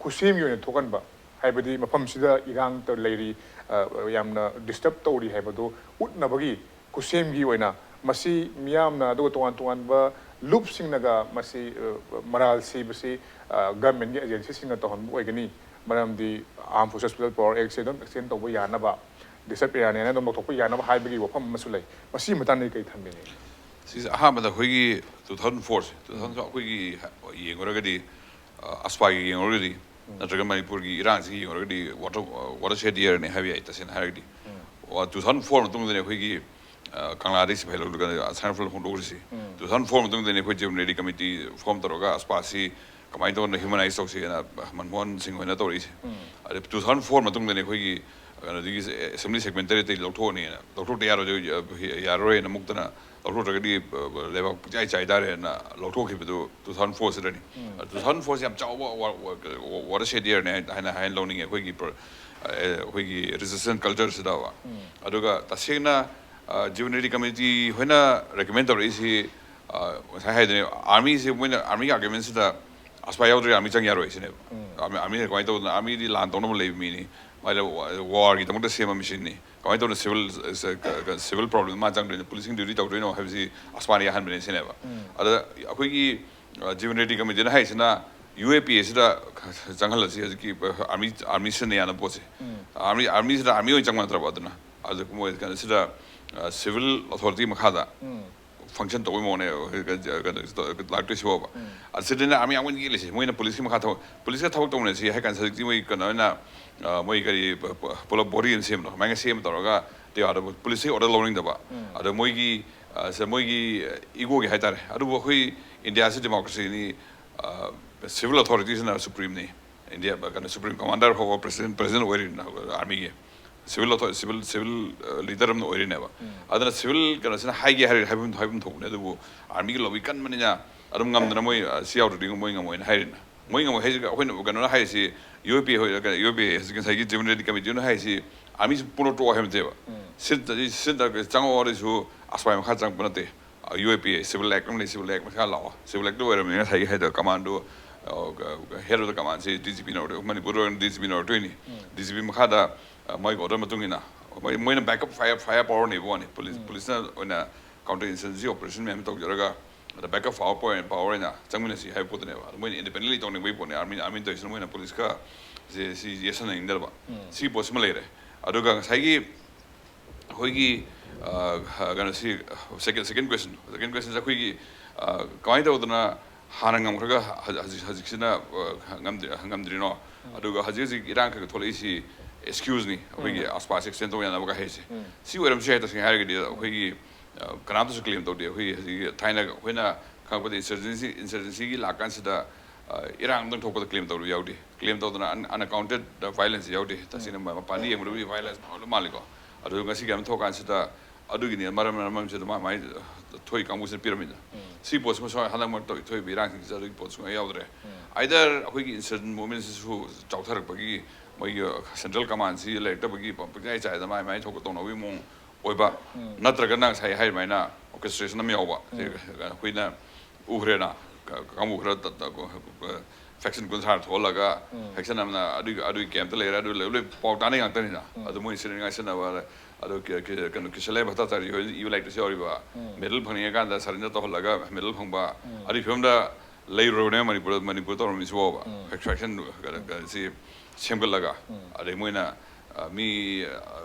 ꯈꯨꯠꯁꯦꯝꯒꯤ ꯑꯣꯏꯅ ꯊꯣꯛꯍꯟꯕ, ꯍꯥꯏꯕꯗꯤ ꯃꯐꯝꯁꯤꯗ ꯏꯔꯥꯡ ꯇ-, ꯂꯩꯔꯤ, ꯑ, ꯌꯥꯝꯅ ꯗꯤꯁꯇꯔꯕ ꯇꯧꯔꯤ ꯍꯥꯏꯕꯗꯨ ꯎꯠꯅꯕꯒꯤ ꯈꯨꯠꯁꯦꯝꯒꯤ ꯑꯣꯏꯅ ꯃꯁꯤ ꯃꯤꯌꯥꯝꯅ, ꯑꯗꯨꯒ ꯇꯣꯉꯥꯟ ꯇꯣꯉꯥꯟꯕ ꯂꯨꯞꯁꯤꯡꯅꯒ ꯃꯁꯤ, ꯑ, ꯃꯔꯥꯜ ꯁꯤꯕꯁꯤ, ꯑ, ꯒꯚꯔꯟꯃꯦꯟꯒꯤ ꯑꯦꯖꯦꯟꯁꯤꯁꯤꯡꯅ ꯇꯧꯍꯟꯕ ꯑꯣꯏꯒꯅꯤ꯫ ꯃꯔꯝꯗꯤ Armed Forces Special Power Act ꯁꯦ ꯑꯗꯨꯝ ꯑꯦꯛꯁꯇꯦꯟ ꯇꯧꯕ ꯌꯥꯅꯕ, ꯗꯤꯁꯇꯔꯕ ꯑꯦꯔꯤꯌꯥꯅꯦꯅ ꯑꯗꯨꯝ ꯂꯧꯊꯣꯛꯄ ꯌꯥꯅꯕ ꯍꯥꯏꯕꯒꯤ ꯋꯥꯐꯝ ꯑꯃꯁꯨ ꯂꯩ꯫ ꯃꯁꯤꯒꯤ ꯃꯇꯥꯡꯗꯗꯤ ꯀꯔꯤ ꯊꯝꯕꯤꯅꯤꯡꯉꯤ? ꯁꯤꯁꯦ ꯑꯍꯥꯟꯕꯗ ꯑꯩꯈꯣꯏꯒꯤ ꯇꯨ ꯊꯥꯎꯖꯟ ꯐꯣꯔꯁꯦ, ꯇꯨ ꯊꯥꯎꯖꯟ ꯑꯩꯈꯣꯏꯒꯤ ꯌꯦꯡꯉꯨꯔꯒꯗꯤ, ꯑ, ꯑꯁꯄꯥꯒꯤ ꯌꯦꯡꯉꯨꯔꯒꯗꯤ, ꯅꯠꯇ꯭ꯔꯒ ꯃꯅꯤꯄꯨꯔꯒꯤ ꯏꯔꯥꯡꯁꯤꯒꯤ ꯌꯦꯡꯉꯨꯔꯒꯗꯤ, ꯋꯥꯇꯔ, ꯋꯥꯇꯔꯁꯦꯗ ꯏꯌꯔꯅꯦ ꯍꯥꯏꯕ ꯌꯥꯏ, ꯇꯁꯦꯡꯅ ꯍꯥꯏꯔꯒꯗꯤ꯫ ꯇꯨ ꯊꯥꯎꯖꯟ ꯐꯣꯔ ꯃꯇꯨꯡꯗꯅꯦ ꯑꯩꯈꯣꯏꯒꯤ, ꯑ, ꯀꯪꯂꯥꯗꯒꯤ ꯁꯤꯐꯥꯏ ꯂꯧꯔꯒ ꯁꯅꯥꯔꯩꯐꯝ ꯍꯣꯡꯗꯣꯛꯈ꯭ꯔꯤꯁꯤ꯫ ꯇꯨ ꯊꯥꯎꯖꯟ ꯐꯣꯔ ꯃꯇꯨꯡꯗꯅꯦ ꯑꯩꯈꯣꯏ ꯖꯤꯑꯣꯅꯔꯤ ꯀꯃꯤꯇꯤ ꯐꯣꯔꯝ ꯇꯧꯔꯒ ꯑꯁꯄꯥꯁꯤ ꯀꯃꯥꯏꯅ ꯇꯧꯗꯅ ꯍ꯭ꯌꯨꯃꯅꯥꯏꯁ ꯇꯧꯁꯤꯅ ꯃꯟꯃꯣꯍꯟ ꯁꯤꯡ ꯍꯣꯏꯅ ꯇꯧꯔꯛꯏꯁꯦ꯫ ꯑꯗꯩ ꯇꯨ ꯊꯥꯎꯖꯟ ꯐꯣꯔ ꯃꯇꯨꯡꯗꯅꯦ ꯑꯩꯈꯣꯏꯒꯤ ꯀꯩꯅꯣꯗꯒꯤ ꯑꯦꯁꯦꯝꯕ꯭ꯂꯤ ꯁꯦꯒꯃꯦꯟ ꯇꯔꯦꯠꯇꯒꯤ ꯂꯧꯊꯣꯛꯑꯅꯤꯅ, ꯂꯧꯊꯣꯛꯇ ꯌꯥꯔꯣꯏ, ꯌꯥꯔꯣꯏꯅ ꯃꯨꯛꯇꯅ, ꯂꯧꯊꯣꯛꯇ꯭ꯔꯒꯗꯤ, ꯑ, ꯂꯩꯕꯥꯛ ꯄꯨꯡꯆꯥꯏ ꯆꯥꯏ ꯇꯥꯔꯦꯅ ꯂꯧꯊꯣꯛꯈꯤꯕꯗꯨ ꯇꯨ ꯊꯥꯎꯖꯟ ꯐꯣꯔꯁꯤꯗꯅꯤ꯫ ꯇꯨ ꯊꯥꯎꯖꯟ ꯐꯣꯔꯁꯤ ꯌꯥꯝ ꯆꯥꯎꯕ ꯋꯥ-, ꯋꯥ-, ꯋꯥ-, ꯋꯥꯇꯔꯁꯦꯗ ꯏꯌꯔꯅꯦ ꯍꯥꯏꯅ, ꯍꯥꯏꯅ ꯂꯧꯅꯤꯡꯉꯤ ꯑꯩꯈꯣꯏꯒꯤ ꯄ꯭ꯔ-, ꯑ, ꯑꯩꯈꯣꯏꯒꯤ ꯔꯦꯖꯤꯁꯇꯦꯟꯁ ꯀꯜꯆꯔꯁꯤꯗꯕ꯫ ꯑꯗꯨꯒ ꯇꯁꯦꯡꯅ, ꯑ, ꯖꯤꯑꯣꯅꯔꯤ ꯀꯃꯤꯇꯤ ꯍꯣꯏꯅ ꯔꯦꯀꯃꯦꯟ ꯇꯧꯔꯛꯏꯁꯤ, ꯑ, ꯉꯁꯥꯏ ꯍꯥꯏꯗꯨꯅꯦ, ꯑꯥꯔꯃꯤꯁꯦ ꯃꯣꯏꯅ, ꯑꯥꯔꯃꯤꯒꯤ ꯑꯥꯔꯒꯨꯃꯦꯟꯁꯤꯗ ꯑꯁꯄꯥ ꯌꯥꯎꯗ꯭ꯔꯗꯤ ꯑꯥꯔꯃꯤ ꯆꯪ ꯌꯥꯔꯣꯏ ꯁꯤꯅꯦꯕ꯫ ꯑꯥꯔꯃꯤꯅ ꯀꯃꯥꯏꯅ ꯇꯧꯗꯅ, ꯑꯥꯔꯃꯤꯗꯤ ꯂꯥꯟ ꯇꯧꯅꯕ ꯂꯩꯕ ꯃꯤꯅꯤ, ꯃꯥꯏꯗ ꯋꯥꯔꯒꯤꯗꯃꯛꯇ ꯁꯦꯝꯕ ꯃꯤꯁꯤꯟꯅꯤ, ꯀꯃꯥꯏꯅ ꯇꯧꯗꯅ ꯁꯤꯚꯤꯜ ꯁꯤꯚꯤꯜ ꯄ꯭ꯔꯣꯕ꯭ꯂꯦꯝ ꯃꯥ ꯆꯪꯗꯣꯏꯅꯣ, ꯄꯨꯂꯤꯁꯤꯡ ꯗ꯭ꯌꯨꯇꯤ ꯇꯧꯗꯣꯏꯅꯣ ꯍꯥꯏꯕꯁꯤ ꯑꯁꯃꯥꯅ ꯌꯥꯍꯟꯕꯅꯦ ꯁꯤꯅꯦꯕ꯫ ꯑꯗ ꯑꯩꯈꯣꯏꯒꯤ ꯖꯤꯕꯟ ꯔꯦꯗꯤ ꯀꯃꯤꯇꯤꯅ ꯍꯥꯏꯁꯤꯅ ꯌꯨ ꯑꯦ ꯄꯤ ꯑꯦꯁꯤꯗ ꯆꯪꯍꯜꯂꯁꯤ, ꯍꯧꯖꯤꯛꯀꯤ ꯑꯥꯔꯃꯤ ꯑꯥꯔꯃꯤꯁꯤꯅ ꯌꯥꯅꯕ ꯄꯣꯠꯁꯦ꯫ ꯑꯥꯔꯃꯤ ꯑꯥꯔꯃꯤꯁꯤꯗ ꯑꯥꯔꯃꯤ ꯑꯣꯏꯅ ꯆꯪꯕ ꯅꯠꯇ꯭ꯔꯕ ꯑꯗꯨꯅ, ꯑꯗꯨ ꯃꯣꯏ ꯀꯩꯅꯣꯁꯤꯗ ꯁꯤꯚꯤꯜ ꯑꯣꯊꯣꯔꯤꯇꯤ ꯃꯈꯥꯗ ꯐꯪꯁꯟ ꯇꯧꯕꯩ ꯃꯑꯣꯡꯅꯦ ꯂꯥꯛꯇꯣꯏꯁꯤꯕꯣꯕ꯫ ꯑꯁꯤꯗꯅ ꯑꯥꯔꯃꯤ ꯌꯥꯝ ꯀꯟꯅ ꯌꯦꯠꯂꯤꯁꯦ, ꯃꯣꯏꯅ ꯄꯨꯂꯤꯁꯀꯤ ꯃꯈꯥ ꯊꯕꯛ, ꯄꯨꯂꯤꯁꯀ ꯊꯕꯛ ꯇꯧꯃꯤꯟꯅꯁꯤ ꯍꯥꯏ ꯀꯥꯟꯗ ꯍꯧꯖꯤꯛꯇꯤ ꯃꯣꯏ ꯀꯩꯅꯣ ꯑꯣꯏꯅ, ꯃꯣꯏ ꯀꯔꯤ ꯄꯨꯂꯞ ꯕꯣꯗꯤ ꯑꯃ ꯁꯦꯝꯕꯗꯣ, ꯑꯗꯨꯃꯥꯏꯅ ꯁꯦꯝꯕ ꯇꯧꯔꯒ ꯇꯦꯋꯥꯗ ꯄꯨꯂꯤꯁꯀꯤ ꯑꯣꯔꯗꯔ ꯂꯧꯅꯤꯡꯗꯕ꯫ ꯑꯗꯣ ꯃꯣꯏꯒꯤ ꯁꯦ ꯃꯣꯏꯒꯤ ꯏꯒꯣꯒꯤ ꯍꯥꯏꯇꯥꯔꯦ꯫ ꯑꯗꯨꯕꯨ ꯑꯩꯈꯣꯏ ꯏꯟꯗꯤꯌꯥꯁꯤ ꯗꯦꯃꯣꯀ꯭ꯔꯦꯁꯤꯅꯤ, ꯁꯤꯚꯤꯜ ꯑꯣꯊꯣꯔꯤꯇꯤꯁꯤꯅ ꯁꯨꯄ꯭ꯔꯤꯝꯅꯤ꯫ ꯏꯟꯗꯤꯌꯥ ꯀꯩꯅꯣ ꯁꯨꯄ꯭ꯔꯤꯝ ꯀꯃꯥꯟꯗꯔ ꯐꯥꯎꯕ ꯄ꯭ꯔꯁꯤꯗꯦꯟ ꯄ꯭ꯔꯁꯤꯗꯦꯟ ꯑꯣꯏꯔꯤꯅ ꯑꯥꯔꯃꯤꯒꯤ꯫ ꯁꯤꯚꯤꯜ ꯑꯣꯊꯣ ꯁꯤꯚꯤꯜ ꯁꯤꯚꯤꯜ ꯂꯤꯗꯔ ꯑꯃ ꯑꯣꯏꯔꯤꯅꯦꯕ꯫ ꯑꯗꯨꯅ ꯁꯤꯚꯤꯜ ꯀꯩꯅꯣꯁꯤꯅ ꯍꯥꯏꯒꯦ ꯍꯥꯏꯔ ꯍꯥꯏꯐꯝ ꯍꯥꯏꯐꯝ ꯊꯣꯛꯄꯅꯦ, ꯑꯗꯨꯕꯨ ꯑꯥꯔꯃꯤꯒꯤ ꯂꯣꯕꯤ ꯀꯟꯕꯅꯤꯅ ꯑꯗꯨꯝ ꯉꯝꯗꯅ ꯃꯣꯏ ꯁꯤ ꯌꯥꯎꯗ꯭ꯔꯗꯤ ꯃꯣꯏ ꯉꯝꯃꯣꯏꯅ ꯍꯥꯏꯔꯤꯅ꯫ ꯃꯣꯏ ꯉꯝꯃꯣꯏ ꯍꯥꯏꯁꯤꯒ ꯑꯩꯈꯣꯏꯅ ꯀꯩꯅꯣꯅ ꯍꯥꯏꯔꯤꯁꯤ, ꯌꯨ ꯑꯦ ꯄꯤ ꯍꯣꯏ ꯌꯨ ꯑꯦ ꯄꯤ ꯑꯦ ꯍꯧꯖꯤꯛ ꯉꯁꯥꯏꯒꯤ ꯖꯤꯕꯟ ꯔꯦꯗꯤ ꯀꯃꯤꯇꯤꯅ ꯍꯥꯏꯔꯤꯁꯤ ꯑꯥꯔꯃꯤꯁꯤ ꯄꯨꯡꯂꯣꯠ ꯇꯣꯛꯑꯣ ꯍꯥꯏꯕ ꯅꯠꯇꯦꯕ꯫ ꯁꯤꯗ ꯁꯤꯗ ꯆꯪꯉꯛꯑꯣ ꯍꯥꯏꯔꯁꯨ ꯑꯁꯄꯥꯏ ꯃꯈꯥ ꯆꯪꯉꯛꯄ ꯅꯠꯇꯦ꯫ ꯌꯨ ꯑꯦ ꯄꯤ ꯑꯦ ꯁꯤꯚꯤꯜ ꯑꯦꯛ ꯑꯃ ꯂꯩ, ꯁꯤꯚꯤꯜ ꯑꯦꯛ ꯃꯈꯥ ꯂꯥꯛꯑꯣ꯫ ꯁꯤꯚꯤꯜ ꯑꯦꯛꯇ ꯑꯣꯏꯔꯕꯅꯤꯅ ꯉꯁꯥꯏꯒꯤ ꯍꯥꯏꯗꯣ ꯀꯃꯥꯟꯗꯣ, ꯍꯦꯗ ꯑꯣꯐ ꯗ ꯀꯃꯥꯟꯁꯤ ꯗꯤ ꯖꯤ ꯄꯤꯅ ꯑꯣꯏꯔꯣꯏ, ꯃꯅꯤꯄꯨꯔꯗ ꯑꯣꯏꯔꯒꯅ ꯗꯤ ꯖꯤ ꯄꯤꯅ ꯑꯣꯏꯔꯛꯇꯣꯏꯅꯤ꯫ ꯗꯤ ꯖꯤ ꯄꯤ ꯃꯈꯥꯗ ꯃꯣꯏꯒꯤ ꯑꯣꯔꯗꯔ ꯃꯇꯨꯡ ꯏꯟꯅ ꯃꯣꯏ ꯃꯣꯏꯅ ꯕꯦꯛꯀꯞ ꯐꯥꯏꯌꯔ ꯐꯥꯏꯌꯔ ꯄꯥꯋꯔꯅꯦꯕ ꯋꯥꯅꯤ꯫ ꯄꯨꯂꯤꯁ ꯄꯨꯂꯤꯁꯅ ꯑꯣꯏꯅ ꯀꯥꯎꯟꯇꯔ ꯏꯟꯁꯔꯖꯦꯟꯁꯤ ꯑꯣꯄꯔꯦꯁꯟ ꯃꯌꯥꯝ ꯇꯧꯖꯔꯒ ꯑꯗ ꯕꯦꯛꯀꯞ ꯐꯥꯏꯌꯔ ꯄꯥꯋꯔ ꯑꯣꯏꯅ ꯆꯪꯃꯤꯟꯅꯁꯤ ꯍꯥꯏꯕ ꯄꯣꯠꯇꯨꯅꯦꯕ꯫ ꯑꯗꯣ ꯃꯣꯏꯅ ꯏꯟꯗꯤꯄꯦꯟꯗꯦꯟꯂꯤ ꯇꯧꯅꯤꯡꯕꯒꯤ ꯄꯣꯠꯅꯦ, ꯑꯥꯔꯃꯤ ꯑꯥꯔꯃꯤꯅ ꯇꯧꯔꯤꯁꯤꯅ ꯃꯣꯏꯅ ꯄꯨꯂꯤꯁꯀ ꯁꯤ ꯁꯤ ꯌꯦꯠꯁꯟꯅꯅꯤꯡꯗꯕ꯫ ꯁꯤꯒꯤ ꯄꯣꯠꯁꯤꯃ ꯂꯩꯔꯦ꯫ ꯑꯗꯨꯒ ꯉꯁꯥꯏꯒꯤ ꯑꯩꯈꯣꯏꯒꯤ ꯀꯩꯅꯣꯁꯤ, ꯁꯦꯀꯦꯟ ꯁꯦꯀꯦꯟ ꯀ꯭ꯋꯦꯁꯟ ꯁꯦꯀꯦꯟ ꯀ꯭ꯋꯦꯁꯟꯁꯦ ꯑꯩꯈꯣꯏꯒꯤ ꯀꯃꯥꯏꯅ ꯇꯧꯗꯅ ꯍꯥꯟꯅ ꯉꯝꯈ꯭ꯔꯒ ꯍꯧꯖꯤꯛ ꯍꯧꯖꯤꯛꯁꯤꯅ ꯉꯝꯗ꯭ꯔꯤꯅꯣ? ꯑꯗꯨꯒ ꯍꯧꯖꯤꯛ ꯍꯧꯖꯤꯛ ꯏꯔꯥꯡ ꯈꯔ ꯈꯔ ꯊꯣꯛꯂꯛꯏꯁꯤ ꯑꯦꯛꯁꯀ꯭ꯌꯨꯁꯅꯤ, ꯑꯩꯈꯣꯏꯒꯤ ꯑꯁꯄꯥꯁꯤ ꯑꯦꯛꯁꯇꯦꯟ ꯇꯧꯕ ꯌꯥꯅꯕꯒ ꯍꯥꯏꯁꯦ꯫ ꯁꯤ ꯑꯣꯏꯔꯝꯁꯨ ꯌꯥꯏ, ꯇꯁꯦꯡꯅ ꯍꯥꯏꯔꯒꯗꯤ ꯑꯩꯈꯣꯏꯒꯤ ꯀꯅꯥꯝꯇꯁꯨ ꯀ꯭ꯂꯦꯝ ꯇꯧꯗꯦ꯫ ꯑꯩꯈꯣꯏꯒꯤ ꯍꯧꯖꯤꯛ ꯊꯥꯏꯅ ꯑꯩꯈꯣꯏꯅ ꯈꯪꯉꯛꯄꯗ ꯏꯟꯁꯔꯖꯦꯟꯁꯤ ꯏꯟꯁꯔꯖꯦꯟꯁꯤꯒꯤ ꯂꯥꯛꯀꯥꯟꯁꯤꯗ ꯏꯔꯥꯡ ꯑꯝꯇꯪ ꯊꯣꯛꯄꯗ ꯀ꯭ꯂꯦꯝ ꯇꯧꯔꯨ ꯌꯥꯎꯗꯦ꯫ ꯀ꯭ꯂꯦꯝ ꯇꯧꯗꯅ ꯑꯟꯑꯦꯀꯥꯎꯟꯇꯦꯠ ꯚꯥꯏꯂꯦꯟꯁ ꯌꯥꯎꯗꯦ꯫ ꯇꯁꯦꯡꯅ ꯃꯄꯥꯟꯗ ꯌꯦꯡꯕꯗꯕꯨꯗꯤ ꯚꯥꯏꯂꯦꯟꯁ ꯃꯌꯥꯝ ꯃꯥꯜꯂꯤꯀꯣ꯫ ꯑꯗꯨ ꯉꯁꯤꯒꯤ ꯑꯃ ꯊꯣꯛꯀꯥꯟꯁꯤꯗ ꯑꯗꯨꯒꯤꯅꯤ ꯃꯔꯝ ꯃꯔꯝꯁꯤꯗ ꯃꯥ ꯃꯥꯏ ꯊꯣꯛꯏ ꯀꯥꯡꯕꯨꯁꯤꯅ ꯄꯤꯔꯝꯃꯤꯗ꯫ ꯁꯤ ꯄꯣꯠꯁꯤꯃ ꯁꯨꯃꯥꯏꯅ ꯍꯟꯗꯛ ꯃꯔꯛ ꯇꯧꯔꯤ ꯊꯣꯛꯏꯕ ꯏꯔꯥꯡꯁꯤꯡꯁꯤꯗ ꯑꯗꯨꯒꯤ ꯄꯣꯠ ꯁꯨꯡꯌꯥ ꯌꯥꯎꯗ꯭ꯔꯦ꯫ ꯑꯥꯏꯗꯔ ꯑꯩꯈꯣꯏꯒꯤ ꯏꯟꯁꯔꯖꯦꯟ ꯃꯨꯚꯃꯦꯟꯁꯤꯁꯨ ꯆꯥꯎꯊꯔꯛꯄꯒꯤ ꯃꯣꯏꯒꯤ ꯁꯦꯟꯇ꯭ꯔꯦꯜ ꯀꯃꯥꯟꯁꯤ ꯂꯩꯔꯛꯇꯕꯒꯤ ꯄꯪꯆꯥꯏ ꯆꯥꯏꯗ ꯃꯥꯏ ꯃꯥꯏ ꯊꯣꯛꯄ ꯇꯧꯅꯕꯒꯤ ꯃꯑꯣꯡ ꯑꯣꯏꯕ, ꯅꯠꯇ꯭ꯔꯒꯅ ꯉꯁꯥꯏ ꯍꯥꯏꯔꯤꯕꯃꯥꯏꯅ ꯑꯣꯔꯀꯦꯁꯇ꯭ꯔꯦꯁꯟ ꯑꯃ ꯌꯥꯎꯕ꯫ ꯑꯩꯈꯣꯏꯅ ꯎꯈ꯭ꯔꯦꯅ, ꯀꯥꯡꯕꯨ ꯈꯔ ꯐꯦꯛꯁꯟ ꯀꯨꯟꯊ꯭ꯔꯥ ꯊꯣꯛꯍꯜꯂꯒ ꯐꯦꯛꯁꯟ ꯑꯃꯅ ꯑꯗꯨꯒꯤ ꯑꯗꯨꯒꯤ ꯀꯦꯝꯇ ꯂꯩꯔꯦ, ꯑꯗꯨ ꯂꯣꯏ ꯂꯣꯏ ꯄꯥꯎ ꯇꯥꯅꯩ ꯉꯥꯛꯇꯅꯤꯅ꯫ ꯑꯗꯨ ꯃꯣꯏ ꯁꯤꯅꯤꯡꯉꯥꯏ ꯁꯤꯟꯅꯕ, ꯑꯗꯣ ꯀ- ꯀ- ꯀꯩꯅꯣ ꯀꯤꯁꯟꯂꯩ ꯚꯠꯇꯥꯆꯥꯔꯤ ꯍꯣꯏ ꯏꯕ ꯂꯥꯏꯔꯤꯛꯇꯁꯨ ꯌꯥꯎꯔꯤꯕ ꯃꯦꯗꯜ ꯐꯪꯅꯤꯡꯉꯀꯥꯟꯗ ꯁꯔꯦꯟꯗꯔ ꯇꯧꯍꯜꯂꯒ ꯃꯦꯗꯜ ꯐꯪꯕ ꯑꯗꯨꯒꯤ ꯐꯤꯕꯝꯗ ꯂꯩꯔꯨꯔꯕꯅꯦ ꯃꯅꯤꯄꯨꯔ, ꯃꯅꯤꯄꯨꯔ ꯇꯧꯔꯝꯃꯤꯁꯤꯕꯣꯕ꯫ ꯐꯦꯛ- ꯐꯦꯛꯁꯟ ꯀꯩꯅꯣ- ꯀꯩꯅꯣꯁꯤ ꯁꯦꯝꯒꯠꯂꯒ ꯑꯗꯩ ꯃꯣꯏꯅ ꯑ, ꯃꯤ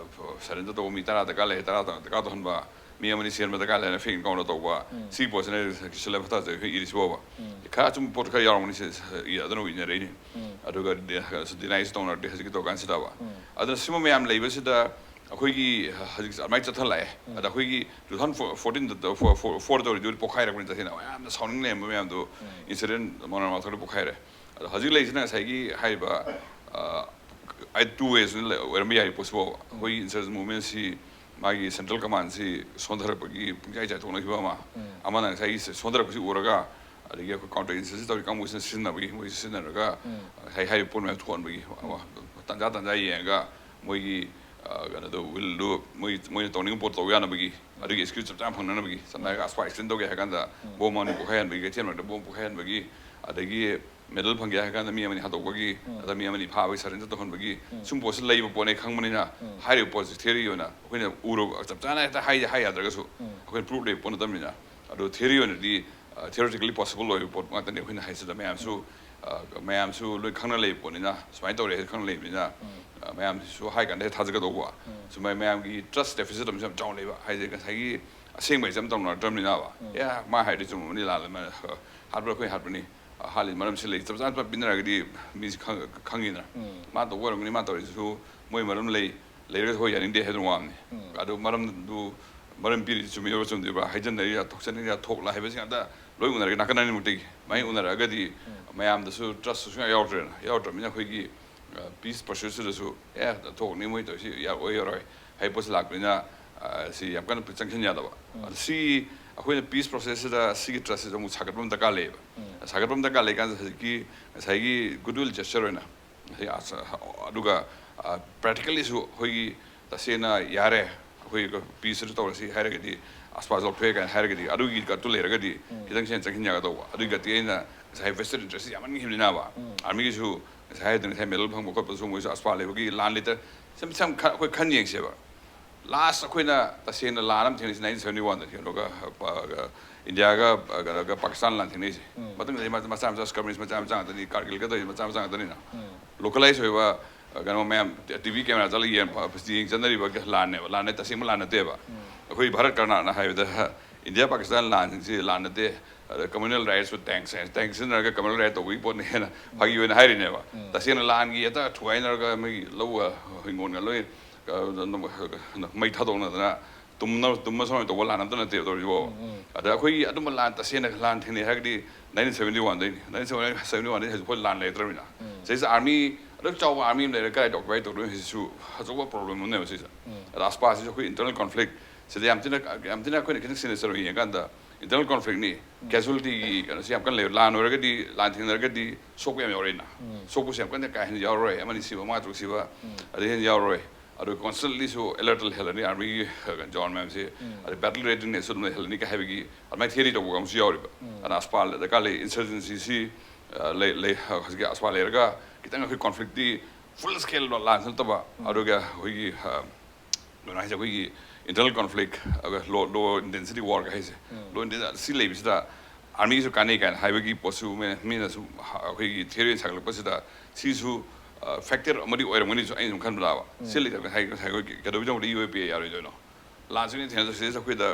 ꯁꯔꯦꯟꯗꯔ ꯇꯧꯕ ꯃꯤ ꯇꯔꯥ ꯗꯔꯀꯥꯔ ꯂꯩ, ꯇꯔꯥ ꯗꯔꯀꯥꯔ ꯇꯧꯍꯟꯕ, ꯃꯤ ꯑꯃꯅꯤ ꯆꯦꯟꯕ ꯗꯔꯀꯥꯔ ꯂꯩꯅ ꯐꯦꯛ ꯑꯦꯀꯥꯎꯟꯗ ꯇꯧꯕ꯫ ꯁꯤꯒꯤ ꯄꯣꯠꯁꯤꯅ ꯀꯤꯁꯟꯂꯩ ꯚꯠꯇꯥꯆꯥꯔꯤ ꯍꯣꯏ ꯏꯔꯤꯁꯤꯕꯣꯕ꯫ ꯈꯔ ꯑꯆꯨꯝꯕ ꯄꯣꯠ ꯈꯔ ꯌꯥꯎꯔꯝꯒꯅꯤ ꯁꯤ, ꯁꯤ ꯑꯗꯨꯅ ꯏꯅꯔꯛꯏꯅꯤ꯫ ꯑꯗꯨꯒ ꯗꯤ- ꯗꯤꯅꯥꯏꯁꯨ ꯇꯧꯅꯔꯛꯇꯦ ꯍꯧꯖꯤꯛꯀꯤ ꯇꯧꯔꯀꯥꯟꯁꯤꯗꯕ꯫ ꯑꯗꯨꯅ ꯁꯤꯒꯨꯝꯕ ꯃꯌꯥꯝ ꯂꯩꯕꯁꯤꯗ ꯑꯩꯈꯣꯏꯒꯤ ꯍꯧꯖꯤꯛ ꯑꯗꯨꯃꯥꯏꯅ ꯆꯠꯊꯜꯂꯛꯑꯦ꯫ ꯑꯗ ꯑꯩꯈꯣꯏꯒꯤ ꯇꯨ ꯊꯥꯎꯖꯟ ꯐꯣꯔꯇꯤꯟꯗ ꯐꯣꯔ ꯇꯧꯔꯤꯗꯨ ꯄꯣꯛꯈꯥꯏꯔꯛꯄꯅꯤ꯫ ꯇꯁꯦꯡꯅ ꯃꯌꯥꯝꯅ ꯁꯥꯎꯅꯤꯡ ꯂꯩꯔꯝꯕ ꯃꯌꯥꯝꯗꯣ ꯏꯟꯁꯤꯗꯦꯟ ꯃꯣꯅꯥꯔꯃꯥꯊꯣꯟꯗ ꯄꯣꯛꯈꯥꯏꯔꯦ꯫ ꯑꯗꯣ ꯍꯧꯖꯤꯛ ꯂꯩꯔꯤꯁꯤꯅ ꯉꯁꯥꯏꯒꯤ ꯍꯥꯏꯔꯤꯕ, ꯑ, ꯑꯩ ꯇꯨ ꯋꯦꯁꯅ ꯑꯣꯏꯔꯝꯕ ꯌꯥꯏ ꯄꯣꯠꯁꯤꯐꯥꯎꯕ꯫ ꯑꯩꯈꯣꯏꯒꯤ ꯏꯟꯁꯔꯖꯦꯟ ꯃꯨꯚꯃꯦꯟꯁꯤ ꯃꯥꯒꯤ ꯁꯦꯟꯇ꯭ꯔꯦꯜ ꯀꯃꯥꯟꯁꯤ ꯁꯣꯟꯊꯔꯛꯄꯒꯤ ꯄꯨꯡꯆꯥꯏ ꯆꯥꯏꯊꯣꯛꯅꯈꯤꯕ ꯑꯃ, ꯑꯃꯅ ꯉꯁꯥꯏꯒꯤ ꯁꯣꯟꯊꯔꯛꯄꯁꯤ ꯎꯔꯒ ꯑꯗꯒꯤ ꯑꯩꯈꯣꯏ ꯀꯥꯎꯟꯇꯔ ꯏꯟꯁꯔꯖꯦꯟꯁꯤ ꯇꯧꯔꯤ ꯀꯥꯡꯕꯨꯁꯤꯅ ꯁꯤꯖꯤꯟꯅꯕꯒꯤ, ꯃꯣꯏꯁꯤ ꯁꯤꯖꯤꯟꯅꯔꯒ ꯉꯁꯥꯏ ꯍꯥꯏꯔꯤꯕ ꯄꯣꯠ ꯃꯌꯥꯝ ꯊꯣꯛꯍꯟꯕꯒꯤ ꯑꯃ, ꯇꯥꯟꯖꯥ ꯇꯥꯟꯖꯥ ꯌꯦꯡꯉꯒ ꯃꯣꯏꯒꯤ, ꯑ, ꯀꯩꯅꯣꯗꯣ, ꯋꯤꯜꯗꯨ ꯃꯣꯏ, ꯃꯣꯏꯅ ꯇꯧꯅꯤꯡꯕ ꯄꯣꯠ ꯇꯧ ꯌꯥꯅꯕꯒꯤ, ꯑꯗꯨꯒꯤ ꯑꯦꯛꯁꯀ꯭ꯌꯨꯁ ꯆꯞ ꯆꯥꯅ ꯐꯪꯅꯅꯕꯒꯤ꯫ ꯁꯝꯅ ꯍꯥꯏꯔꯒ ꯑꯁꯄꯥ ꯑꯦꯛꯁꯤꯗꯦꯟ ꯇꯧꯒꯦ ꯍꯥꯏ ꯀꯥꯟꯗ ꯕꯣꯝ ꯑꯃ ꯄꯣꯛꯈꯥꯏꯍꯟꯕꯒꯤ, ꯀꯩꯊꯦꯜ ꯃꯔꯛꯇ ꯕꯣꯝ ꯄꯣꯛꯈꯥꯏꯍꯟꯕꯒꯤ, ꯑꯗꯒꯤ ꯃꯦꯗꯜ ꯐꯪꯒꯦ ꯍꯥꯏ ꯀꯥꯟꯗ ꯃꯤ ꯑꯃꯅꯤ ꯍꯥꯠꯇꯣꯛꯄꯒꯤ, ꯑꯗ ꯃꯤ ꯑꯃꯅꯤ ꯐꯥꯕꯒꯤ, ꯁꯔꯦꯟꯗꯔ ꯇꯧꯍꯟꯕꯒꯤ, ꯁꯨꯝ ꯄꯣꯠꯁꯤ ꯂꯩꯕ ꯄꯣꯠꯅꯦ ꯈꯪꯕꯅꯤꯅ, ꯍꯥꯏꯔꯤꯕ ꯄꯣꯠꯁꯤ ꯊꯤꯑꯣꯔꯤ ꯑꯣꯏꯅ ꯑꯩꯈꯣꯏꯅ ꯎꯔꯨ-, ꯆꯞ ꯆꯥꯅ ꯍꯦꯛꯇ ꯍꯥꯏ, ꯍꯥꯏ ꯌꯥꯗ꯭ꯔꯒꯁꯨ, ꯑꯩꯈꯣꯏꯅ ꯄ꯭ꯔꯨꯐ ꯂꯩꯕ ꯄꯣꯠ ꯅꯠꯇꯕꯅꯤꯅ꯫ ꯑꯗꯣ ꯊꯤꯑꯣꯔꯤ ꯑꯣꯏꯅꯗꯤ, ꯑ, ꯊꯤꯑꯣꯔꯤꯇꯤꯀꯦꯜꯂꯤ ꯄꯣꯁꯤꯕꯜ ꯑꯣꯏꯕ ꯄꯣꯠ ꯉꯥꯛꯇꯅꯤ ꯑꯩꯈꯣꯏꯅ ꯍꯥꯏꯁꯤꯗ꯫ ꯃꯌꯥꯝꯁꯨ, ꯑ, ꯃꯌꯥꯝꯁꯨ ꯂꯣꯏ ꯈꯪꯅ ꯂꯩꯕ ꯄꯣꯠꯅꯤꯅ, ꯁꯨꯃꯥꯏꯅ ꯇꯧꯔꯦ ꯍꯥꯏꯁꯦ ꯈꯪꯅ ꯂꯩꯕꯅꯤꯅ, ꯑ, ꯃꯌꯥꯝꯁꯤꯁꯨ ꯍꯥꯏ ꯀꯥꯟꯗ ꯍꯦꯛ ꯊꯥꯖꯒꯗꯧꯕ꯫ ꯁꯨꯃꯥꯏꯅ ꯃꯌꯥꯝꯒꯤ ꯇ꯭ꯔꯁ ꯗꯦꯐꯤꯁꯤꯠ ꯑꯃꯁꯨ ꯌꯥꯝ ꯆꯥꯎꯅ ꯂꯩꯕ꯫ ꯍꯥꯏꯗꯤ ꯉꯁꯥꯏꯒꯤ ꯑꯁꯦꯡꯕ ꯍꯥꯏꯁꯦ ꯑꯝ ꯇꯧꯅꯔꯛꯇ꯭ꯔꯕꯅꯤꯅꯕ꯫ ꯑꯦ, ꯃꯥ ꯍꯥꯏꯔꯗꯤ ꯆꯨꯝꯃꯝꯃꯅꯤ, ꯂꯥꯜꯂꯦ, ꯃꯥ ꯍꯥꯠꯄ꯭ꯔꯥ ꯑꯩꯈꯣꯏ ꯍꯥꯠꯄꯅꯤ, ꯍꯥꯠꯂꯤ ꯃꯔꯝꯁꯤ ꯂꯩ, ꯆꯞ ꯆꯥꯅ ꯄꯤꯅꯔꯒꯗꯤ ꯃꯤꯁꯤ ꯈꯪ-, ꯈꯪꯉꯤꯗꯅ꯫ ꯃꯥ ꯇꯧꯕ ꯑꯣꯏꯔꯝꯒꯅꯤ, ꯃꯥ ꯇꯧꯔꯤꯁꯤꯁꯨ ꯃꯣꯏ ꯃꯔꯝ ꯂꯩ, ꯂꯩꯔꯒꯁꯨ ꯍꯣꯏ ꯌꯥꯅꯤꯡꯗꯦ ꯍꯥꯏꯗꯅ ꯋꯥꯅꯤ꯫ ꯑꯗꯨ ꯃꯔꯝꯗꯨ, ꯃꯔꯝ ꯄꯤꯔꯤꯁꯤ ꯆꯨꯝꯃꯤꯔ ꯆꯨꯝꯗ꯭ꯔꯤꯕ꯭ꯔꯥ, ꯍꯩꯖꯟꯅꯔꯤꯔꯥ, ꯊꯣꯛꯆꯟꯅꯔꯤꯔꯥ, ꯊꯣꯛꯂ ꯍꯥꯏꯕꯁꯤ ꯉꯥꯛꯇ ꯂꯣꯏ ꯎꯅꯔꯒ ꯅꯥꯀꯟ ꯑꯅꯤꯃꯛꯇꯒꯤ ꯃꯥꯏ ꯎꯅꯔꯛꯑꯒꯗꯤ ꯃꯌꯥꯝꯗꯁꯨ ꯇ꯭ꯔꯁ ꯁꯨꯡꯌꯥ ꯌꯥꯎꯗ꯭ꯔꯦꯅ꯫ ꯌꯥꯎꯗ꯭ꯔꯕꯅꯤꯅ ꯑꯩꯈꯣꯏꯒꯤ, ꯑ, ꯄꯤꯁ ꯄ꯭ꯔꯣꯁꯦꯁꯁꯤꯗꯁꯨ, "ꯑꯦ, ꯊꯣꯛꯅꯤ ꯃꯣꯏ ꯇꯧꯔꯤꯁꯤ, ꯌꯥꯔꯣꯏ, ꯌꯥꯔꯣꯏ" ꯍꯥꯏꯕ ꯄꯣꯠꯁꯤ ꯂꯥꯛꯄꯅꯤꯅ, ꯑ, ꯁꯤ ꯌꯥꯝ ꯀꯟꯅ ꯆꯪꯁꯤꯟ ꯌꯥꯗꯕ꯫ ꯑꯗꯨ ꯁꯤ ꯑꯩꯈꯣꯏꯅ ꯄꯤꯁ ꯄ꯭ꯔꯣꯁꯦꯁꯁꯤꯗ ꯁꯤꯒꯤ ꯇ꯭ꯔꯁꯁꯤꯁꯨ ꯑꯃꯨꯛ ꯁꯥꯒꯠꯄ ꯑꯃ ꯗꯔꯀꯥꯔ ꯂꯩꯌꯦꯕ꯫ ꯁꯥꯒꯠꯄ ꯑꯃ ꯗꯔꯀꯥꯔ ꯂꯩꯀꯥꯟꯗ ꯍꯧꯖꯤꯛꯀꯤ ꯉꯁꯥꯏꯒꯤ ꯒꯨꯗꯋꯤꯜ ꯖꯦꯁꯆꯔ ꯑꯣꯏꯅ ꯉꯁꯥꯏ ꯑꯁ-, ꯑꯗꯨꯒ, ꯑ, ꯄ꯭ꯔꯦꯛꯇꯤꯀꯦꯜꯂꯤꯁꯨ ꯑꯩꯈꯣꯏꯒꯤ ꯇꯁꯦꯡꯅ ꯌꯥꯔꯦ, ꯑꯩꯈꯣꯏ ꯄꯤꯁꯇꯨ ꯇꯧꯔꯁꯤ ꯍꯥꯏꯔꯒꯗꯤ, ꯑꯁꯄꯥ ꯂꯧꯊꯣꯛꯑꯦ ꯀꯥꯏꯅ ꯍꯥꯏꯔꯒꯗꯤ, ꯑꯗꯨꯒꯤ ꯒꯠꯇꯨ ꯂꯩꯔꯒꯗꯤ ꯈꯤꯇꯪ ꯍꯦꯟꯅ ꯆꯪꯁꯤꯟ ꯌꯥꯒꯗꯧꯕ꯫ ꯑꯗꯨꯒꯤ ꯒꯠꯇꯤ ꯑꯩꯅ ꯉꯁꯥꯏ vested interest ꯌꯥꯝꯃꯟꯈꯤꯕꯅꯤꯅꯕ, ꯑꯥꯔꯃꯤꯒꯤꯁꯨ ꯉꯁꯥꯏ ꯍꯥꯏꯗꯅ ꯉꯁꯥꯏ ꯃꯦꯗꯜ ꯐꯪꯕ ꯈꯣꯠꯄꯁꯨ ꯃꯣꯏꯁꯨ ꯑꯁꯄꯥ ꯂꯩꯕꯒꯤ ꯂꯥꯟ ꯂꯩꯇ ꯁꯝ ꯁꯝ ꯈ- ꯑꯩꯈꯣꯏ ꯈꯟ ꯌꯦꯡꯁꯦꯕ꯫ ꯂꯥꯁ ꯑꯩꯈꯣꯏꯅ ꯇꯁꯦꯡꯅ ꯂꯥꯟ ꯑꯃ ꯊꯦꯡꯅꯩꯁꯦ ꯅꯥꯏꯟꯇꯤꯟ ꯁꯕꯦꯟꯇꯤ ꯋꯥꯟꯗ ꯀꯩꯅꯣꯒ ꯄ- ꯏꯟꯗꯤꯌꯥꯒ ꯀꯩꯅꯣꯒ ꯄꯥꯀꯤꯁꯇꯥꯟ ꯂꯥꯟ ꯊꯦꯡꯅꯩꯁꯦ꯫ ꯃꯊꯪꯗꯗꯤ ꯃꯆꯥ ꯃꯆꯥ ꯃꯆꯥ ꯁ꯭ꯀꯔꯃꯤꯁ ꯃꯆꯥ ꯃꯆꯥ ꯉꯥꯛꯇꯅꯤ, ꯀꯥꯔꯒꯤꯜꯒ ꯇꯧꯔꯤꯁꯦ ꯃꯆꯥ ꯃꯆꯥ ꯉꯥꯛꯇꯅꯤꯅ꯫ ꯂꯣꯀꯦꯂꯥꯏꯁ ꯑꯣꯏꯕ ꯀꯩꯅꯣ ꯃꯌꯥꯝ ꯇꯤ ꯚꯤ ꯀꯦꯃꯦꯔꯥ ꯆꯠꯂ ꯌꯦꯡ ꯌꯦꯡ ꯆꯠꯅꯔꯤꯕ ꯂꯥꯟꯅꯦꯕ꯫ ꯂꯥꯟꯅꯦ, ꯇꯁꯦꯡꯕ ꯂꯥꯟ ꯅꯠꯇꯦꯕ꯫ ꯑꯩꯈꯣꯏ ꯚꯥꯔꯠ ꯀꯔꯅꯥꯠꯅ ꯍꯥꯏꯕꯗ ꯏꯟꯗꯤꯌꯥ ꯄꯥꯀꯤꯁꯇꯥꯟ ꯂꯥꯟꯁꯤꯡꯁꯤ ꯂꯥꯟ ꯅꯠꯇꯦ꯫ ꯑꯗ communal rights with tanks ꯍꯥꯏ, ꯇꯦꯡ ꯁꯤꯖꯤꯟꯅꯔꯒ communal right ꯇꯧꯕꯒꯤ ꯄꯣꯠꯅꯦꯅ ꯐꯥꯒꯤ ꯑꯣꯏꯅ ꯍꯥꯏꯔꯤꯅꯦꯕ꯫ ꯇꯁꯦꯡꯅ ꯂꯥꯟꯒꯤ ꯍꯦꯛꯇ ꯊꯨꯒꯥꯏꯅꯔꯒ ꯃꯩ ꯂꯧ ꯍꯤꯡꯒꯣꯜꯒ ꯂꯣꯏ ꯃꯩ ꯊꯥꯗꯣꯛꯅꯗꯅ ꯇꯨꯝꯅ ꯇꯨꯝꯕ ꯁꯨꯃꯥꯏꯅ ꯇꯧꯕ ꯂꯥꯟ ꯑꯝꯇ ꯅꯠꯇꯦꯕ ꯇꯧꯔꯤꯁꯤꯕꯣ꯫ ꯑꯗ ꯑꯩꯈꯣꯏꯒꯤ ꯑꯗꯨꯝꯕ ꯂꯥꯟ ꯇꯁꯦꯡꯅ ꯂꯥꯟ ꯊꯦꯡꯅꯩ ꯍꯥꯏꯔꯒꯗꯤ ꯅꯥꯏꯟꯇꯤꯟ ꯁꯕꯦꯟꯇꯤ ꯋꯥꯟꯗꯩꯅꯤ꯫ ꯅꯥꯏꯟꯇꯤꯟ ꯁꯕꯦꯟꯇꯤ ꯋꯥꯟꯗꯩ ꯍꯧꯖꯤꯛꯐꯥꯎ ꯂꯥꯟ ꯂꯩꯔꯛꯇ꯭ꯔꯕꯅꯤꯅ꯫ ꯁꯤꯗꯩꯁꯤꯗ ꯑꯥꯔꯃꯤ ꯑꯗꯨꯛ ꯆꯥꯎꯕ ꯑꯥꯔꯃꯤ ꯑꯃ ꯂꯩꯔꯒ ꯀꯗꯥꯏꯗ ꯑꯣꯀꯨꯄꯥꯏ ꯇꯧꯗꯣꯏꯅꯣ ꯍꯥꯏꯁꯤꯁꯨ ꯑꯆꯧꯕ ꯄ꯭ꯔꯣꯕ꯭ꯂꯦꯝ ꯑꯃꯅꯦꯕ ꯁꯤꯁꯦ꯫ ꯑꯗ ꯑꯁꯄꯥꯁꯤꯁꯨ ꯑꯩꯈꯣꯏ ꯏꯟꯇꯔꯅꯦꯜ ꯀꯣꯟꯐ꯭ꯂꯤꯛ ꯁꯤꯗ ꯌꯥꯝ ꯊꯤꯅ ꯌꯥꯝ ꯊꯤꯅ ꯑꯩꯈꯣꯏꯅ ꯈꯤꯇꯪ ꯁꯤꯅ ꯆꯠꯂꯒ ꯌꯦꯡꯀꯥꯟꯗ ꯏꯟꯇꯔꯅꯦꯜ ꯀꯣꯟꯐ꯭ꯂꯤꯛꯅꯤ꯫ ꯀꯦꯖꯨꯋꯦꯂꯤꯇꯤꯒꯤ ꯀꯩꯅꯣꯁꯤ ꯌꯥꯝ ꯀꯟꯅ ꯂꯩꯕ꯫ ꯂꯥꯟ ꯑꯣꯏꯔꯒꯗꯤ, ꯂꯥꯟ ꯊꯦꯡꯅꯔꯒꯗꯤ ꯁꯣꯛꯄ ꯌꯥꯝ ꯌꯥꯎꯔꯛꯏꯅ꯫ ꯁꯣꯛꯄꯁꯨ ꯌꯥꯝ ꯀꯟꯅ ꯀꯥ ꯍꯦꯟꯅ ꯌꯥꯎꯔꯔꯣꯏ, ꯑꯃꯅꯤ ꯁꯤꯕ, ꯃꯉꯥ ꯇꯔꯨꯛ ꯁꯤꯕ, ꯑꯗꯩ ꯍꯦꯟꯅ ꯌꯥꯎꯔꯔꯣꯏ꯫ ꯑꯗꯨ ꯀꯣꯟꯁꯇꯦꯟꯠꯂꯤꯁꯨ ꯑꯦꯂꯔꯠꯇ ꯂꯩꯍꯜꯂꯅꯤ ꯑꯥꯔꯃꯤꯒꯤ ꯖꯋꯥꯟ ꯃꯌꯥꯝꯁꯤ꯫ ꯑꯗꯩ ꯕꯦꯇꯜ ꯔꯦꯗꯤꯅꯦꯁꯁꯨ ꯑꯗꯨꯝ ꯂꯩꯍꯜꯂꯅꯤ ꯀꯥꯏ ꯍꯥꯏꯕꯒꯤ ꯑꯗꯨꯃꯥꯏꯅ ꯊꯤꯌꯔꯤ ꯇꯧꯕ ꯑꯃꯁꯨ ꯌꯥꯎꯔꯤꯕ꯫ ꯑꯗꯨꯅ ꯑꯁꯄꯥ ꯗꯔꯀꯥꯔ ꯂꯩ꯫ ꯏꯟꯁꯔꯖꯦꯟꯁꯤꯁꯤ ꯂꯩ ꯂꯩ ꯍꯧꯖꯤꯛꯀꯤ ꯑꯁꯄꯥ ꯂꯩꯔꯒ ꯈꯤꯇꯪ ꯑꯩꯈꯣꯏ ꯀꯣꯟꯐ꯭ꯂꯤꯛꯇꯤ ꯐꯨꯜ ꯁ꯭ꯀꯦꯜ ꯂꯥꯟꯁꯨ ꯅꯠꯇꯕ, ꯑꯗꯨꯒ ꯑꯩꯈꯣꯏꯒꯤ ꯑꯗꯨꯅ ꯍꯥꯏꯁꯦ ꯑꯩꯈꯣꯏꯒꯤ ꯏꯟꯇꯔꯅꯦꯜ ꯀꯣꯟꯐ꯭ꯂꯤꯛ, ꯑꯗꯨꯒ ꯂꯣ ꯂꯣ ꯏꯟꯇꯦꯟꯁꯤꯇꯤ ꯋꯥꯔꯒ ꯍꯥꯏꯁꯦ꯫ ꯂꯣ ꯏꯟꯇꯦꯟꯁꯤꯇꯤ ꯁꯤ ꯂꯩꯕꯁꯤꯗ ꯑꯥꯔꯃꯤꯁꯨ ꯀꯥꯟꯅꯩ ꯀꯥꯏꯅ ꯍꯥꯏꯕꯒꯤ ꯄꯣꯠꯁꯨ ꯃꯤ- ꯃꯤꯅꯁꯨ ꯑꯩꯈꯣꯏꯒꯤ ꯊꯤꯌꯔꯤ ꯁꯥꯒꯠꯂꯛꯄꯁꯤꯗ ꯁꯤꯁꯨ ꯐꯦꯛꯇꯔ ꯑꯃꯗꯤ ꯑꯣꯏꯔꯝꯒꯅꯤꯁꯨ ꯑꯩꯅ ꯁꯨꯝ ꯈꯟꯕꯗ꯫ ꯁꯤ ꯂꯩꯇꯕ ꯉꯁꯥꯏ ꯉꯁꯥꯏ ꯑꯩꯈꯣꯏ ꯀꯩꯗꯧꯕꯩꯗꯃꯛꯇ ꯌꯨ ꯑꯦ ꯄꯤ ꯑꯦ ꯌꯥꯔꯣꯏꯗꯣꯏꯅꯣ? ꯂꯥꯟꯁꯤꯅ ꯊꯦꯡꯅ ꯁꯤꯗꯩꯁꯤꯗ ꯑꯩꯈꯣꯏꯗ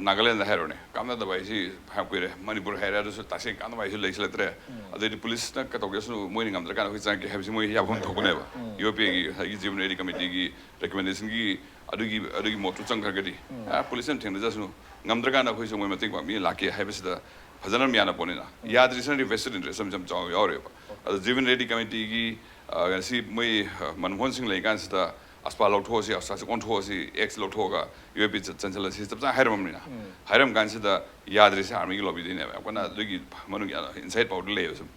ꯅꯥꯒꯥꯂꯦꯟꯗ ꯍꯥꯏꯔꯣꯅꯦ, ꯀꯥꯞꯅꯗꯕ ꯍꯥꯏꯁꯤ ꯐꯅꯌꯥꯝ ꯀꯨꯏꯔꯦ꯫ ꯃꯅꯤꯄꯨꯔ ꯍꯥꯏꯔꯦ, ꯑꯗꯨꯁꯨ ꯇꯁꯦꯡ ꯀꯥꯞꯅꯕ ꯍꯥꯏꯁꯤ ꯂꯩꯁꯤꯜꯂꯛꯇ꯭ꯔꯦ꯫ ꯑꯗꯩꯗꯤ ꯄꯨꯂꯤꯁꯅ ꯀꯩꯗꯧꯒꯦꯁꯨ ꯃꯣꯏꯅ ꯉꯝꯗ꯭ꯔꯀꯥꯟꯗ ꯑꯩꯈꯣꯏ ꯆꯪꯉꯛꯀꯦ ꯍꯥꯏꯕꯁꯤ ꯃꯣꯏ ꯌꯥꯐꯝ ꯊꯣꯛꯄꯅꯦꯕ꯫ ꯌꯨ ꯑꯦ ꯄꯤ ꯑꯦꯒꯤ ꯉꯁꯥꯏꯒꯤ ꯖꯤꯕꯟ ꯔꯦꯗꯤ ꯀꯃꯤꯇꯤꯒꯤ ꯔꯤꯀꯃꯦꯟꯗꯦꯁꯟꯒꯤ ꯑꯗꯨꯒꯤ ꯑꯗꯨꯒꯤ ꯃꯣꯠꯇꯨ ꯆꯪꯈ꯭ꯔꯒꯗꯤ, ꯑ, ꯄꯨꯂꯤꯁꯅ ꯊꯦꯡꯅꯖꯁꯅꯨ, ꯉꯝꯗ꯭ꯔꯀꯥꯟꯗ ꯑꯩꯈꯣꯏꯁꯨ ꯃꯣꯏ ꯃꯇꯦꯡ ꯄꯥꯡꯕꯤ ꯂꯥꯛꯀꯦ ꯍꯥꯏꯕꯁꯤꯗ ꯐꯖꯅ ꯌꯥꯅ ꯄꯣꯠꯅꯤꯅ꯫ ꯌꯥꯗ꯭ꯔꯤꯁꯤꯅꯗꯤ ꯚꯦꯁꯇꯦꯠ ꯏꯟꯇꯔꯦꯁ ꯌꯥꯝ ꯆꯥꯎꯅ ꯌꯥꯎꯔꯦꯕ꯫ ꯑꯗꯣ ꯖꯤꯕꯟ ꯔꯦꯗꯤ ꯀꯃꯤꯇꯤꯒꯤ, ꯑ, ꯉꯁꯤ ꯃꯣꯏ, ꯑ, ꯃꯟꯃꯣꯍꯟ ꯁꯤꯡ ꯂꯩꯀꯥꯟꯁꯤꯗ ꯑꯁꯄꯥ ꯂꯧꯊꯣꯛꯑꯁꯤ, ꯑꯁꯄꯥꯁꯤ ꯑꯣꯟꯊꯣꯛꯑꯁꯤ, ꯑꯦꯛꯁ ꯂꯧꯊꯣꯛꯑꯒ ꯌꯨ ꯑꯦ ꯄꯤ ꯆꯟꯁꯤꯜꯂꯁꯤ ꯆꯞ ꯆꯥꯅ ꯍꯥꯏꯔꯝꯃꯕꯅꯤꯅ꯫ ꯍꯥꯏꯔꯝ ꯀꯥꯟꯁꯤꯗ ꯌꯥꯗ꯭ꯔꯤꯁꯦ ꯑꯥꯔꯃꯤꯒꯤ ꯂꯣꯕꯤꯗꯩꯅꯦꯕ꯫ ꯌꯥꯝ ꯀꯟꯅ ꯑꯗꯨꯒꯤ ꯃꯅꯨꯡꯒꯤ ꯏꯟꯁꯥꯏꯠ ꯄꯥꯎꯗꯤ ꯂꯩꯌꯦꯕ ꯁꯨꯝ꯫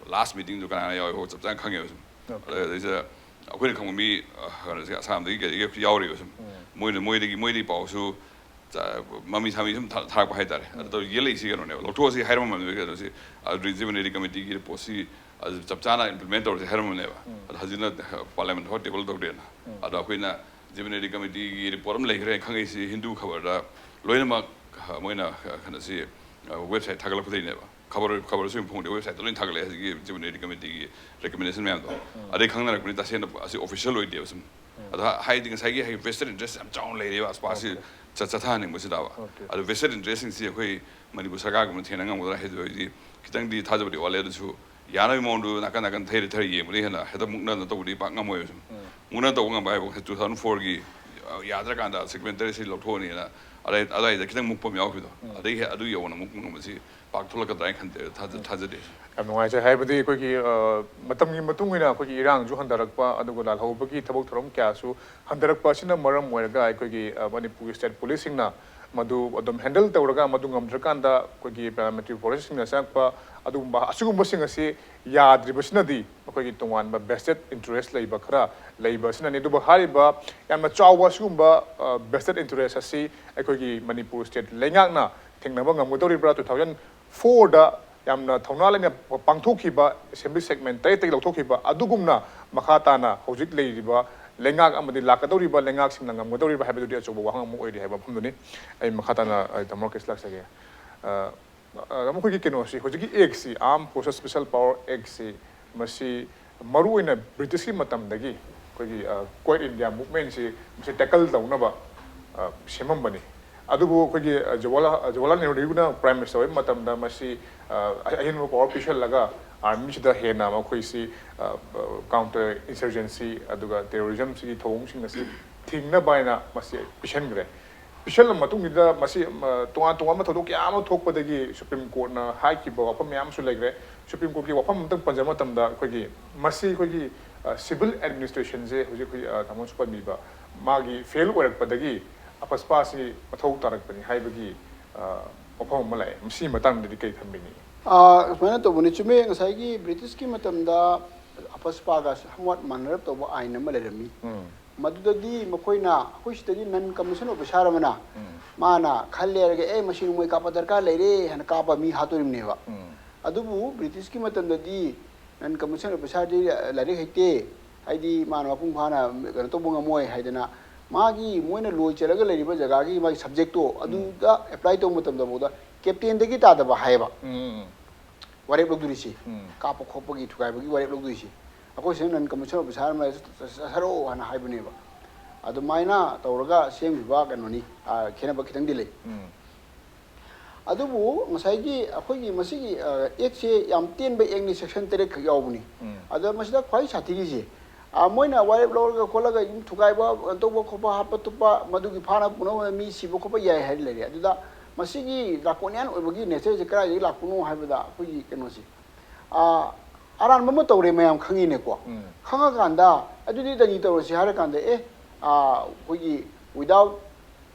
ꯂꯥꯁ ꯃꯤꯇꯤꯡꯗꯨ ꯀꯅꯥ ꯀꯅꯥ ꯌꯥꯎꯋꯦ ꯆꯞ ꯆꯥꯅ ꯈꯪꯉꯦꯕ ꯁꯨꯝ꯫ ꯑꯗꯨꯗꯩꯁꯤꯗ ꯑꯩꯈꯣꯏꯅ ꯈꯪꯕ ꯃꯤ, ꯑ, ꯀꯩꯅꯣꯁꯦ ꯑꯁꯥꯝꯗꯒꯤ ꯀꯩꯗꯒꯤ ꯌꯥꯎꯔꯤꯕ ꯁꯨꯝ꯫ ꯃꯣꯏꯅ ꯃꯣꯏꯗꯒꯤ ꯃꯣꯏꯗꯒꯤ ꯄꯥꯎꯁꯨ ꯃꯃꯤ ꯁꯥꯃꯤ ꯁꯨꯝ ꯊꯥꯔꯛꯄ ꯍꯥꯏꯇꯥꯔꯦ꯫ ꯑꯗꯣ ꯌꯦꯜꯂꯛꯏꯁꯤ ꯀꯩꯅꯣꯅꯦꯕ, ꯂꯧꯊꯣꯛꯑꯁꯤ ꯍꯥꯏꯔꯝꯃꯕꯅꯦꯕ ꯀꯩꯅꯣꯁꯤ, ꯖꯤꯕꯅꯦꯔꯤ ꯀꯃꯤꯇꯤꯒꯤ ꯔꯤꯄꯣꯔꯠꯁꯤ ꯑꯗꯨ ꯆꯞ ꯆꯥꯅ ꯏꯝꯄ꯭ꯂꯤꯃꯦꯟ ꯇꯧꯔꯁꯤ ꯍꯥꯏꯔꯝꯃꯕꯅꯦꯕ꯫ ꯑꯗꯣ ꯍꯧꯖꯤꯛꯅ ꯄꯥꯔꯂꯤꯌꯥꯃꯦꯟ ꯍꯣꯏ ꯇꯦꯕꯜ ꯇꯧꯗꯦꯅ꯫ ꯑꯗꯣ ꯑꯩꯈꯣꯏꯅ ꯖꯤꯕꯅꯦꯔꯤ ꯀꯃꯤꯇꯤꯒꯤ ꯔꯤꯄꯣꯔꯠ ꯑꯃ ꯂꯩꯈ꯭ꯔꯦ ꯈꯪꯉꯛꯏꯁꯤ ꯍꯤꯟꯗꯨ ꯈꯕꯔꯗ ꯂꯣꯏꯅꯃꯛ, ꯃꯣꯏꯅ ꯀꯩꯅꯣꯁꯤ ꯋꯦꯕꯁꯥꯏꯠ ꯊꯥꯒꯠꯂꯛꯄꯗꯩꯅꯦꯕ꯫ ꯈꯕꯔ ꯈꯕꯔꯁꯨ ꯑꯣꯏꯅ ꯐꯣꯡꯗꯦ, ꯋꯦꯕꯁꯥꯏꯠꯇ ꯂꯣꯏꯅ ꯊꯥꯒꯠꯂꯛꯑꯦ ꯍꯧꯖꯤꯛꯀꯤ ꯖꯤꯕꯅꯦꯔꯤ ꯀꯃꯤꯇꯤꯒꯤ ꯔꯤꯀꯃꯦꯟꯗꯦꯁꯟ ꯃꯌꯥꯝꯗꯣ꯫ ꯑꯗꯩ ꯈꯪꯅꯔꯛꯄꯅꯤ ꯇꯁꯦꯡꯅ ꯑꯁꯤ ꯑꯣꯐꯤꯁꯤꯌꯦꯜ ꯑꯣꯏꯗꯦꯕ ꯁꯨꯝ꯫ ꯑꯗꯣ ꯍꯥꯏꯗꯤ ꯉꯁꯥꯏꯒꯤ ꯍꯥꯏ ꯚꯦꯁꯇꯦꯠ ꯏꯟꯇꯔꯦꯁ ꯌꯥꯝ ꯆꯥꯎꯅ ꯂꯩꯔꯦꯕ ꯑꯁꯄꯥꯁꯤ ꯆꯠ ꯆꯠꯊꯍꯟꯅꯤꯡꯕꯁꯤꯗꯕ꯫ ꯑꯗꯣ ꯚꯦꯁꯇꯦꯠ ꯏꯟꯇꯔꯦꯁꯁꯤꯡꯁꯤ ꯑꯩꯈꯣꯏ ꯃꯅꯤꯄꯨꯔ ꯁꯔꯀꯥꯔꯒꯨꯝꯕ ꯊꯦꯡꯅ ꯉꯝꯒꯗ꯭ꯔꯥ ꯍꯥꯏꯗꯣ ꯑꯩꯗꯤ ꯈꯤꯇꯪꯗꯤ ꯊꯥꯖꯕꯗꯤ ꯋꯥꯠꯂꯦ꯫ ꯑꯗꯨꯁꯨ ꯌꯥꯅꯕꯒꯤ ꯃꯑꯣꯡꯗ ꯅꯥꯀꯟ ꯅꯥꯀꯟ ꯊꯩꯔ ꯊꯩꯔ ꯌꯦꯡꯕꯗꯤ ꯍꯦꯟꯅ ꯍꯦꯛꯇ ꯃꯨꯛꯅꯅ ꯇꯧꯕꯗꯤ ꯄꯥꯛ ꯉꯝꯃꯣꯏꯕ ꯁꯨꯝ꯫ ꯃꯨꯛꯅ ꯇꯧꯕ ꯉꯝꯕ ꯍꯥꯏꯕ ꯇꯨ ꯊꯥꯎꯖꯟ ꯐꯣꯔꯒꯤ ꯌꯥꯗ꯭ꯔꯀꯥꯟꯗ ꯁꯤꯒꯅꯦꯆꯔꯁꯤ ꯂꯧꯊꯣꯛꯑꯅꯤꯅ ꯑꯗꯥꯏ ꯑꯗꯥꯏꯗ ꯈꯤꯇꯪ ꯃꯨꯛꯄ ꯑꯃ ꯌꯥꯎꯈꯤꯕꯗꯣ꯫ ꯑꯗꯩ ꯍꯦ- ꯑꯗꯨ ꯌꯧꯅ ꯃꯨꯛꯄ ꯉꯝꯕꯁꯤ ꯄꯥꯛ ꯊꯣꯛꯂꯛꯀꯗ꯭ꯔꯥ ꯍꯥꯏꯅ ꯈꯟꯖ ꯊꯥꯖ- ꯊꯥꯖꯗꯦ꯫ ꯌꯥꯝ ꯅꯨꯡꯉꯥꯏꯖꯩ꯫ ꯍꯥꯏꯕꯗꯤ ꯑꯩꯈꯣꯏꯒꯤ, ꯑ, ꯃꯇꯝꯒꯤ ꯃꯇꯨꯡ ꯏꯟꯅ ꯑꯩꯈꯣꯏꯒꯤ ꯏꯔꯥꯡꯁꯨ ꯍꯟꯊꯔꯛꯄ, ꯑꯗꯨꯒ ꯂꯥꯜꯍꯧꯕꯒꯤ ꯊꯕꯛ ꯊꯧꯔꯝ ꯀꯌꯥꯁꯨ ꯍꯟꯊꯔꯛꯄ ꯑꯁꯤꯅ ꯃꯔꯝ ꯑꯣꯏꯔꯒ ꯑꯩꯈꯣꯏꯒꯤ, ꯑ, ꯃꯅꯤꯄꯨꯔꯒꯤ ꯁ꯭ꯇꯦꯠ ꯄꯨꯂꯤꯁꯁꯤꯡꯅ ꯃꯗꯨ ꯑꯗꯨꯝ ꯍꯦꯟꯗꯜ ꯇꯧꯔꯒ, ꯃꯗꯨ ꯉꯝꯗ꯭ꯔꯀꯥꯟꯗ ꯑꯩꯈꯣꯏꯒꯤ ꯄꯦꯔꯥꯃꯤꯂꯤꯇꯔꯤ ꯐꯣꯔꯁꯁꯤꯡꯅ ꯆꯪꯉꯛꯄ, ꯑꯗꯨꯒꯨꯝꯕ, ꯑꯁꯤꯒꯨꯝꯕꯁꯤꯡ ꯑꯁꯤ ꯌꯥꯗ꯭ꯔꯤꯕꯁꯤꯅꯗꯤ ꯑꯩꯈꯣꯏꯒꯤ ꯇꯣꯉꯥꯟꯕ ꯚꯦꯁꯇꯦꯠ ꯏꯟꯇꯔꯦꯁ ꯂꯩꯕ ꯈꯔ ꯂꯩꯕ ꯑꯁꯤꯅꯅꯤ꯫ ꯑꯗꯨꯕꯨ ꯍꯥꯏꯔꯤꯕ ꯌꯥꯝꯅ ꯆꯥꯎꯕ ꯑꯁꯤꯒꯨꯝꯕ, ꯑ, ꯚꯦꯁꯇꯦꯠ ꯏꯟꯇꯔꯦꯁ ꯑꯁꯤ ꯑꯩꯈꯣꯏꯒꯤ ꯃꯅꯤꯄꯨꯔ ꯁ꯭ꯇꯦꯠ ꯂꯩꯉꯥꯛꯅ ꯊꯦꯡꯅꯕ ꯉꯝꯒꯗꯧꯔꯤꯕ꯭ꯔꯥ? ꯇꯨ ꯊꯥꯎꯖꯟ ꯐꯣꯔꯗ ꯌꯥꯝꯅ ꯊꯧꯅꯥ ꯂꯩꯅ ꯄꯥꯡꯊꯣꯛꯈꯤꯕ ꯑꯦꯁꯦꯝꯕ꯭ꯂꯤ ꯁꯦꯒꯃꯦꯟ ꯇꯔꯦꯠꯇꯒꯤ ꯂꯧꯊꯣꯛꯈꯤꯕ ꯑꯗꯨꯒꯨꯝꯅ ꯃꯈꯥ ꯇꯥꯅ ꯍꯧꯖꯤꯛ ꯂꯩꯔꯤꯕ ꯂꯩꯉꯥꯛ ꯑꯃꯗꯤ ꯂꯥꯛꯀꯗꯧꯔꯤꯕ ꯂꯩꯉꯥꯛꯁꯤꯡꯅ ꯉꯝꯒꯗꯧꯔꯤꯕ꯭ꯔꯥ ꯍꯥꯏꯕꯗꯨꯗꯤ ꯑꯆꯧꯕ ꯋꯥꯍꯪ ꯑꯃ ꯑꯣꯏꯔꯤ ꯍꯥꯏꯕ ꯃꯐꯝꯗꯨꯅꯤ꯫ ꯑꯩ ꯃꯈꯥ ꯇꯥꯅ, ꯑ, ꯇꯥꯃꯣ ꯔꯥꯀꯦꯁ ꯂꯥꯛꯆꯒꯦ꯫ ꯑ, ꯑ, ꯃꯈꯣꯏꯒꯤ ꯀꯩꯅꯣꯁꯤ, ꯍꯧꯖꯤꯛꯀꯤ ꯑꯦꯛꯁꯤ, Armed Forces Special Power Act ꯁꯤ, ꯃꯁꯤ ꯃꯔꯨꯑꯣꯏꯅ ꯕ꯭ꯔꯤꯇꯤꯁꯀꯤ ꯃꯇꯝꯗꯒꯤ ꯑꯩꯈꯣꯏꯒꯤ, ꯑ, Quit India Movement ꯁꯤ ꯃꯁꯤ ꯇꯦꯀꯜ ꯇꯧꯅꯕ, ꯑ, ꯁꯦꯝꯃꯝꯕꯅꯤ꯫ ꯑꯗꯨꯕꯨ ꯑꯩꯈꯣꯏꯒꯤ, ꯑ, ꯖꯋꯥꯍꯔꯂꯥꯜ, ꯖꯋꯥꯍꯔꯂꯥꯜ ꯅꯦꯍꯔꯨꯅ ꯄ꯭ꯔꯥꯏꯝ ꯃꯤꯅꯤꯁꯇꯔ ꯑꯣꯏꯕ ꯃꯇꯝꯗ ꯃꯁꯤ, ꯑ, ꯑꯍꯦꯟꯕ ꯄꯋꯥꯔ ꯄꯤꯁꯜꯂꯒ ꯑꯥꯔꯃꯤꯁꯤꯗ ꯍꯦꯟꯅ ꯃꯈꯣꯏꯁꯤ, ꯑ, ꯑ, ꯀꯥꯎꯟꯇꯔ ꯏꯟꯁꯔꯖꯦꯟꯁꯤ ꯑꯗꯨꯒ ꯇꯦꯔꯣꯔꯤꯖꯝꯁꯤꯒꯤ ꯊꯧꯑꯣꯡꯁꯤꯡ ꯑꯁꯤ ꯊꯤꯡꯅꯕ ꯍꯥꯏꯅ ꯃꯁꯤ ꯄꯤꯁꯟꯈ꯭ꯔꯦ꯫ ꯄꯤꯁꯜꯂꯕ ꯃꯇꯨꯡꯁꯤꯗ ꯃꯁꯤ, ꯑ, ꯇꯣꯉꯥꯟ ꯇꯣꯉꯥꯟꯕ ꯊꯧꯗꯣꯛ ꯀꯌꯥ ꯑꯃ ꯊꯣꯛꯄꯗꯒꯤ ꯁꯨꯄ꯭ꯔꯤꯝ ꯀꯣꯔꯠꯅ ꯍꯥꯏꯈꯤꯕ ꯋꯥꯐꯝ ꯃꯌꯥꯝ ꯑꯃꯁꯨ ꯂꯩꯈ꯭ꯔꯦ꯫ ꯁꯨꯄ꯭ꯔꯤꯝ ꯀꯣꯔꯠꯀꯤ ꯋꯥꯐꯝ ꯑꯃꯇꯪ ꯄꯟꯖꯕ ꯃꯇꯝꯗ ꯑꯩꯈꯣꯏꯒꯤ ꯃꯁꯤ ꯑꯩꯈꯣꯏꯒꯤ, ꯑ, ꯁꯤꯚꯤꯜ ꯑꯦꯗꯃꯤꯅꯤꯁꯇ꯭ꯔꯦꯁꯟꯁꯦ ꯍꯧꯖꯤꯛ ꯑꯩꯈꯣꯏ, ꯑ, ꯇꯥꯃꯣꯅꯁꯨ ꯄꯟꯕꯤꯕ ꯃꯥꯒꯤ ꯐꯦꯜ ꯑꯣꯏꯔꯛꯄꯗꯒꯤ ꯑꯐꯁꯄꯥꯁꯤ ꯃꯊꯧ ꯇꯥꯔꯛꯄꯅꯤ ꯍꯥꯏꯕꯒꯤ, ꯑ, ꯋꯥꯐꯝ ꯑꯃ ꯂꯥꯛꯑꯦ꯫ ꯃꯁꯤꯒꯤ ꯃꯇꯥꯡꯗꯗꯤ ꯀꯩ ꯊꯝꯕꯤꯅꯤꯡꯉꯤ? ꯑ, ꯁꯨꯃꯥꯏꯅ ꯇꯧꯕꯅꯤ, ꯆꯨꯝꯃꯦ, ꯉꯁꯥꯏꯒꯤ ꯕ꯭ꯔꯤꯇꯤꯁꯀꯤ ꯃꯇꯝꯗ ꯑꯐꯁꯄꯥꯒ ꯁꯝꯋꯥꯠ ꯃꯥꯟꯅꯔꯞ ꯇꯧꯕ ꯑꯥꯏꯟ ꯑꯃ ꯂꯩꯔꯝꯃꯤ꯫ ꯎꯝ꯫ ꯃꯗꯨꯗꯗꯤ ꯃꯈꯣꯏꯅ, ꯑꯩꯈꯣꯏ ꯁꯤꯗꯗꯤ ꯅꯟ ꯀꯃꯤꯁꯟ ꯑꯣꯐꯤꯁꯥꯔ ꯑꯃꯅ ꯃꯥꯅ ꯈꯜ ꯂꯩꯔꯒ, "ꯑꯦ, ꯃꯁꯤ ꯅꯣꯡꯃꯩ ꯀꯥꯞꯄ ꯗꯔꯀꯥꯔ ꯂꯩꯔꯦ" ꯍꯥꯏꯅ ꯀꯥꯞꯄ ꯃꯤ ꯍꯥꯠꯇꯣꯔꯤꯕꯅꯦꯕ꯫ ꯑꯗꯨꯕꯨ ꯕ꯭ꯔꯤꯇꯤꯁꯀꯤ ꯃꯇꯝꯗꯗꯤ ꯅꯟ ꯀꯃꯤꯁꯟ ꯑꯣꯐꯤꯁꯥꯔꯗꯤ ꯂꯥꯏꯔꯤꯛ ꯍꯩꯇꯦ, ꯍꯥꯏꯗꯤ ꯃꯥꯅ ꯃꯄꯨꯡ ꯐꯥꯅ ꯀꯩꯅꯣ ꯇꯧꯕ ꯉꯝꯃꯣꯏ ꯍꯥꯏꯗꯅ, ꯃꯥꯒꯤ ꯃꯣꯏꯅ ꯂꯣꯏ ꯆꯠꯂꯒ ꯂꯩꯔꯤꯕ ꯖꯒꯥꯒꯤ ꯃꯥꯒꯤ ꯁꯕꯖꯦꯛꯇꯣ ꯑꯗꯨꯗ ꯑꯦꯄ꯭ꯂꯥꯏ ꯇꯧꯕ ꯃꯇꯝꯗꯐꯥꯎꯗ ꯀꯦꯞꯇꯦꯟꯗꯒꯤ ꯇꯥꯗꯕ ꯍꯥꯏꯌꯦꯕ꯫ ꯎꯝ, ꯎꯝ, ꯎꯝ꯫ ꯋꯥꯔꯦꯞ ꯂꯧꯗꯣꯔꯤꯁꯤ, ꯎꯝ꯫ ꯀꯥꯞꯄ ꯈꯣꯠꯄꯒꯤ ꯊꯨꯒꯥꯏꯕꯒꯤ ꯋꯥꯔꯦꯞ ꯂꯧꯗꯣꯔꯤꯁꯤ꯫ ꯑꯩꯈꯣꯏ ꯁꯤꯗ ꯅꯟ ꯀꯃꯤꯁꯟ ꯑꯣꯐꯤꯁꯥꯔ ꯑꯃ ꯆꯠꯊꯔꯛꯑꯣ ꯍꯥꯏꯅ ꯍꯥꯏꯕꯅꯦꯕ꯫ ꯑꯗꯨꯃꯥꯏꯅ ꯇꯧꯔꯒ ꯁꯦꯝꯈꯤꯕ ꯀꯩꯅꯣꯅꯤ, ꯑ, ꯈꯦꯠꯅꯕ ꯈꯤꯇꯪꯗꯤ ꯂꯩ꯫ ꯎꯝ꯫ ꯑꯗꯨꯕꯨ ꯉꯁꯥꯏꯒꯤ ꯑꯩꯈꯣꯏꯒꯤ ꯃꯁꯤꯒꯤ, ꯑ, ꯑꯦꯛꯁꯦ ꯌꯥꯝ ꯇꯦꯟꯕ ꯑꯦꯛꯅꯤ, ꯁꯦꯛꯁꯟ ꯇꯔꯦꯠ ꯈꯛ ꯌꯥꯎꯕꯅꯤ꯫ ꯎꯝ꯫ ꯑꯗ ꯃꯁꯤꯗ ꯈ꯭ꯋꯥꯏ ꯁꯥꯊꯤꯔꯤꯁꯦ, ꯑ, ꯃꯣꯏꯅ ꯋꯥꯔꯦꯞ ꯂꯧꯔꯒ ꯈꯣꯠꯂꯒ ꯌꯨꯝ ꯊꯨꯒꯥꯏꯕ, ꯇꯧꯕ ꯈꯣꯠꯄ, ꯍꯥꯠꯄ ꯇꯨꯞꯄ, ꯃꯗꯨꯒꯤ ꯐꯥꯅ ꯄꯨꯅꯕ ꯃꯤ ꯁꯤꯕ ꯈꯣꯠꯄ ꯌꯥꯏ ꯍꯥꯏꯔ ꯂꯩꯔꯦ꯫ ꯑꯗꯨꯗ ꯃꯁꯤꯒꯤ ꯗ꯭ꯔꯥꯀꯣꯅꯤꯌꯥꯟ ꯑꯣꯏꯕꯒꯤ ꯅꯦꯆꯔꯁꯦ ꯀꯗꯥꯏꯗꯒꯤ ꯂꯥꯛꯄꯅꯣ ꯍꯥꯏꯕꯗ, ꯑꯩꯈꯣꯏꯒꯤ ꯀꯩꯅꯣꯁꯦ, ꯑ, ꯑꯔꯥꯟꯕ ꯑꯃ ꯇꯧꯔꯦ ꯃꯌꯥꯝ ꯈꯪꯉꯤꯅꯦꯀꯣ꯫ ꯎꯝ꯫ ꯈꯪꯉꯀꯥꯟꯗ ꯑꯗꯨꯗꯤ ꯗꯟꯗꯤ ꯇꯧꯔꯁꯤ ꯍꯥꯏꯔꯀꯥꯟꯗ, ꯑꯦ, ꯑ, ꯑꯩꯈꯣꯏꯒꯤ without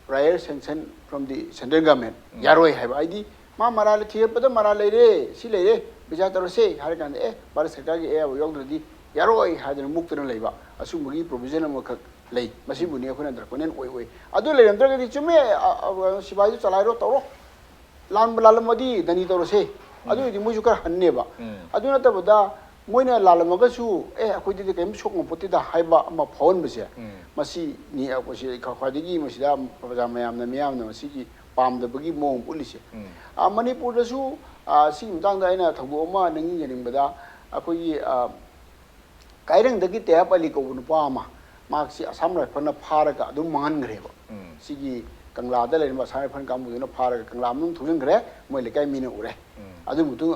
prior sanction from the central government, ꯎꯝ꯫ ꯌꯥꯔꯣꯏ ꯍꯥꯏꯕ꯫ ꯍꯥꯏꯗꯤ ꯃꯥ ꯃꯔꯥꯜ, ꯊꯤꯒꯠꯄꯗ ꯃꯔꯥꯜ ꯂꯩꯔꯦ, ꯁꯤ ꯂꯩꯔꯦ, ꯕꯤꯆꯥꯔ ꯇꯧꯔꯁꯦ ꯍꯥꯏꯔꯀꯥꯟꯗ, ꯑꯦ, ꯚꯥꯔꯠ ꯁꯔꯀꯥꯔꯒꯤ ꯑꯌꯥꯕ ꯌꯥꯎꯗ꯭ꯔꯗꯤ ꯌꯥꯔꯣꯏ ꯍꯥꯏꯗꯅ ꯃꯨꯛꯇꯅ ꯂꯩꯕ, ꯑꯁꯤꯒꯨꯝꯕꯒꯤ ꯄ꯭ꯔꯣꯚꯤꯖꯟ ꯑꯃꯈꯛ ꯂꯩ꯫ ꯃꯁꯤꯕꯨꯅꯤ ꯑꯩꯈꯣꯏꯅ ꯗ꯭ꯔꯥꯀꯣꯅꯤꯌꯟ ꯑꯣꯏ ꯑꯣꯏ꯫ ꯑꯗꯨ ꯂꯩꯔꯝꯗ꯭ꯔꯒꯗꯤ ꯆꯨꯝꯃꯦ, ꯑ, ꯑ, ꯁꯤꯐꯥꯏꯗꯨ ꯆꯂꯥꯏꯔꯣ, ꯇꯧꯔꯣ, ꯂꯥꯟꯕ ꯂꯥꯜꯂꯝꯃꯗꯤ ꯗꯟꯗꯤ ꯇꯧꯔꯁꯦ꯫ ꯎꯝ꯫ ꯑꯗꯨ ꯑꯣꯏꯔꯗꯤ ꯃꯣꯏꯁꯨ ꯈꯔ ꯍꯟꯅꯦꯕ꯫ ꯎꯝ꯫ ꯑꯗꯨ ꯅꯠꯇꯕꯗ ꯃꯣꯏꯅ ꯂꯥꯜꯂꯝꯃꯒꯁꯨ, "ꯑꯦ, ꯑꯩꯈꯣꯏꯗꯗꯤ ꯀꯔꯤꯝ ꯁꯣꯛ ꯉꯝꯄꯣꯠꯇꯦꯗ" ꯍꯥꯏꯕ ꯑꯃ ꯐꯥꯎꯍꯟꯕꯁꯦ, ꯎꯝ꯫ ꯃꯁꯤꯅꯤ ꯑꯩꯈꯣꯏꯁꯤ ꯈ꯭ꯋꯥꯏꯗꯒꯤ ꯃꯁꯤꯗ ꯄ꯭ꯔꯖꯥ ꯃꯌꯥꯝꯅ, ꯃꯤꯌꯥꯝꯅ ꯃꯁꯤꯒꯤ ꯄꯥꯝꯗꯕꯒꯤ ꯃꯑꯣꯡ ꯎꯠꯂꯤꯁꯦ꯫ ꯎꯝ꯫ ꯑ, ꯃꯅꯤꯄꯨꯔꯗꯁꯨ, ꯑ, ꯁꯤꯒꯤ ꯃꯇꯥꯡꯗ ꯑꯩꯅ ꯊꯧꯗꯣꯛ ꯑꯃ ꯅꯤꯡꯁꯤꯡꯖꯅꯤꯡꯕꯗ, ꯑꯩꯈꯣꯏꯒꯤ, ꯑ, ꯀꯥꯏꯔꯪꯗꯒꯤ ꯇꯦꯍꯞ ꯑꯂꯤ ꯀꯧꯕ ꯅꯨꯄꯥ ꯑꯃ, ꯃꯍꯥꯛꯁꯤ ꯑꯁꯥꯝ ꯔꯥꯏꯐꯜꯅ ꯐꯥꯔꯒ ꯑꯗꯨꯝ ꯃꯥꯡꯍꯟꯈ꯭ꯔꯦꯕ꯫ ꯎꯝ꯫ ꯁꯤꯒꯤ ꯀꯪꯂꯥꯗ ꯂꯩꯔꯝꯕ ꯑꯁꯥꯝ ꯔꯥꯏꯐꯜ ꯀꯥꯡꯕꯨꯗꯨꯅ ꯐꯥꯔꯒ ꯀꯪꯂꯥ ꯃꯅꯨꯡ ꯊꯧꯖꯤꯟꯈ꯭ꯔꯦ, ꯃꯣꯏ ꯂꯩꯀꯥꯏ ꯃꯤꯅ ꯎꯔꯦ꯫ ꯎꯝ꯫ ꯑꯗꯨ ꯃꯇꯨꯡ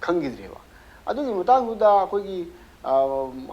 ꯈꯪꯈꯤꯗ꯭ꯔꯦꯕ꯫ ꯑꯗꯨꯒꯤ ꯃꯇꯥꯡꯗꯨꯗ ꯑꯩꯈꯣꯏꯒꯤ, ꯑ,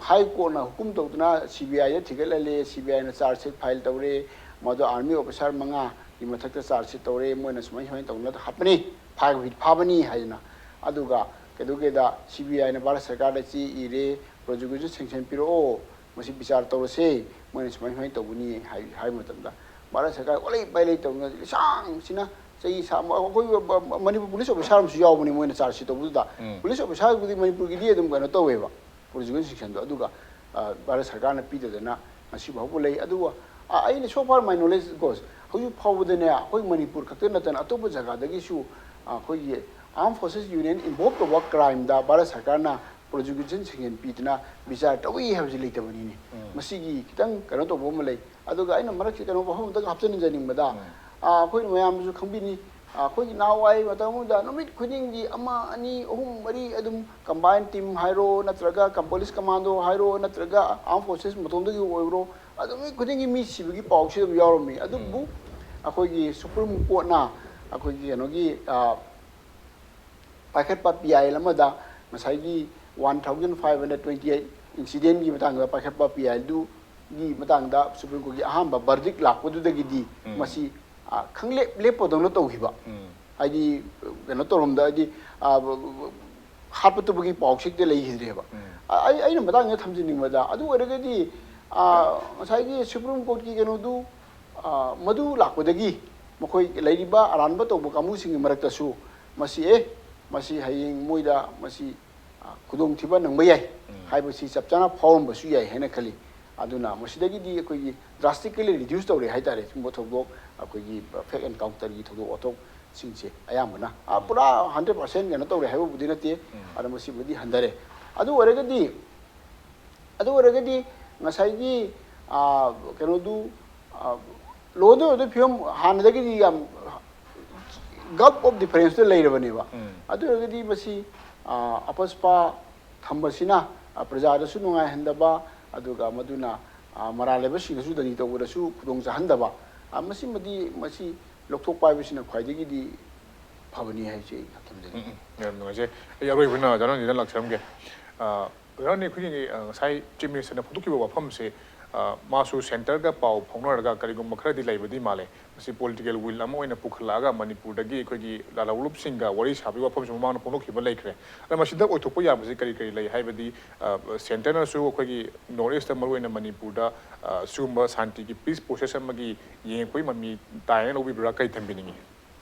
ꯍꯥꯏ ꯀꯣꯔꯠꯅ ꯍꯨꯀꯨꯝ ꯇꯧꯗꯨꯅ ꯁꯤ ꯕꯤ ꯑꯥꯏꯗ ꯊꯤꯒꯠꯍꯜꯂꯦ, ꯁꯤ ꯕꯤ ꯑꯥꯏꯅ ꯆꯥꯔꯖ ꯁꯤꯠ ꯐꯥꯏꯜ ꯇꯧꯔꯦ, ꯃꯗꯨ ꯑꯥꯔꯃꯤ ꯑꯣꯐꯤꯁꯥꯔ ꯃꯉꯥꯒꯤ ꯃꯊꯛꯇ ꯆꯥꯔꯖ ꯁꯤꯠ ꯇꯧꯔꯦ, ꯃꯣꯏꯅ ꯁꯨꯃꯥꯏ ꯁꯨꯃꯥꯏꯅ ꯇꯧꯅ ꯍꯥꯠꯄꯅꯤ, ꯐꯥ-, ꯐꯥꯕꯅꯤ ꯍꯥꯏꯗꯅ꯫ ꯑꯗꯨꯒ ꯀꯩꯗꯧꯒꯦꯗ ꯁꯤ ꯕꯤ ꯑꯥꯏꯅ ꯚꯥꯔꯠ ꯁꯔꯀꯥꯔꯗ ꯆꯦ ꯏꯔꯦ, ꯄ꯭ꯔꯣꯁꯤꯀ꯭ꯌꯨꯁꯟ ꯁꯦꯡꯁꯟ ꯄꯤꯔꯛꯑꯣ, ꯃꯁꯤ ꯕꯤꯆꯥꯔ ꯇꯧꯔꯁꯦ, ꯃꯣꯏꯅ ꯁꯨꯃꯥꯏ ꯁꯨꯃꯥꯏꯅ ꯇꯧꯕꯅꯤ ꯍꯥꯏ-, ꯍꯥꯏꯕ ꯃꯇꯝꯗ ꯚꯥꯔꯠ ꯁꯔꯀꯥꯔ ꯑꯣꯠꯂꯩ ꯄꯥꯏꯂꯩ ꯇꯧꯗꯅ ꯂꯤꯁꯥꯡꯁꯤꯅ ꯆꯍꯤ ꯁꯥꯡꯕ, ꯑꯩꯈꯣꯏ ꯃꯅꯤꯄꯨꯔ ꯄꯨꯂꯤꯁ ꯑꯣꯐꯤꯁꯥꯔ ꯑꯃꯁꯨ ꯌꯥꯎꯕꯅꯤ ꯃꯣꯏꯅ ꯆꯥꯔꯖ ꯁꯤꯠ ꯇꯧꯕꯗꯨꯗ꯫ ꯎꯝ꯫ ꯄꯨꯂꯤꯁ ꯑꯣꯐꯤꯁꯥꯔꯕꯨꯗꯤ ꯃꯅꯤꯄꯨꯔꯒꯤꯗꯤ ꯑꯗꯨꯝ ꯀꯩꯅꯣ ꯇꯧꯋꯦꯕ, ꯄ꯭ꯔꯣꯁꯤꯀ꯭ꯌꯨꯁꯟ ꯁꯦꯡꯁꯟꯗꯣ꯫ ꯑꯗꯨꯒ, ꯑ, ꯚꯥꯔꯠ ꯁꯔꯀꯥꯔꯅ ꯄꯤꯗꯗꯅ ꯉꯁꯤ ꯐꯥꯎꯕ ꯂꯩ꯫ ꯑꯗꯨꯒ ꯑ, ꯑꯩꯅ, so far my knowledge goes, ꯍꯧꯖꯤꯛ ꯐꯥꯎꯕꯗꯅꯦ, ꯑꯩꯈꯣꯏ ꯃꯅꯤꯄꯨꯔ ꯈꯛꯇ ꯅꯠꯇꯅ ꯑꯇꯣꯞꯄ ꯖꯒꯥꯗꯒꯤꯁꯨ, ꯑ, ꯑꯩꯈꯣꯏꯒꯤ Armed Forces Union involve ꯇꯧꯕ crime ꯗ ꯚꯥꯔꯠ ꯁꯔꯀꯥꯔꯅ prosecution sanction ꯄꯤꯗꯅ ꯕꯤꯆꯥꯔ ꯇꯧꯏ ꯍꯥꯏꯕꯁꯤ ꯂꯩꯇꯕꯅꯤꯅꯦ꯫ ꯎꯝ꯫ ꯃꯁꯤꯒꯤ ꯈꯤꯇꯪ ꯀꯩꯅꯣ ꯇꯧꯕ ꯑꯃ ꯂꯩ꯫ ꯑꯗꯨꯒ ꯑꯩꯅ ꯃꯔꯛꯁꯤ ꯀꯩꯅꯣ ꯋꯥꯐꯝ ꯑꯝꯇꯪ ꯍꯥꯞꯆꯤꯟꯖꯅꯤꯡꯕꯗ, ꯎꯝ꯫ ꯑ, ꯑꯩꯈꯣꯏꯅ ꯃꯌꯥꯝꯁꯨ ꯈꯪꯕꯤꯅꯤ, ꯑ, ꯑꯩꯈꯣꯏꯒꯤ ꯅꯍꯥꯟꯋꯥꯏ ꯃꯇꯝ ꯑꯃꯗ ꯅꯨꯃꯤꯠ ꯈꯨꯗꯤꯡꯒꯤ ꯑꯃ, ꯑꯅꯤ, ꯑꯍꯨꯝ, ꯃꯔꯤ ꯑꯗꯨꯝ combined team ꯍꯥꯏꯔꯣ, ꯅꯠꯇ꯭ꯔꯒ ꯀꯝ-, police commando ꯍꯥꯏꯔꯣ, ꯅꯠꯇ꯭ꯔꯒ Armed Forces ꯃꯇꯣꯝꯗꯒꯤ ꯑꯣꯏꯔꯣ, ꯑꯗꯨ ꯅꯨꯃꯤꯠ ꯈꯨꯗꯤꯡꯒꯤ ꯃꯤ ꯁꯤꯕꯒꯤ ꯄꯥꯎꯁꯤ ꯑꯗꯨꯝ ꯌꯥꯎꯔꯝꯃꯤ꯫ ꯑꯗꯨꯕꯨ ꯎꯝ꯫ ꯑꯩꯈꯣꯏꯒꯤ Supreme Court ꯅ ꯑꯩꯈꯣꯏꯒꯤ ꯀꯩꯅꯣꯒꯤ, ꯑ, ꯄꯥꯏꯈꯠꯄ ꯄꯤ ꯑꯥꯏ ꯑꯦꯜ ꯑꯃꯗ ꯉꯁꯥꯏꯒꯤ one thousand five hundred twenty eight incident ꯀꯤ ꯃꯇꯥꯡꯗ ꯄꯥꯏꯈꯠꯄ ꯄꯤ ꯑꯥꯏ ꯑꯦꯜ ꯗꯨꯒꯤ ꯃꯇꯥꯡꯗ Supreme Court ꯀꯤ ꯑꯍꯥꯟꯕ verdict ꯂꯥꯛꯄꯗꯨꯗꯒꯤꯗꯤ ꯎꯝ꯫ ꯃꯁꯤ, ꯑ, ꯈꯪꯂꯦꯞ ꯂꯦꯞꯄꯗꯧꯅ ꯇꯧꯈꯤꯕ꯫ ꯎꯝ꯫ ꯍꯥꯏꯗꯤ, ꯀꯩꯅꯣ ꯇꯧꯔꯝꯗ, ꯍꯥꯏꯗꯤ, ꯑ, ꯍꯥꯠꯄ ꯇꯨꯕꯒꯤ ꯄꯥꯎꯁꯤ ꯍꯦꯛꯇ ꯂꯩꯈꯤꯗ꯭ꯔꯦꯕ꯫ ꯎꯝ꯫ ꯑ, ꯑꯩ, ꯑꯩꯅ ꯃꯇꯥꯡꯗ ꯊꯝꯖꯅꯤꯡꯕꯗ, ꯑꯗꯨ ꯑꯣꯏꯔꯒꯗꯤ, ꯑ, ꯉꯁꯥꯏꯒꯤ Supreme Court ꯀꯤ ꯀꯩꯅꯣꯗꯨ, ꯑ, ꯃꯗꯨ ꯂꯥꯛꯄꯗꯒꯤ ꯃꯈꯣꯏ ꯂꯩꯔꯤꯕ ꯑꯔꯥꯟꯕ ꯇꯧꯕ ꯀꯥꯡꯕꯨꯁꯤꯡꯒꯤ ꯃꯔꯛꯇꯁꯨ ꯃꯁꯤ, ꯑꯦ, ꯃꯁꯤ ꯍꯌꯦꯡ ꯃꯣꯏꯗ ꯃꯁꯤ, ꯑ, ꯈꯨꯗꯣꯡꯊꯤꯕ ꯅꯪꯕ ꯌꯥꯏ ꯎꯝ꯫ ꯍꯥꯏꯕꯁꯤ ꯆꯞ ꯆꯥꯅ ꯐꯥꯎꯔꯝꯕꯁꯨ ꯌꯥꯏ ꯍꯥꯏꯅ ꯈꯜꯂꯤ꯫ ꯑꯗꯨꯅ ꯃꯁꯤꯗꯒꯤꯗꯤ ꯑꯩꯈꯣꯏꯒꯤ drastically reduce ꯇꯧꯔꯦ ꯍꯥꯏꯇꯥꯔꯦ꯫ ꯁꯤꯒꯨꯝꯕ ꯊꯧꯗꯣꯛ, ꯑꯩꯈꯣꯏꯒꯤ fake encounter ꯒꯤ ꯊꯧꯗꯣꯛ ꯋꯥꯊꯣꯛꯁꯤꯡꯁꯦ ꯑꯌꯥꯝꯕꯅ, ꯑ, ꯎꯝ꯫ ꯄꯨꯔꯥ hundred percent ꯀꯩꯅꯣ ꯇꯧꯔꯦ ꯍꯥꯏꯕꯕꯨꯗꯤ ꯅꯠꯇꯦ, ꯎꯝ꯫ ꯑꯗ ꯃꯁꯤꯕꯨꯗꯤ ꯍꯟꯊꯔꯦ꯫ ꯑꯗꯨ ꯑꯣꯏꯔꯒꯗꯤ, ꯑꯗꯨ ꯑꯣꯏꯔꯒꯗꯤ ꯉꯁꯥꯏꯒꯤ, ꯑ, ꯀꯩꯅꯣꯗꯨ, ꯑ, law and order ꯐꯤꯕꯝ ꯍꯥꯟꯅꯗꯒꯤꯗꯤ ꯌꯥꯝ gulf of difference ꯇ ꯂꯩꯔꯕꯅꯦꯕ꯫ ꯎꯝ꯫ ꯑꯗꯨ ꯑꯣꯏꯔꯒꯗꯤ ꯃꯁꯤ, ꯑ, ꯑꯄꯁꯄꯥ ꯊꯝꯕꯁꯤꯅ, ꯑ, ꯄ꯭ꯔꯖꯥꯗꯁꯨ ꯅꯨꯡꯉꯥꯏꯍꯟꯗꯕ, ꯑꯗꯨꯒ ꯃꯗꯨꯅ, ꯑ, ꯃꯔꯥꯜ ꯂꯩꯕꯁꯤꯡꯗꯁꯨ ꯗꯟꯗꯤ ꯇꯧꯕꯗꯁꯨ ꯈꯨꯗꯣꯡ ꯆꯥꯍꯟꯗꯕ, ꯑ, ꯃꯁꯤꯃꯗꯤ, ꯃꯁꯤ ꯂꯧꯊꯣꯛꯄ ꯍꯥꯏꯕꯁꯤꯅ ꯈ꯭ꯋꯥꯏꯗꯒꯤꯗꯤ ꯐꯕꯅꯤ ꯍꯥꯏꯁꯦ ꯑꯩ ꯊꯝꯖꯒꯦ꯫ ꯎꯝ, ꯎꯝ꯫ ꯌꯥꯝ ꯅꯨꯡꯉꯥꯏꯖꯩ꯫ ꯑꯩ ꯑꯔꯣꯏꯕ ꯑꯣꯏꯅ ꯙꯅꯟꯖꯌꯗ ꯂꯥꯛꯆꯔꯝꯒꯦ꯫ ꯑ, ꯙꯅꯟꯖꯌ, ꯑꯩꯈꯣꯏꯒꯤ, ꯑ, ꯉꯁꯥꯏ Chief Minister ꯅ ꯐꯣꯡꯗꯣꯛꯈꯤꯕ ꯋꯥꯐꯝꯁꯦ, ꯑ, ꯃꯥꯁꯨ centre ꯒ ꯄꯥꯎ ꯐꯥꯎꯅꯔꯒ ꯀꯔꯤꯒꯨꯝꯕ ꯈꯔꯗꯤ ꯂꯩꯕꯗꯤ ꯃꯥꯜꯂꯦ꯫ ꯃꯁꯤ political will ꯑꯃ ꯑꯣꯏꯅ ꯄꯨꯈꯠꯂꯛꯑꯒ ꯃꯅꯤꯄꯨꯔꯗꯒꯤ ꯑꯩꯈꯣꯏꯒꯤ ꯂꯥꯂꯣꯡꯂꯨꯞꯁꯤꯡꯒ ꯋꯥꯔꯤ ꯁꯥꯕꯒꯤ ꯋꯥꯐꯝꯁꯨ ꯃꯃꯥꯡꯗ ꯐꯣꯡꯗꯣꯛꯈꯤꯕ ꯂꯩꯈ꯭ꯔꯦ꯫ ꯑꯗ ꯃꯁꯤꯗ ꯑꯣꯏꯊꯣꯛꯄ ꯌꯥꯕꯁꯤ ꯀꯔꯤ ꯀꯔꯤ ꯂꯩ? ꯍꯥꯏꯕꯗꯤ, ꯑ, centre ꯅꯁꯨ ꯑꯩꯈꯣꯏꯒꯤ North East ꯇ, ꯃꯔꯨꯑꯣꯏꯅ ꯃꯅꯤꯄꯨꯔꯗ, ꯑ, ꯁꯤꯒꯨꯝꯕ ꯁꯥꯟꯇꯤꯒꯤ peace process ꯑꯃꯒꯤ ꯌꯦꯡꯉꯛꯄꯒꯤ ꯃꯃꯤ ꯇꯥꯏꯅ ꯂꯧꯕꯤꯕ꯭ꯔꯥ? ꯀꯔꯤ ꯊꯝꯕꯤꯅꯤꯡꯉꯤ?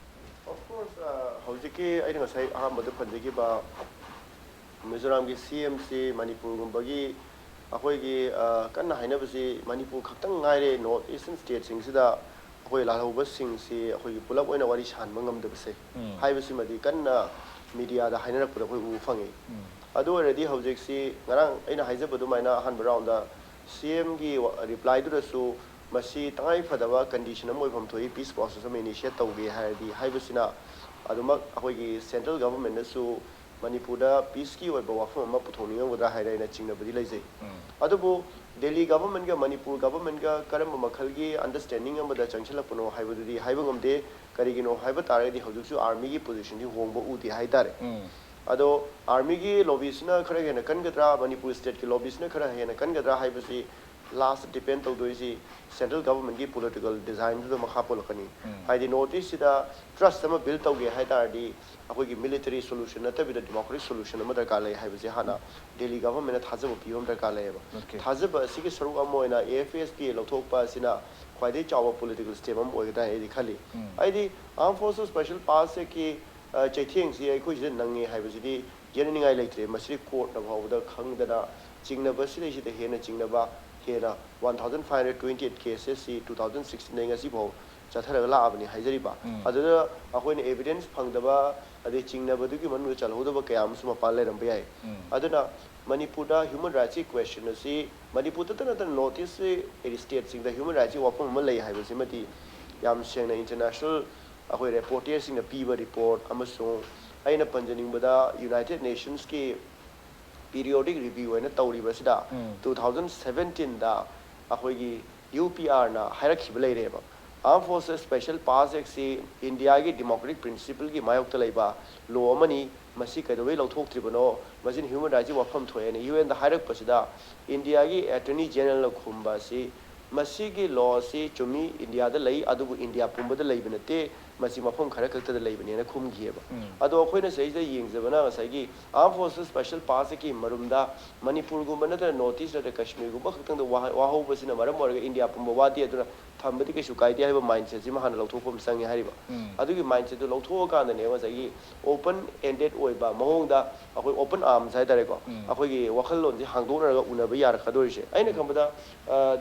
Of course, ꯑ, ꯍꯧꯖꯤꯛꯀꯤ ꯑꯩꯅ ꯉꯁꯥꯏ ꯑꯍꯥꯟꯕꯗ ꯄꯟꯖꯈꯤꯕ ꯃꯤꯖꯣꯔꯥꯝꯒꯤ ꯁꯤ ꯑꯦꯝ ꯁꯤ ꯃꯅꯤꯄꯨꯔꯒꯨꯝꯕꯒꯤ ꯑꯩꯈꯣꯏꯒꯤ ꯑ, ꯀꯟꯅ ꯍꯥꯏꯅꯕꯁꯤ ꯃꯅꯤꯄꯨꯔ ꯈꯛꯇꯪ ꯉꯥꯏꯔꯦ ꯅꯣꯔꯠ ꯏꯁꯇꯔꯟ ꯁ꯭ꯇꯦꯠꯁꯤꯡꯁꯤꯗ ꯑꯩꯈꯣꯏ ꯂꯥꯜꯍꯧꯕꯁꯤꯡꯁꯤ ꯑꯩꯈꯣꯏꯒꯤ ꯄꯨꯂꯞ ꯑꯣꯏꯅ ꯋꯥꯔꯤ ꯁꯥꯍꯟꯕ ꯉꯝꯗꯕꯁꯦ, ꯎꯝ꯫ ꯍꯥꯏꯕꯁꯤꯃꯗꯤ ꯀꯟꯅ ꯃꯤꯗꯤꯌꯥꯗ ꯍꯥꯏꯅꯔꯛꯄꯗ ꯑꯩꯈꯣꯏ ꯎꯕ ꯐꯪꯉꯤ꯫ ꯎꯝ꯫ ꯑꯗꯨ ꯑꯣꯏꯔꯗꯤ ꯍꯧꯖꯤꯛꯁꯤ ꯉꯔꯥꯡ ꯑꯩꯅ ꯍꯥꯏꯖꯕ ꯑꯗꯨꯃꯥꯏꯅ ꯑꯍꯥꯟꯕ ꯔꯥꯎꯟꯗ ꯁꯤ ꯑꯦꯝꯒꯤ ꯔꯤꯄ꯭ꯂꯥꯏꯗꯨꯗꯁꯨ ꯃꯁꯤ ꯇꯉꯥꯏ ꯐꯗꯕ ꯀꯟꯗꯤꯁꯟ ꯑꯃ ꯑꯣꯏꯐꯝ ꯊꯣꯛꯏ, ꯄꯤꯁ ꯄ꯭ꯔꯣꯁꯦꯁ ꯑꯃ ꯏꯅꯤꯁꯤꯌꯦꯠ ꯇꯧꯒꯦ ꯍꯥꯏꯔꯗꯤ ꯍꯥꯏꯕꯁꯤꯅ ꯑꯗꯨꯃꯛ ꯑꯩꯈꯣꯏꯒꯤ ꯁꯦꯟꯇ꯭ꯔꯦꯜ ꯒꯚꯔꯟꯃꯦꯟꯠꯅꯁꯨ ꯃꯅꯤꯄꯨꯔꯗ ꯄꯤꯁꯀꯤ ꯑꯣꯏꯕ ꯋꯥꯐꯝ ꯑꯃ ꯄꯨꯊꯣꯛꯅꯤꯡꯉꯝꯒꯗ꯭ꯔꯥ ꯍꯥꯏꯅ ꯑꯩꯅ ꯆꯤꯡꯅꯕꯗꯤ ꯂꯩꯖꯩ꯫ ꯎꯝ꯫ ꯑꯗꯨꯕꯨ ꯗꯦꯜꯂꯤ ꯒꯚꯔꯟꯃꯦꯟꯠꯒ ꯃꯅꯤꯄꯨꯔ ꯒꯚꯔꯟꯃꯦꯟꯠꯒ ꯀꯔꯝꯕ ꯃꯈꯜꯒꯤ ꯑꯟꯗꯔꯁ꯭ꯇꯦꯟꯗꯤꯡ ꯑꯃꯗ ꯆꯪꯁꯤꯜꯂꯛꯄꯅꯣ ꯍꯥꯏꯕꯗꯨꯗꯤ ꯍꯥꯏꯕ ꯉꯝꯗꯦ꯫ ꯀꯔꯤꯒꯤꯅꯣ ꯍꯥꯏꯕ ꯇꯥꯔꯒꯗꯤ ꯍꯧꯖꯤꯛꯁꯨ ꯑꯥꯔꯃꯤꯒꯤ ꯄꯣꯖꯤꯁꯟꯗꯤ ꯍꯣꯡꯕ ꯎꯗꯦ ꯍꯥꯏꯇꯥꯔꯦ꯫ ꯎꯝ꯫ ꯑꯗꯣ ꯑꯥꯔꯃꯤꯒꯤ ꯂꯣꯕꯤꯁꯤꯅ ꯈꯔ ꯍꯦꯟꯅ ꯀꯟꯒꯗ꯭ꯔꯥ, ꯃꯅꯤꯄꯨꯔ ꯁ꯭ꯇꯦꯠꯀꯤ ꯂꯣꯕꯤꯁꯤꯅ ꯈꯔ ꯍꯦꯟꯅ ꯀꯟꯒꯗ꯭ꯔꯥ ꯍꯥꯏꯕꯁꯤ ꯂꯥꯁ ꯗꯤꯄꯦꯟ ꯇꯧꯗꯣꯏꯁꯤ ꯁꯦꯟꯇ꯭ꯔꯦꯜ ꯒꯚꯔꯟꯃꯦꯟꯠꯀꯤ ꯄꯣꯂꯤꯇꯤꯀꯦꯜ ꯗꯤꯖꯥꯏꯟꯗꯨꯗ ꯃꯈꯥ ꯄꯣꯜꯂꯛꯀꯅꯤ꯫ ꯎꯝ꯫ ꯍꯥꯏꯗꯤ ꯅꯣꯔꯠ ꯏꯁꯁꯤꯗ ꯇ꯭ꯔꯁ ꯑꯃ ꯕꯤꯜ ꯇꯧꯒꯦ ꯍꯥꯏ ꯇꯥꯔꯗꯤ ꯑꯩꯈꯣꯏꯒꯤ ꯃꯤꯂꯤꯇꯔꯤ ꯁꯣꯂꯨꯁꯟ ꯅꯠꯇꯕꯤꯗ ꯗꯦꯃꯣꯀ꯭ꯔꯦꯇꯤꯛ ꯁꯣꯂꯨꯁꯟ ꯑꯃ ꯗꯔꯀꯥꯔ ꯂꯩ ꯍꯥꯏꯕꯁꯦ ꯍꯥꯟꯅ ꯗꯦꯜꯂꯤ ꯒꯚꯔꯟꯃꯦꯟꯠꯅ ꯊꯥꯖꯕ ꯄꯤꯕ ꯑꯃ ꯗꯔꯀꯥꯔ ꯂꯩꯌꯦꯕ꯫ ꯑꯣꯀꯦ꯫ ꯊꯥꯖꯕ ꯑꯁꯤꯒꯤ ꯁꯔꯨꯛ ꯑꯃ ꯑꯣꯏꯅ ꯑꯦ ꯑꯦꯐ ꯑꯦꯁ ꯄꯤ ꯑꯦ ꯂꯧꯊꯣꯛꯄ ꯑꯁꯤꯅ ꯈ꯭ꯋꯥꯏꯗꯒꯤ ꯆꯥꯎꯕ ꯄꯣꯂꯤꯇꯤꯀꯦꯜ ꯁ꯭ꯇꯦꯞ ꯑꯃ ꯑꯣꯏꯒꯗ꯭ꯔꯥ ꯍꯥꯏꯅ ꯑꯩꯗꯤ ꯈꯜꯂꯤ꯫ ꯎꯝ꯫ ꯑꯩꯗꯤ ꯑꯥꯔꯝ ꯐꯣꯔꯁꯦꯁ ꯁ꯭ꯄꯦꯁꯦꯜ ꯄꯥꯋꯔꯁ ꯑꯦꯛꯀꯤ, ꯑ, ꯆꯩꯊꯦꯡꯁꯤ ꯑꯩꯈꯣꯏ ꯁꯤꯗ ꯅꯪꯉꯦ ꯍꯥꯏꯕꯁꯤꯗꯤ ꯌꯦꯠꯅꯅꯤꯡꯉꯥꯏ ꯂꯩꯇ꯭ꯔꯦ꯫ ꯃꯁꯤꯗꯤ ꯀꯣꯔꯠꯅ ꯐꯥꯎꯕꯗ ꯈꯪꯗꯅ ꯆꯤꯡꯅꯕ ꯁꯤꯗꯩꯁꯤꯗ ꯍꯦꯟꯅ ꯆꯤꯡꯅꯕ ꯍꯦꯟꯅ one thousand five hundred twenty eight ꯀꯦꯁꯦꯁꯁꯤ ꯇꯨ ꯊꯥꯎꯖꯟ ꯁꯤꯛꯁꯇꯤꯟꯗꯒꯤ ꯉꯁꯤꯐꯥꯎ ꯆꯠꯊꯔꯒ ꯂꯥꯛꯑꯕꯅꯤ ꯍꯥꯏꯖꯔꯤꯕ꯫ ꯎꯝ꯫ ꯑꯗꯨꯗ ꯑꯩꯈꯣꯏꯅ ꯑꯦꯚꯤꯗꯦꯟꯁ ꯐꯪꯗꯕ ꯑꯗꯩ ꯆꯤꯡꯅꯕꯗꯨꯒꯤ ꯃꯅꯨꯡꯗ ꯆꯜꯍꯧꯗꯕ ꯀꯌꯥ ꯑꯃꯁꯨ ꯃꯄꯥꯟ ꯂꯩꯔꯝꯕ ꯌꯥꯏ꯫ ꯎꯝ꯫ ꯑꯗꯨꯅ ꯃꯅꯤꯄꯨꯔꯗ ꯍ꯭ꯌꯨꯃꯦꯟ ꯔꯥꯏꯠꯁꯀꯤ ꯀ꯭ꯋꯦꯁꯟ ꯑꯁꯤ ꯃꯅꯤꯄꯨꯔꯗꯇ ꯅꯠꯇꯅ ꯅꯣꯔꯠ ꯏꯁꯀꯤ ꯁ꯭ꯇꯦꯠꯁꯤꯡꯗ ꯍ꯭ꯌꯨꯃꯦꯟ ꯔꯥꯏꯠꯁꯀꯤ ꯋꯥꯐꯝ ꯑꯃ ꯂꯩ ꯍꯥꯏꯕꯁꯤꯃꯗꯤ ꯌꯥꯝ ꯁꯦꯡꯅ ꯏꯟꯇꯔꯅꯦꯁꯅꯦꯜ ꯑꯩꯈꯣꯏ ꯔꯤꯄꯣꯔꯇꯔꯁꯤꯡꯅ ꯄꯤꯕ ꯔꯤꯄꯣꯔꯠ ꯑꯃꯁꯨꯡ ꯑꯩꯅ ꯄꯟꯖꯅꯤꯡꯕꯗ ꯌꯨꯅꯥꯏꯇꯦꯠ ꯅꯦꯁꯟꯁꯀꯤ ꯄꯤꯔꯤꯌꯣꯗꯤꯛ ꯔꯤꯚ꯭ꯌꯨ ꯍꯥꯏꯅ ꯇꯧꯔꯤꯕꯁꯤꯗ ꯎꯝ꯫ ꯇꯨ ꯊꯥꯎꯖꯟ ꯁꯚꯦꯟꯇꯤꯟꯗ ꯑꯩꯈꯣꯏꯒꯤ ꯌꯨ ꯄꯤ ꯑꯥꯔꯅ ꯍꯥꯏꯔꯛꯈꯤꯕ ꯂꯩꯔꯦꯕ꯫ ꯑꯥꯔꯝ ꯐꯣꯔꯁꯦꯁ ꯁ꯭ꯄꯦꯁꯦꯜ ꯄꯥꯋꯔꯁ ꯑꯦꯛꯁꯤ ꯏꯟꯗꯤꯌꯥꯒꯤ ꯗꯦꯃꯣꯀ꯭ꯔꯦꯇꯤꯛ ꯄ꯭ꯔꯤꯟꯁꯤꯄꯜꯒꯤ ꯃꯥꯌꯣꯛꯇ ꯂꯩꯕ ꯂꯣ ꯑꯃꯅꯤ, ꯃꯁꯤ ꯀꯩꯗꯧꯕꯩ ꯂꯧꯊꯣꯛꯇ꯭ꯔꯤꯕꯅꯣ, ꯃꯁꯤꯅ ꯍ꯭ꯌꯨꯃꯦꯟ ꯔꯥꯏꯠꯁꯀꯤ ꯋꯥꯐꯝ ꯊꯣꯛꯑꯦꯅ ꯌꯨ ꯑꯦꯟꯗ ꯍꯥꯏꯔꯛꯄꯁꯤꯗ ꯏꯟꯗꯤꯌꯥꯒꯤ ꯑꯦꯇꯔꯅꯤ ꯖꯦꯅꯔꯦꯜꯅ ꯈꯨꯝꯕ ꯑꯁꯤ ꯃꯁꯤꯒꯤ ꯂꯣ ꯑꯁꯤ ꯆꯨꯝꯃꯤ, ꯏꯟꯗꯤꯌꯥꯗ ꯂꯩ, ꯑꯗꯨꯕꯨ ꯏꯟꯗꯤꯌꯥ ꯄꯨꯝꯕꯗ ꯂꯩꯕ ꯅꯠꯇꯦ, ꯃꯁꯤ ꯃꯐꯝ ꯈꯔ ꯈꯛꯇꯗ ꯂꯩꯕꯅꯦꯅ ꯈꯨꯝꯈꯤꯑꯕ꯫ ꯎꯝ꯫ ꯑꯗꯣ ꯑꯩꯈꯣꯏꯅ ꯁꯤꯗꯩꯁꯤꯗ ꯌꯦꯡꯖꯕꯅ ꯉꯁꯥꯏꯒꯤ ꯑꯥꯔꯝ ꯐꯣꯔꯁꯦꯁ ꯁ꯭ꯄꯦꯁꯦꯜ ꯄꯥꯋꯔꯁ ꯑꯦꯛꯀꯤ ꯃꯔꯨꯝꯗ ꯃꯅꯤꯄꯨꯔꯒꯨꯝꯕ ꯅꯠꯇꯅ ꯅꯣꯔꯠ ꯏꯁ ꯅꯠꯇ꯭ꯔꯒ ꯀꯥꯁꯃꯤꯔꯒꯨꯝꯕ ꯈꯛꯇꯪꯗ ꯋꯥꯍ-, ꯋꯥꯍꯧꯕꯁꯤꯅ ꯃꯔꯝ ꯑꯣꯏꯔꯒ ꯏꯟꯗꯤꯌꯥ ꯄꯨꯝꯕ ꯋꯥꯗꯦ꯫ ꯑꯗꯨꯅ ꯊꯝꯕꯗꯤ ꯀꯩꯁꯨ ꯀꯥꯏꯗꯦ ꯍꯥꯏꯕ mindset ꯁꯤꯃ ꯍꯥꯟꯅ ꯂꯧꯊꯣꯛꯄ ꯑꯃ ꯆꯪꯉꯦ ꯍꯥꯏꯔꯤꯕ꯫ ꯑꯗꯨꯒꯤ mindset ꯇꯨ ꯂꯧꯊꯣꯛꯑꯀꯥꯟꯗꯅꯦ ꯉꯁꯥꯏꯒꯤ open ended ꯑꯣꯏꯕ ꯃꯑꯣꯡꯗ ꯑꯩꯈꯣꯏ open arms ꯍꯥꯏꯇꯥꯔꯦꯀꯣ, ꯑꯩꯈꯣꯏꯒꯤ ꯋꯥꯈꯜꯂꯣꯟꯁꯦ ꯍꯥꯡꯗꯣꯛꯅꯔꯒ ꯎꯅꯕ ꯌꯥꯔꯛꯀꯗꯣꯔꯤꯁꯦ꯫ ꯑꯩꯅ ꯈꯟꯕꯗ,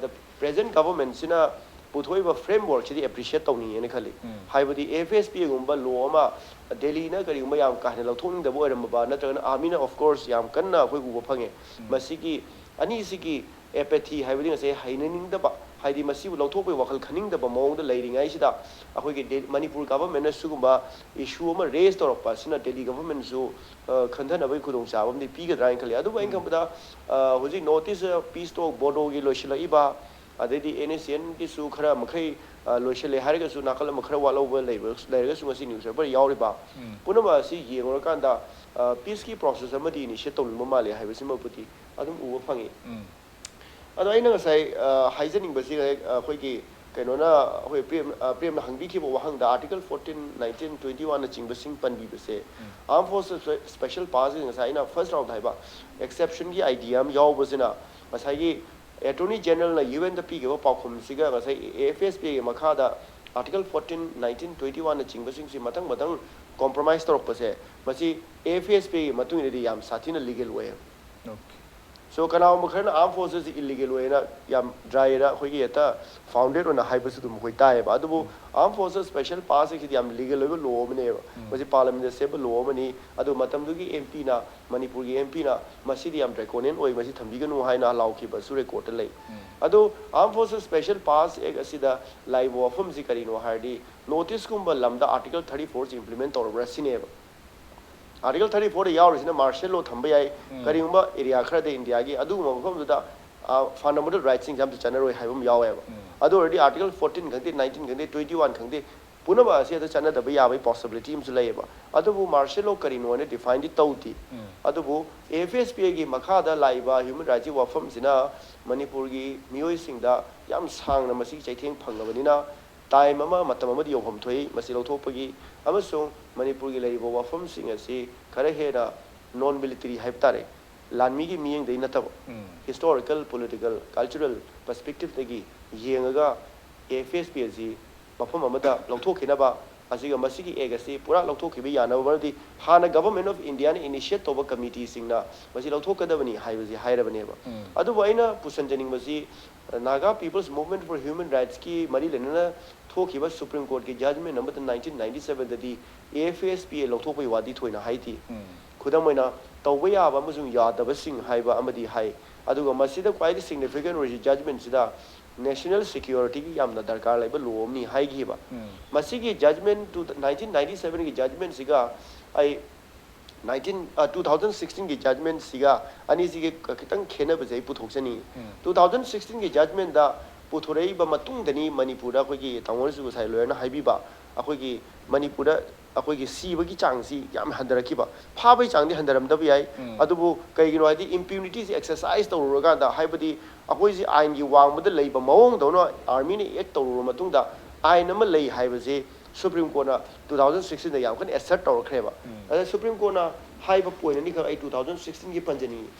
the present government ꯁꯤꯅ ꯄꯨꯊꯣꯛꯏꯕ framework ꯁꯤꯗꯤ appreciate ꯇꯧꯅꯤꯡꯉꯦꯅ ꯈꯜꯂꯤ꯫ ꯍꯥꯏꯕꯗꯤ F S P ꯒꯨꯝꯕ law ꯑꯃ ꯗꯦꯜꯂꯤꯅ ꯀꯔꯤꯒꯨꯝꯕ ꯌꯥꯝ ꯀꯥ ꯍꯦꯟꯅ ꯂꯧꯊꯣꯛꯅꯤꯡꯗꯕ ꯑꯣꯏꯔꯝꯃꯕ, ꯅꯠꯇ꯭ꯔꯒꯅ army ꯅ, of course, ꯌꯥꯝ ꯀꯟꯅ ꯑꯩꯈꯣꯏ ꯎꯕ ꯐꯪꯉꯦ꯫ ꯃꯁꯤꯒꯤ ꯑꯅꯤꯁꯤꯒꯤ apathy ꯍꯥꯏꯕꯗꯤ ꯉꯁꯥꯏ ꯍꯩꯅꯅꯤꯡꯗꯕ, ꯍꯥꯏꯗꯤ ꯃꯁꯤꯕꯨ ꯂꯧꯊꯣꯛꯄꯒꯤ ꯋꯥꯈꯜ ꯈꯟꯅꯤꯡꯗꯕ ꯃꯑꯣꯡꯗ ꯂꯩꯔꯤꯉꯩꯁꯤꯗ, ꯑꯩꯈꯣꯏꯒꯤ ꯗꯦ-, ꯃꯅꯤꯄꯨꯔ government ꯅ ꯁꯤꯒꯨꯝꯕ issue ꯑꯃ raise ꯇꯧꯔꯛꯄ ꯑꯁꯤꯅ ꯗꯦꯜꯂꯤ government ꯁꯨ, ꯑ, ꯈꯟꯊꯅꯕꯒꯤ ꯈꯨꯗꯣꯡꯆꯥꯕ ꯑꯃꯗꯤ ꯄꯤꯒꯗ꯭ꯔꯥ ꯍꯥꯏꯅ ꯈꯜꯂꯤ꯫ ꯑꯗꯨꯕꯨ ꯑꯩꯅ ꯈꯟꯕꯗ, ꯑ, ꯍꯧꯖꯤꯛ North East Peace Talk, ꯕꯣꯗꯣꯒꯤ ꯂꯣꯏꯁꯤꯜꯂꯛꯏꯕ, ꯑꯗꯩꯗꯤ N S C N ꯒꯤꯁꯨ ꯈꯔ ꯃꯈꯩ, ꯑ, ꯂꯣꯏꯁꯤꯜꯂꯦ ꯍꯥꯏꯔꯒꯁꯨ, ꯅꯥꯀꯜ ꯑꯃ ꯈꯔ ꯋꯥꯠꯍꯧꯕ ꯂꯩꯕ, ꯂꯩꯔꯒꯁꯨ ꯉꯁꯤ newspaper ꯌꯥꯎꯔꯤꯕ ꯄꯨꯝꯅꯃꯛ ꯑꯁꯤ ꯌꯦꯡꯉꯨꯔꯀꯥꯟꯗ, ꯑ, peace ꯀꯤ process ꯑꯃꯗꯤ initiate ꯇꯧꯅꯤꯡꯕ ꯃꯥꯜꯂꯦ ꯍꯥꯏꯕꯁꯤꯃꯕꯨꯗꯤ ꯑꯗꯨꯝ ꯎꯕ ꯐꯪꯉꯤ꯫ ꯑꯗꯣ ꯑꯩꯅ ꯉꯁꯥꯏ, ꯑ, ꯍꯥꯏꯖꯅꯤꯡꯕꯁꯤ ꯍꯦꯛ, ꯑ, ꯑꯩꯈꯣꯏꯒꯤ ꯀꯩꯅꯣꯅ, ꯑꯩꯈꯣꯏ ꯄ꯭ꯔꯦꯝ, ꯑ, ꯄ꯭ꯔꯦꯝꯅ ꯍꯪꯕꯤꯈꯤꯕ ꯋꯥꯍꯪꯗ Article fourteen, nineteen, twenty one ꯅꯆꯤꯡꯕꯁꯤꯡ ꯄꯟꯕꯤꯕꯁꯦ, Armed Forces Special Pass ꯀꯤ ꯉꯁꯥꯏ ꯑꯩꯅ first round ꯗ ꯍꯥꯏꯕ exception ꯒꯤ idea ꯑꯃ ꯌꯥꯎꯕꯁꯤꯅ, ꯉꯁꯥꯏꯒꯤ Attorney General ꯅ U N ꯗ ꯄꯤꯈꯤꯕ ꯄꯥꯎꯈꯨꯝꯁꯤꯒ ꯉꯁꯥꯏ F S P ꯒꯤ ꯃꯈꯥꯗ Article fourteen, nineteen, twenty one ꯅꯆꯤꯡꯕꯁꯤꯡꯁꯤ ꯃꯊꯪ ꯃꯊꯪ compromise ꯇꯧꯔꯛꯄꯁꯦ, ꯃꯁꯤ F S P ꯒꯤ ꯃꯇꯨꯡ ꯏꯟꯅꯗꯤ ꯌꯥꯝ ꯁꯥꯊꯤꯅ legal ꯑꯣꯏꯌꯦꯕ꯫ So, ꯀꯅꯥꯒꯨꯝꯕ ꯈꯔꯅ Armed Forces ꯁꯤ illegal ꯑꯣꯏꯅ ꯌꯥꯝ dry ꯑꯣꯏꯅ ꯑꯩꯈꯣꯏꯒꯤ ꯍꯦꯛꯇ founded ꯑꯣꯏꯅ ꯍꯥꯏꯕꯁꯨ ꯑꯗꯨꯝ ꯑꯩꯈꯣꯏ ꯇꯥꯏꯌꯦꯕ꯫ ꯑꯗꯨꯕꯨ Armed Forces Special Pass ꯁꯤꯗꯤ ꯌꯥꯝ legal ꯑꯣꯏꯕ law ꯑꯃꯅꯦꯕ꯫ ꯃꯁꯤ Parliament ꯗ ꯁꯦꯝꯕ law ꯑꯃꯅꯤ꯫ ꯑꯗꯨ ꯃꯇꯝꯗꯨꯒꯤ M P ꯅ, ꯃꯅꯤꯄꯨꯔꯒꯤ M P ꯅ ꯃꯁꯤꯗꯤ ꯌꯥꯝ draconian ꯑꯣꯏ, ꯃꯁꯤ ꯊꯝꯕꯤꯒꯅꯨ ꯍꯥꯏꯅ ꯂꯥꯎꯈꯤꯕꯁꯨ record ꯇ ꯂꯩ꯫ ꯑꯗꯣ Armed Forces Special Pass Act ꯑꯁꯤꯗ ꯂꯥꯛꯏꯕ ꯋꯥꯐꯝꯁꯤ ꯀꯔꯤꯅꯣ ꯍꯥꯏꯔꯗꯤ, North East ꯀꯨꯝꯕ ꯂꯝꯗ Article thirty four ꯁꯤ implement ꯇꯧꯔꯕ꯭ꯔꯥ ꯁꯤꯅꯦꯕ꯫ Article thirty four ꯗ ꯌꯥꯎꯔꯤꯁꯤꯅ martial law ꯊꯝꯕ ꯌꯥꯏ, ꯀꯔꯤꯒꯨꯝꯕ area ꯈꯔꯗ India ꯒꯤ, ꯑꯗꯨꯒꯨꯝꯕ ꯃꯐꯝꯗꯨꯗ, ꯑ, fundamental rights ꯁꯤꯡꯁꯦ ꯑꯝꯇ ꯆꯠꯅꯔꯣꯏ ꯍꯥꯏꯕ ꯑꯃ ꯌꯥꯎꯋꯦꯕ꯫ ꯑꯗꯨ ꯑꯣꯏꯔꯗꯤ Article fourteen ꯈꯪꯗꯦ, nineteen ꯈꯪꯗꯦ, twenty one ꯈꯪꯗꯦ, ꯄꯨꯝꯅꯃꯛ ꯑꯁꯤ ꯑꯗ ꯆꯠꯅꯗꯕ ꯌꯥꯕꯒꯤ possibility ꯑꯃꯁꯨ ꯂꯩꯌꯦꯕ꯫ ꯑꯗꯨꯕꯨ martial law ꯀꯔꯤꯅꯣ ꯍꯥꯏꯅ define ꯗꯤ ꯇꯧꯗꯦ꯫ ꯑꯗꯨꯕꯨ F S P ꯒꯤ ꯃꯈꯥꯗ ꯂꯥꯛꯏꯕ human rights ꯀꯤ ꯋꯥꯐꯝꯁꯤꯅ ꯃꯅꯤꯄꯨꯔꯒꯤ ꯃꯤꯑꯣꯏꯁꯤꯡꯗ ꯌꯥꯝ ꯁꯥꯡꯅ ꯃꯁꯤꯒꯤ ꯆꯩꯊꯦꯡ ꯐꯪꯉꯕꯅꯤꯅ, time ꯑꯃ, ꯃꯇꯝ ꯑꯃꯗꯤ ꯌꯧꯐꯝ ꯊꯣꯛꯏ ꯃꯁꯤ ꯂꯧꯊꯣꯛꯄꯒꯤ, ꯑꯃꯁꯨꯡ ꯃꯅꯤꯄꯨꯔꯒꯤ ꯂꯩꯔꯤꯕ ꯋꯥꯐꯝꯁꯤꯡ ꯑꯁꯤ ꯈꯔ ꯍꯦꯟꯅ non military ꯍꯥꯏꯕ ꯇꯥꯔꯦ, ꯂꯥꯟꯃꯤꯒꯤ ꯃꯤꯠꯌꯦꯡꯗꯒꯤ ꯅꯠꯇꯕ, historical, political, cultural perspective ꯇꯒꯤ ꯌꯦꯡꯉꯒ ꯑꯦ ꯑꯦꯐ ꯑꯦꯁ ꯄꯤ ꯑꯁꯤ ꯃꯐꯝ ꯑꯃꯗ ꯂꯧꯊꯣꯛꯈꯤꯅꯕ, ꯑꯁꯤꯒ ꯃꯁꯤꯒꯤ ꯑꯦꯛ ꯑꯁꯤ ꯄꯨꯔꯥ ꯂꯧꯊꯣꯛꯈꯤꯕ ꯌꯥꯅꯕ, ꯃꯔꯝꯗꯤ ꯍꯥꯟꯅ ꯒꯚꯔꯟꯃꯦꯟ ꯑꯣꯐ ꯏꯟꯗꯤꯌꯥꯅ ꯏꯅꯤꯁꯤꯌꯦꯠ ꯇꯧꯕ ꯀꯃꯤꯇꯤꯁꯤꯡꯅ ꯃꯁꯤ ꯂꯧꯊꯣꯛꯀꯗꯕꯅꯤ ꯍꯥꯏꯕꯁꯤ ꯍꯥꯏꯔꯕꯅꯦꯕ꯫ ꯑꯗꯨꯕꯨ ꯑꯩꯅ ꯄꯨꯁꯟꯖꯅꯤꯡꯕꯁꯤ, Naga People's Movement for Human Rights ꯀꯤ ꯃꯔꯤ ꯂꯩꯅꯅ ꯊꯣꯛꯈꯤꯕ ꯁꯨꯄ꯭ꯔꯤꯝ ꯀꯣꯔꯠꯀꯤ ꯖꯖꯃꯦꯟ ꯑꯃꯗ ꯅꯥꯏꯟꯇꯤꯟ ꯅꯥꯏꯟꯇꯤ ꯁꯕꯦꯟꯗꯗꯤ ꯑꯦ ꯑꯦꯐ ꯑꯦꯁ ꯄꯤ ꯑꯦ ꯂꯧꯊꯣꯛꯄꯒꯤ ꯋꯥꯗꯤ ꯊꯣꯏꯅ ꯍꯥꯏꯗꯦ꯫ ꯈꯨꯗꯝ ꯑꯣꯏꯅ, ꯇꯧꯕ ꯌꯥꯕ ꯑꯃꯁꯨꯡ ꯌꯥꯗꯕꯁꯤꯡ ꯍꯥꯏꯕ ꯑꯃꯗꯤ ꯍꯥꯏ꯫ ꯑꯗꯨꯒ ꯃꯁꯤꯗ ꯈ꯭ꯋꯥꯏꯗꯒꯤ ꯁꯤꯒꯅꯤꯐꯤꯀꯦꯟ ꯑꯣꯏꯔꯤꯁꯤ ꯖꯖꯃꯦꯟꯁꯤꯗ ꯅꯦꯁꯅꯦꯜ ꯁꯦꯀ꯭ꯌꯨꯔꯤꯇꯤꯒꯤ ꯌꯥꯝꯅ ꯗꯔꯀꯥꯔ ꯂꯩꯕ ꯂꯣ ꯑꯃꯅꯤ ꯍꯥꯏꯈꯤꯕ꯫ ꯃꯁꯤꯒꯤ ꯖꯖꯃꯦꯟ ꯇꯨ, ꯅꯥꯏꯟꯇꯤꯟ ꯅꯥꯏꯟꯇꯤ ꯁꯕꯦꯟꯒꯤ ꯖꯖꯃꯦꯟꯁꯤꯒ ꯑꯩ ꯅꯥꯏꯟꯇꯤꯟ, ꯑ, ꯇꯨ ꯊꯥꯎꯖꯟ ꯁꯤꯛꯁꯇꯤꯟꯒꯤ ꯖꯖꯃꯦꯟꯁꯤꯒ ꯑꯅꯤꯁꯤꯒꯤ ꯈ-, ꯈꯤꯇꯪ ꯈꯦꯠꯅꯕꯁꯦ ꯑꯩ ꯄꯨꯊꯣꯛꯆꯅꯤꯡꯉꯤ꯫ ꯇꯨ ꯊꯥꯎꯖꯟ ꯁꯤꯛꯁꯇꯤꯟꯒꯤ ꯖꯖꯃꯦꯟꯗ ꯄꯨꯊꯣꯔꯛꯏꯕ ꯃꯇꯨꯡꯗꯅꯤ ꯃꯅꯤꯄꯨꯔꯗ ꯑꯩꯈꯣꯏꯒꯤ ꯇꯥꯃꯣꯅꯁꯨ ꯉꯁꯥꯏ ꯂꯣꯌꯔꯅ ꯍꯥꯏꯕꯤꯕ, ꯑꯩꯈꯣꯏꯒꯤ ꯃꯅꯤꯄꯨꯔꯗ ꯑꯩꯈꯣꯏꯒꯤ ꯁꯤꯕꯒꯤ ꯆꯥꯡꯁꯤ ꯌꯥꯝ ꯍꯟꯊꯔꯛꯈꯤꯕ꯫ ꯐꯥꯕꯒꯤ ꯆꯥꯡꯗꯤ ꯍꯟꯊꯔꯝꯗꯕ ꯌꯥꯏ, ꯑꯗꯨꯕꯨ ꯀꯩꯒꯤꯅꯣ ꯍꯥꯏꯗꯤ ꯏꯝꯄ꯭ꯌꯨꯅꯤꯇꯤꯁꯤ ꯑꯦꯛꯁꯔꯁꯥꯏꯁ ꯇꯧꯔꯨꯔꯀꯥꯟꯗ, ꯍꯥꯏꯕꯗꯤ ꯑꯩꯈꯣꯏꯁꯤ ꯑꯥꯏꯟꯒꯤ ꯋꯥꯡꯃꯗ ꯂꯩꯕ ꯃꯑꯣꯡꯗꯧꯅ ꯑꯥꯔꯃꯤꯅ ꯑꯦꯛ ꯇꯧꯔꯨꯔ ꯃꯇꯨꯡꯗ ꯑꯥꯏꯟ ꯑꯃ ꯂꯩ ꯍꯥꯏꯕꯁꯤ ꯁꯨꯄ꯭ꯔꯤꯝ ꯀꯣꯔꯠꯅ ꯇꯨ ꯊꯥꯎꯖꯟ ꯁꯤꯛꯁꯇꯤꯟꯗ ꯌꯥꯝ ꯀꯟꯅ ꯑꯦꯁꯔꯠ ꯇꯧꯔꯛꯈ꯭ꯔꯦꯕ꯫ ꯑꯗ ꯁꯨꯄ꯭ꯔꯤꯝ ꯀꯣꯔꯠꯅ ꯍꯥꯏꯕ ꯄꯣꯏꯟꯠ ꯑꯅꯤꯈꯛ ꯑꯩ ꯇꯨ ꯊꯥꯎꯖꯟ ꯁꯤꯛꯁꯇꯤꯟꯒꯤ ꯄꯟꯖꯅꯤꯡꯉꯤ꯫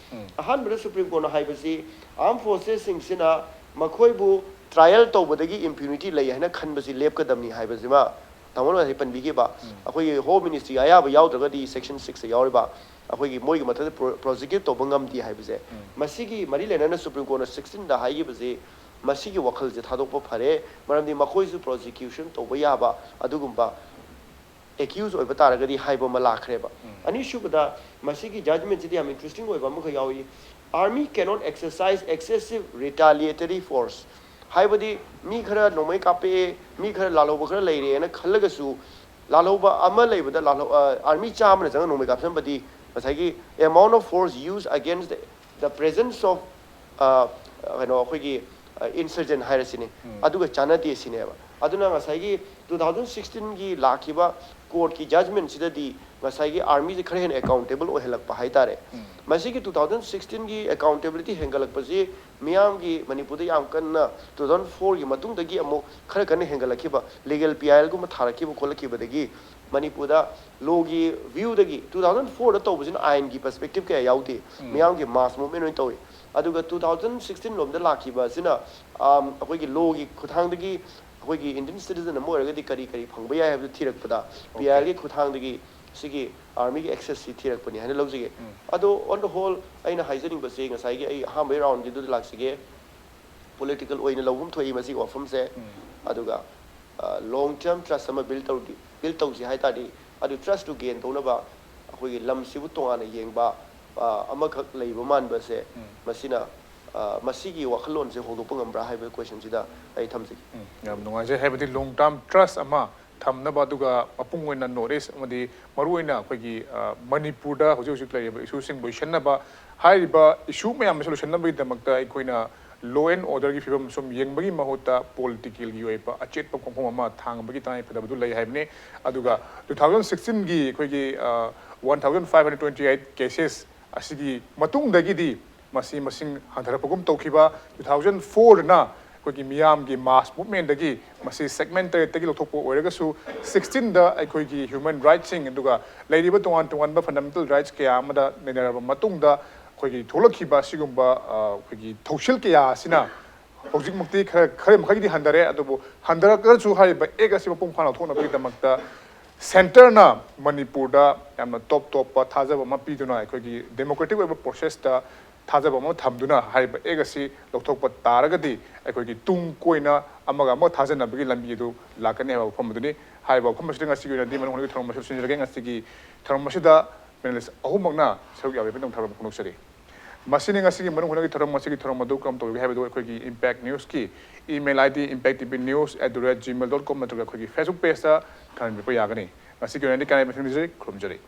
ꯑꯍꯥꯟꯕꯗ ꯁꯨꯄ꯭ꯔꯤꯝ ꯀꯣꯔꯠꯅ ꯍꯥꯏꯕꯁꯤ ꯑꯥꯔꯝ ꯐꯣꯔꯁꯦꯁꯁꯤꯡꯁꯤꯅ ꯃꯈꯣꯏꯕꯨ ꯇ꯭ꯔꯥꯏꯌꯦꯜ ꯇꯧꯕꯗꯒꯤ ꯏꯝꯄ꯭ꯌꯨꯅꯤꯇꯤ ꯂꯩ ꯍꯥꯏꯅ ꯈꯟꯕꯁꯤ ꯂꯦꯞꯀꯗꯕꯅꯤ ꯍꯥꯏꯕꯁꯤꯃ ꯇꯥꯃꯣꯅ ꯉꯁꯥꯏ ꯄꯟꯕꯤꯈꯤꯕ, ꯑꯩꯈꯣꯏꯒꯤ ꯍꯣꯝ ꯃꯤꯅꯤꯁꯇ꯭ꯔꯤ ꯑꯌꯥꯕ ꯌꯥꯎꯗ꯭ꯔꯒꯗꯤ ꯁꯦꯛꯁꯟ ꯁꯤꯛꯁꯇ ꯌꯥꯎꯔꯤꯕ ꯑꯩꯈꯣꯏꯒꯤ ꯃꯣꯏꯒꯤ ꯃꯊꯛꯇ ꯄ꯭ꯔꯣ-, ꯄ꯭ꯔꯣꯁꯤꯀ꯭ꯌꯨꯠ ꯇꯧꯕ ꯉꯝꯗꯦ ꯍꯥꯏꯕꯁꯦ, ꯃꯁꯤꯒꯤ ꯃꯔꯤ ꯂꯩꯅꯅ ꯁꯨꯄ꯭ꯔꯤꯝ ꯀꯣꯔꯠꯅ ꯁꯤꯛꯁꯇꯤꯟꯗ ꯍꯥꯏꯈꯤꯕꯁꯤ, ꯃꯁꯤꯒꯤ ꯋꯥꯈꯜꯁꯦ ꯊꯥꯗꯣꯛꯄ ꯐꯔꯦ꯫ ꯃꯔꯝꯗꯤ ꯃꯈꯣꯏꯁꯨ ꯄ꯭ꯔꯣꯁꯤꯀ꯭ꯌꯨꯁꯟ ꯇꯧꯕ ꯌꯥꯕ ꯑꯗꯨꯒꯨꯝꯕ ꯑꯦꯀ꯭ꯌꯨꯁ ꯑꯣꯏꯕ ꯇꯥꯔꯒꯗꯤ ꯍꯥꯏꯕ ꯑꯃ ꯂꯥꯛꯈ꯭ꯔꯦꯕ꯫ ꯑꯅꯤꯁꯨꯕꯗ, ꯃꯁꯤꯒꯤ ꯖꯖꯃꯦꯟꯁꯤꯗ ꯌꯥꯝ ꯏꯟꯇꯔꯦꯁꯇꯤꯡ ꯑꯣꯏꯕ ꯑꯃꯈꯛ ꯌꯥꯎꯏ꯫ Army cannot exercise excessive retaliatory force꯫ ꯍꯥꯏꯕꯗꯤ, ꯃꯤ ꯈꯔ ꯅꯣꯡꯃꯩ ꯀꯥꯞꯄꯛꯑꯦ, ꯃꯤ ꯈꯔ ꯂꯥꯜꯍꯧꯕ ꯈꯔ ꯂꯩꯔꯦꯅ ꯈꯜꯂꯒꯁꯨ, ꯂꯥꯜꯍꯧꯕ ꯑꯃ ꯂꯩꯕꯗ ꯂꯥꯜꯍꯧ-, ꯑ, ꯑꯥꯔꯃꯤ ꯆꯥꯝꯃꯅ ꯆꯪꯉꯒ ꯅꯣꯡꯃꯩ ꯀꯥꯞꯁꯤꯟꯕꯗꯤ ꯉꯁꯥꯏꯒꯤ amount of force used against the presence of, ꯑ, ꯀꯩꯅꯣ, ꯑꯩꯈꯣꯏꯒꯤ, ꯑ, ꯏꯟꯁꯔꯖꯦꯟ ꯍꯥꯏꯔꯁꯤꯅꯦ, ꯑꯗꯨꯒ ꯆꯥꯟꯅꯗꯦ ꯁꯤꯅꯦꯕ꯫ ꯑꯗꯨꯅ ꯉꯁꯥꯏꯒꯤ ꯇꯨ ꯊꯥꯎꯖꯟ ꯁꯤꯛꯁꯇꯤꯟꯒꯤ ꯂꯥꯛꯈꯤꯕ ꯀꯣꯔꯠꯀꯤ ꯖꯖꯃꯦꯟꯁꯤꯗꯗꯤ ꯉꯁꯥꯏꯒꯤ ꯑꯥꯔꯃꯤꯁꯦ ꯈꯔ ꯍꯦꯟꯅ ꯑꯦꯀꯥꯎꯟꯇꯦꯕꯜ ꯑꯣꯏꯍꯜꯂꯛꯄ ꯍꯥꯏꯇꯥꯔꯦ꯫ ꯃꯁꯤꯒꯤ ꯇꯨ ꯊꯥꯎꯖꯟ ꯁꯤꯛꯁꯇꯤꯟꯒꯤ ꯑꯦꯀꯥꯎꯟꯇꯦꯕꯤꯂꯤꯇꯤ ꯍꯦꯟꯒꯠꯂꯛꯄꯁꯤ ꯃꯤꯌꯥꯝꯒꯤ, ꯃꯅꯤꯄꯨꯔꯗ ꯌꯥꯝ ꯀꯟꯅ ꯇꯨ ꯊꯥꯎꯖꯟ ꯐꯣꯔꯒꯤ ꯃꯇꯨꯡꯗꯒꯤ ꯑꯃꯨꯛ ꯈꯔ ꯀꯟꯅ ꯍꯦꯟꯒꯠꯂꯛꯈꯤꯕ, ꯂꯤꯒꯦꯜ ꯄꯤ ꯑꯥꯏ ꯑꯦꯜꯒꯨꯝꯕ ꯊꯥꯔꯛꯈꯤꯕ ꯈꯣꯠꯂꯛꯈꯤꯕꯗꯒꯤ ꯃꯅꯤꯄꯨꯔꯗ ꯂꯣꯒꯤ ꯚ꯭ꯌꯨꯗꯒꯤ ꯇꯨ ꯊꯥꯎꯖꯟ ꯐꯣꯔꯗ ꯇꯧꯕꯁꯤꯅ ꯑꯥꯏꯟꯒꯤ ꯄꯔꯁꯄꯦꯛꯇꯤꯞ ꯀꯌꯥ ꯌꯥꯎꯗꯦ, ꯃꯤꯌꯥꯝꯒꯤ ꯃꯥꯁ ꯃꯨꯚꯃꯦꯟ ꯑꯣꯏꯅ ꯇꯧꯏ꯫ ꯑꯗꯨꯒ ꯇꯨ ꯊꯥꯎꯖꯟ ꯁꯤꯛꯁꯇꯤꯟ ꯂꯣꯝꯗ ꯂꯥꯛꯈꯤꯕ ꯑꯁꯤꯅ ꯑꯩꯈꯣꯏꯒꯤ ꯂꯣꯒꯤ ꯈꯨꯠꯊꯥꯡꯗꯒꯤ ꯑꯩꯈꯣꯏꯒꯤ ꯏꯟꯗꯤꯌꯟ ꯁꯤꯇꯤꯖꯟ ꯑꯃ ꯑꯣꯏꯔꯒꯗꯤ ꯀꯔꯤ ꯀꯔꯤ ꯐꯪꯕ ꯌꯥꯏ ꯍꯥꯏꯕꯗꯨ ꯊꯤꯔꯛꯄꯗ ꯄꯤ ꯑꯥꯏ ꯑꯦꯜꯒꯤ ꯈꯨꯠꯊꯥꯡꯗꯒꯤ ꯁꯤꯒꯤ ꯑꯥꯔꯃꯤꯒꯤ ꯑꯦꯛꯁꯦꯁꯁꯤ ꯊꯤꯔꯛꯄꯅꯤ ꯍꯥꯏꯅ ꯂꯧꯖꯒꯦ꯫ ꯑꯗꯣ on the whole ꯑꯩꯅ ꯍꯥꯏꯖꯅꯤꯡꯕꯁꯦ ꯉꯁꯥꯏꯒꯤ ꯑꯩ ꯑꯍꯥꯟꯕꯒꯤ ꯔꯥꯎꯟꯒꯤꯗꯨꯗ ꯂꯥꯛꯆꯒꯦ꯫ ꯄꯣꯂꯤꯇꯤꯀꯦꯜ ꯑꯣꯏꯅ ꯂꯧꯐꯝ ꯊꯣꯛꯏ ꯃꯁꯤꯒꯤ ꯋꯥꯐꯝꯁꯦ꯫ ꯑꯗꯨꯒ ꯂꯣꯡ ꯇꯔꯝ ꯇ꯭ꯔꯁ ꯑꯃ ꯕꯤꯜ ꯇꯧꯔꯗꯤ ꯕꯤꯜ ꯇꯧꯁꯤ ꯍꯥꯏ ꯇꯥꯔꯗꯤ ꯑꯗꯨ ꯇ꯭ꯔꯁꯇꯨ ꯒꯦꯟ ꯇꯧꯅꯕ ꯑꯩꯈꯣꯏꯒꯤ ꯂꯝꯁꯤꯕꯨ ꯇꯣꯉꯥꯟꯅ ꯌꯦꯡꯕ ꯑꯃꯈꯛ ꯂꯩꯕ ꯃꯥꯟꯕꯁꯦ ꯃꯁꯤꯅ ꯃꯁꯤꯒꯤ ꯋꯥꯈꯜꯂꯣꯟꯁꯦ ꯍꯣꯡꯗꯣꯛꯄ ꯉꯝꯕ꯭ꯔꯥ ꯍꯥꯏꯕ ꯀꯣꯏꯁꯟꯁꯤꯗ ꯑꯩ ꯊꯝꯖꯒꯦ꯫ ꯌꯥꯝ ꯅꯨꯡꯉꯥꯏꯖꯩ꯫ ꯍꯥꯏꯕꯗꯤ ꯂꯣꯡ ꯇꯔꯝ ꯇ꯭ꯔꯁ ꯑꯃ ꯊꯝꯅꯕ, ꯑꯗꯨꯒ ꯃꯄꯨꯡ ꯑꯣꯏꯅ ꯅꯣꯔꯠ ꯏꯁ ꯑꯃꯗꯤ ꯃꯔꯨꯑꯣꯏꯅ ꯑꯩꯈꯣꯏꯒꯤ ꯃꯅꯤꯄꯨꯔꯗ ꯍꯧꯖꯤꯛ ꯍꯧꯖꯤꯛ ꯂꯩꯔꯤꯕ ꯏꯁꯨꯁꯤꯡ ꯂꯣꯏꯁꯤꯟꯅꯕ, ꯍꯥꯏꯔꯤꯕ ꯏꯁꯨ ꯃꯌꯥꯝ ꯑꯁꯤ ꯂꯣꯏꯁꯤꯟꯅꯕꯒꯤꯗꯃꯛꯇ ꯑꯩꯈꯣꯏꯅ ꯂꯣ ꯑꯦꯟ ꯑꯣꯔꯗꯔꯒꯤ ꯐꯤꯕꯝ ꯁꯨꯝ ꯌꯦꯡꯕꯒꯤ ꯃꯍꯨꯠꯇ ꯄꯣꯂꯤꯇꯤꯀꯦꯜꯒꯤ ꯑꯣꯏꯕ ꯑꯆꯦꯠꯄ ꯈꯣꯡꯐꯝ ꯑꯃ ꯊꯥꯡꯕꯒꯤ ꯇꯉꯥꯏ ꯐꯗꯕꯗꯨ ꯂꯩ ꯍꯥꯏꯕꯅꯤ꯫ ꯑꯗꯨꯒ ꯇꯨ ꯊꯥꯎꯖꯟ ꯁꯤꯛꯁꯇꯤꯟꯒꯤ ꯑꯩꯈꯣꯏꯒꯤ one thousand five hundred twenty eight cases ꯑꯁꯤꯒꯤ ꯃꯇꯨꯡꯗꯒꯤꯗꯤ ꯃꯁꯤ ꯃꯁꯤꯡ ꯍꯟꯊꯔꯛꯄꯒꯨꯝ ꯇꯧꯈꯤꯕ꯫ ꯇꯨ ꯊꯥꯎꯖꯟ ꯐꯣꯔꯗꯅ ꯑꯩꯈꯣꯏꯒꯤ ꯃꯤꯌꯥꯝꯒꯤ ꯃꯥꯁ ꯃꯨꯚꯃꯦꯟꯗꯒꯤ ꯃꯁꯤ ꯁꯦꯒꯃꯦꯟ ꯇꯔꯦꯠꯇꯒꯤ ꯂꯧꯊꯣꯛꯄ ꯑꯣꯏꯔꯒꯁꯨ, ꯁꯤꯛꯁꯇꯤꯟꯗ ꯑꯩꯈꯣꯏꯒꯤ ꯍ꯭ꯌꯨꯃꯦꯟ ꯔꯥꯏꯠꯁꯤꯡ ꯑꯗꯨꯒ ꯂꯩꯔꯤꯕ ꯇꯣꯉꯥꯟ ꯇꯣꯉꯥꯟꯕ ꯐꯟꯗꯥꯃꯦꯟꯇꯦꯜ ꯔꯥꯏꯠꯁ ꯀꯌꯥ ꯑꯃꯗ ꯅꯩꯅꯔꯕ ꯃꯇꯨꯡꯗ ꯑꯩꯈꯣꯏꯒꯤ ꯊꯣꯛꯂꯛꯈꯤꯕ ꯑꯁꯤꯒꯨꯝꯕ ꯑꯩꯈꯣꯏꯒꯤ ꯊꯧꯁꯤꯜ ꯀꯌꯥ ꯑꯁꯤꯅ ꯍꯧꯖꯤꯛꯃꯛꯇꯤ ꯈꯔ ꯈꯔ ꯃꯈꯩꯗꯤ ꯍꯟꯊꯔꯦ꯫ ꯑꯗꯨꯕꯨ ꯍꯟꯊꯔꯒꯁꯨ ꯍꯥꯏꯔꯤꯕ ꯑꯦꯛ ꯑꯁꯤ ꯃꯄꯨꯡ ꯐꯥꯅ ꯂꯧꯊꯣꯛꯅꯕꯒꯤꯗꯃꯛꯇ ꯁꯦꯟꯇꯔꯅ ꯃꯅꯤꯄꯨꯔꯗ ꯌꯥꯝꯅ ꯇꯣꯞ ꯇꯣꯞꯄ ꯊꯥꯖꯕ ꯑꯃ ꯄꯤꯗꯨꯅ ꯑꯩꯈꯣꯏꯒꯤ ꯗꯦꯃꯣꯀ꯭ꯔꯦꯇꯤꯛ ꯑꯣꯏꯕ ꯄ꯭ꯔꯣꯁꯦꯁꯇ ꯊꯥꯖꯕ ꯑꯃ ꯊꯝꯗꯨꯅ ꯍꯥꯏꯔꯤꯕ ꯑꯦꯛ ꯑꯁꯤ ꯂꯧꯊꯣꯛꯄ ꯇꯥꯔꯒꯗꯤ ꯑꯩꯈꯣꯏꯒꯤ ꯇꯨꯡ ꯀꯣꯏꯅ ꯑꯃꯒ ꯑꯃꯒ ꯊꯥꯖꯅꯕꯒꯤ ꯂꯝꯕꯤ ꯑꯗꯨ ꯂꯥꯛꯀꯅꯤ ꯍꯥꯏꯕ ꯋꯥꯐꯝ ꯑꯗꯨꯅꯤ꯫ ꯍꯥꯏꯔꯤꯕ ꯋꯥꯐꯝ ꯑꯁꯤꯗ ꯉꯁꯤꯒꯤ ꯑꯣꯏꯅꯗꯤ ꯃꯅꯨꯡ ꯍꯨꯠꯅꯒꯤ ꯊꯧꯔꯝ ꯑꯁꯤ ꯂꯣꯏꯁꯤꯟꯖꯔꯒꯦ꯫ ꯉꯁꯤꯒꯤ ꯊꯧꯔꯝ ꯑꯁꯤꯗ ꯄꯦꯅꯦꯂꯤꯁ ꯑꯍꯨꯝꯃꯛꯅ ꯁꯔꯨꯛ ꯌꯥꯕꯤꯕꯒꯤꯗꯃꯛ ꯊꯥꯒꯠꯄ ꯐꯣꯡꯗꯣꯛꯆꯔꯤ꯫ ꯃꯁꯤꯅꯤ ꯉꯁꯤꯒꯤ ꯃꯅꯨꯡ ꯍꯨꯠꯅꯒꯤ ꯊꯧꯔꯝ꯫ ꯃꯁꯤꯒꯤ ꯊꯧꯔꯝ ꯑꯗꯨ ꯀꯔꯝ ꯇꯧꯒꯦ ꯍꯥꯏꯕꯗꯨ ꯑꯩꯈꯣꯏꯒꯤ ꯏꯝꯄꯦꯛ ꯅ꯭ꯌꯨꯁꯀꯤ email I D, impacttvnews at the rate gmail dot com ꯅꯠꯇ꯭ꯔꯒ ꯑꯩꯈꯣꯏꯒꯤ ꯐꯦꯁꯕꯨꯛ ꯄꯦꯖꯇ ꯈꯪꯍꯟꯕꯤꯔꯛꯄ ꯌꯥꯒꯅꯤ꯫ ꯉꯁꯤꯒꯤ ꯑꯣꯏꯅꯗꯤ ꯀꯥꯏꯅ ꯃꯁꯤꯡ ꯈꯨꯔꯨꯝꯖꯔꯤ꯫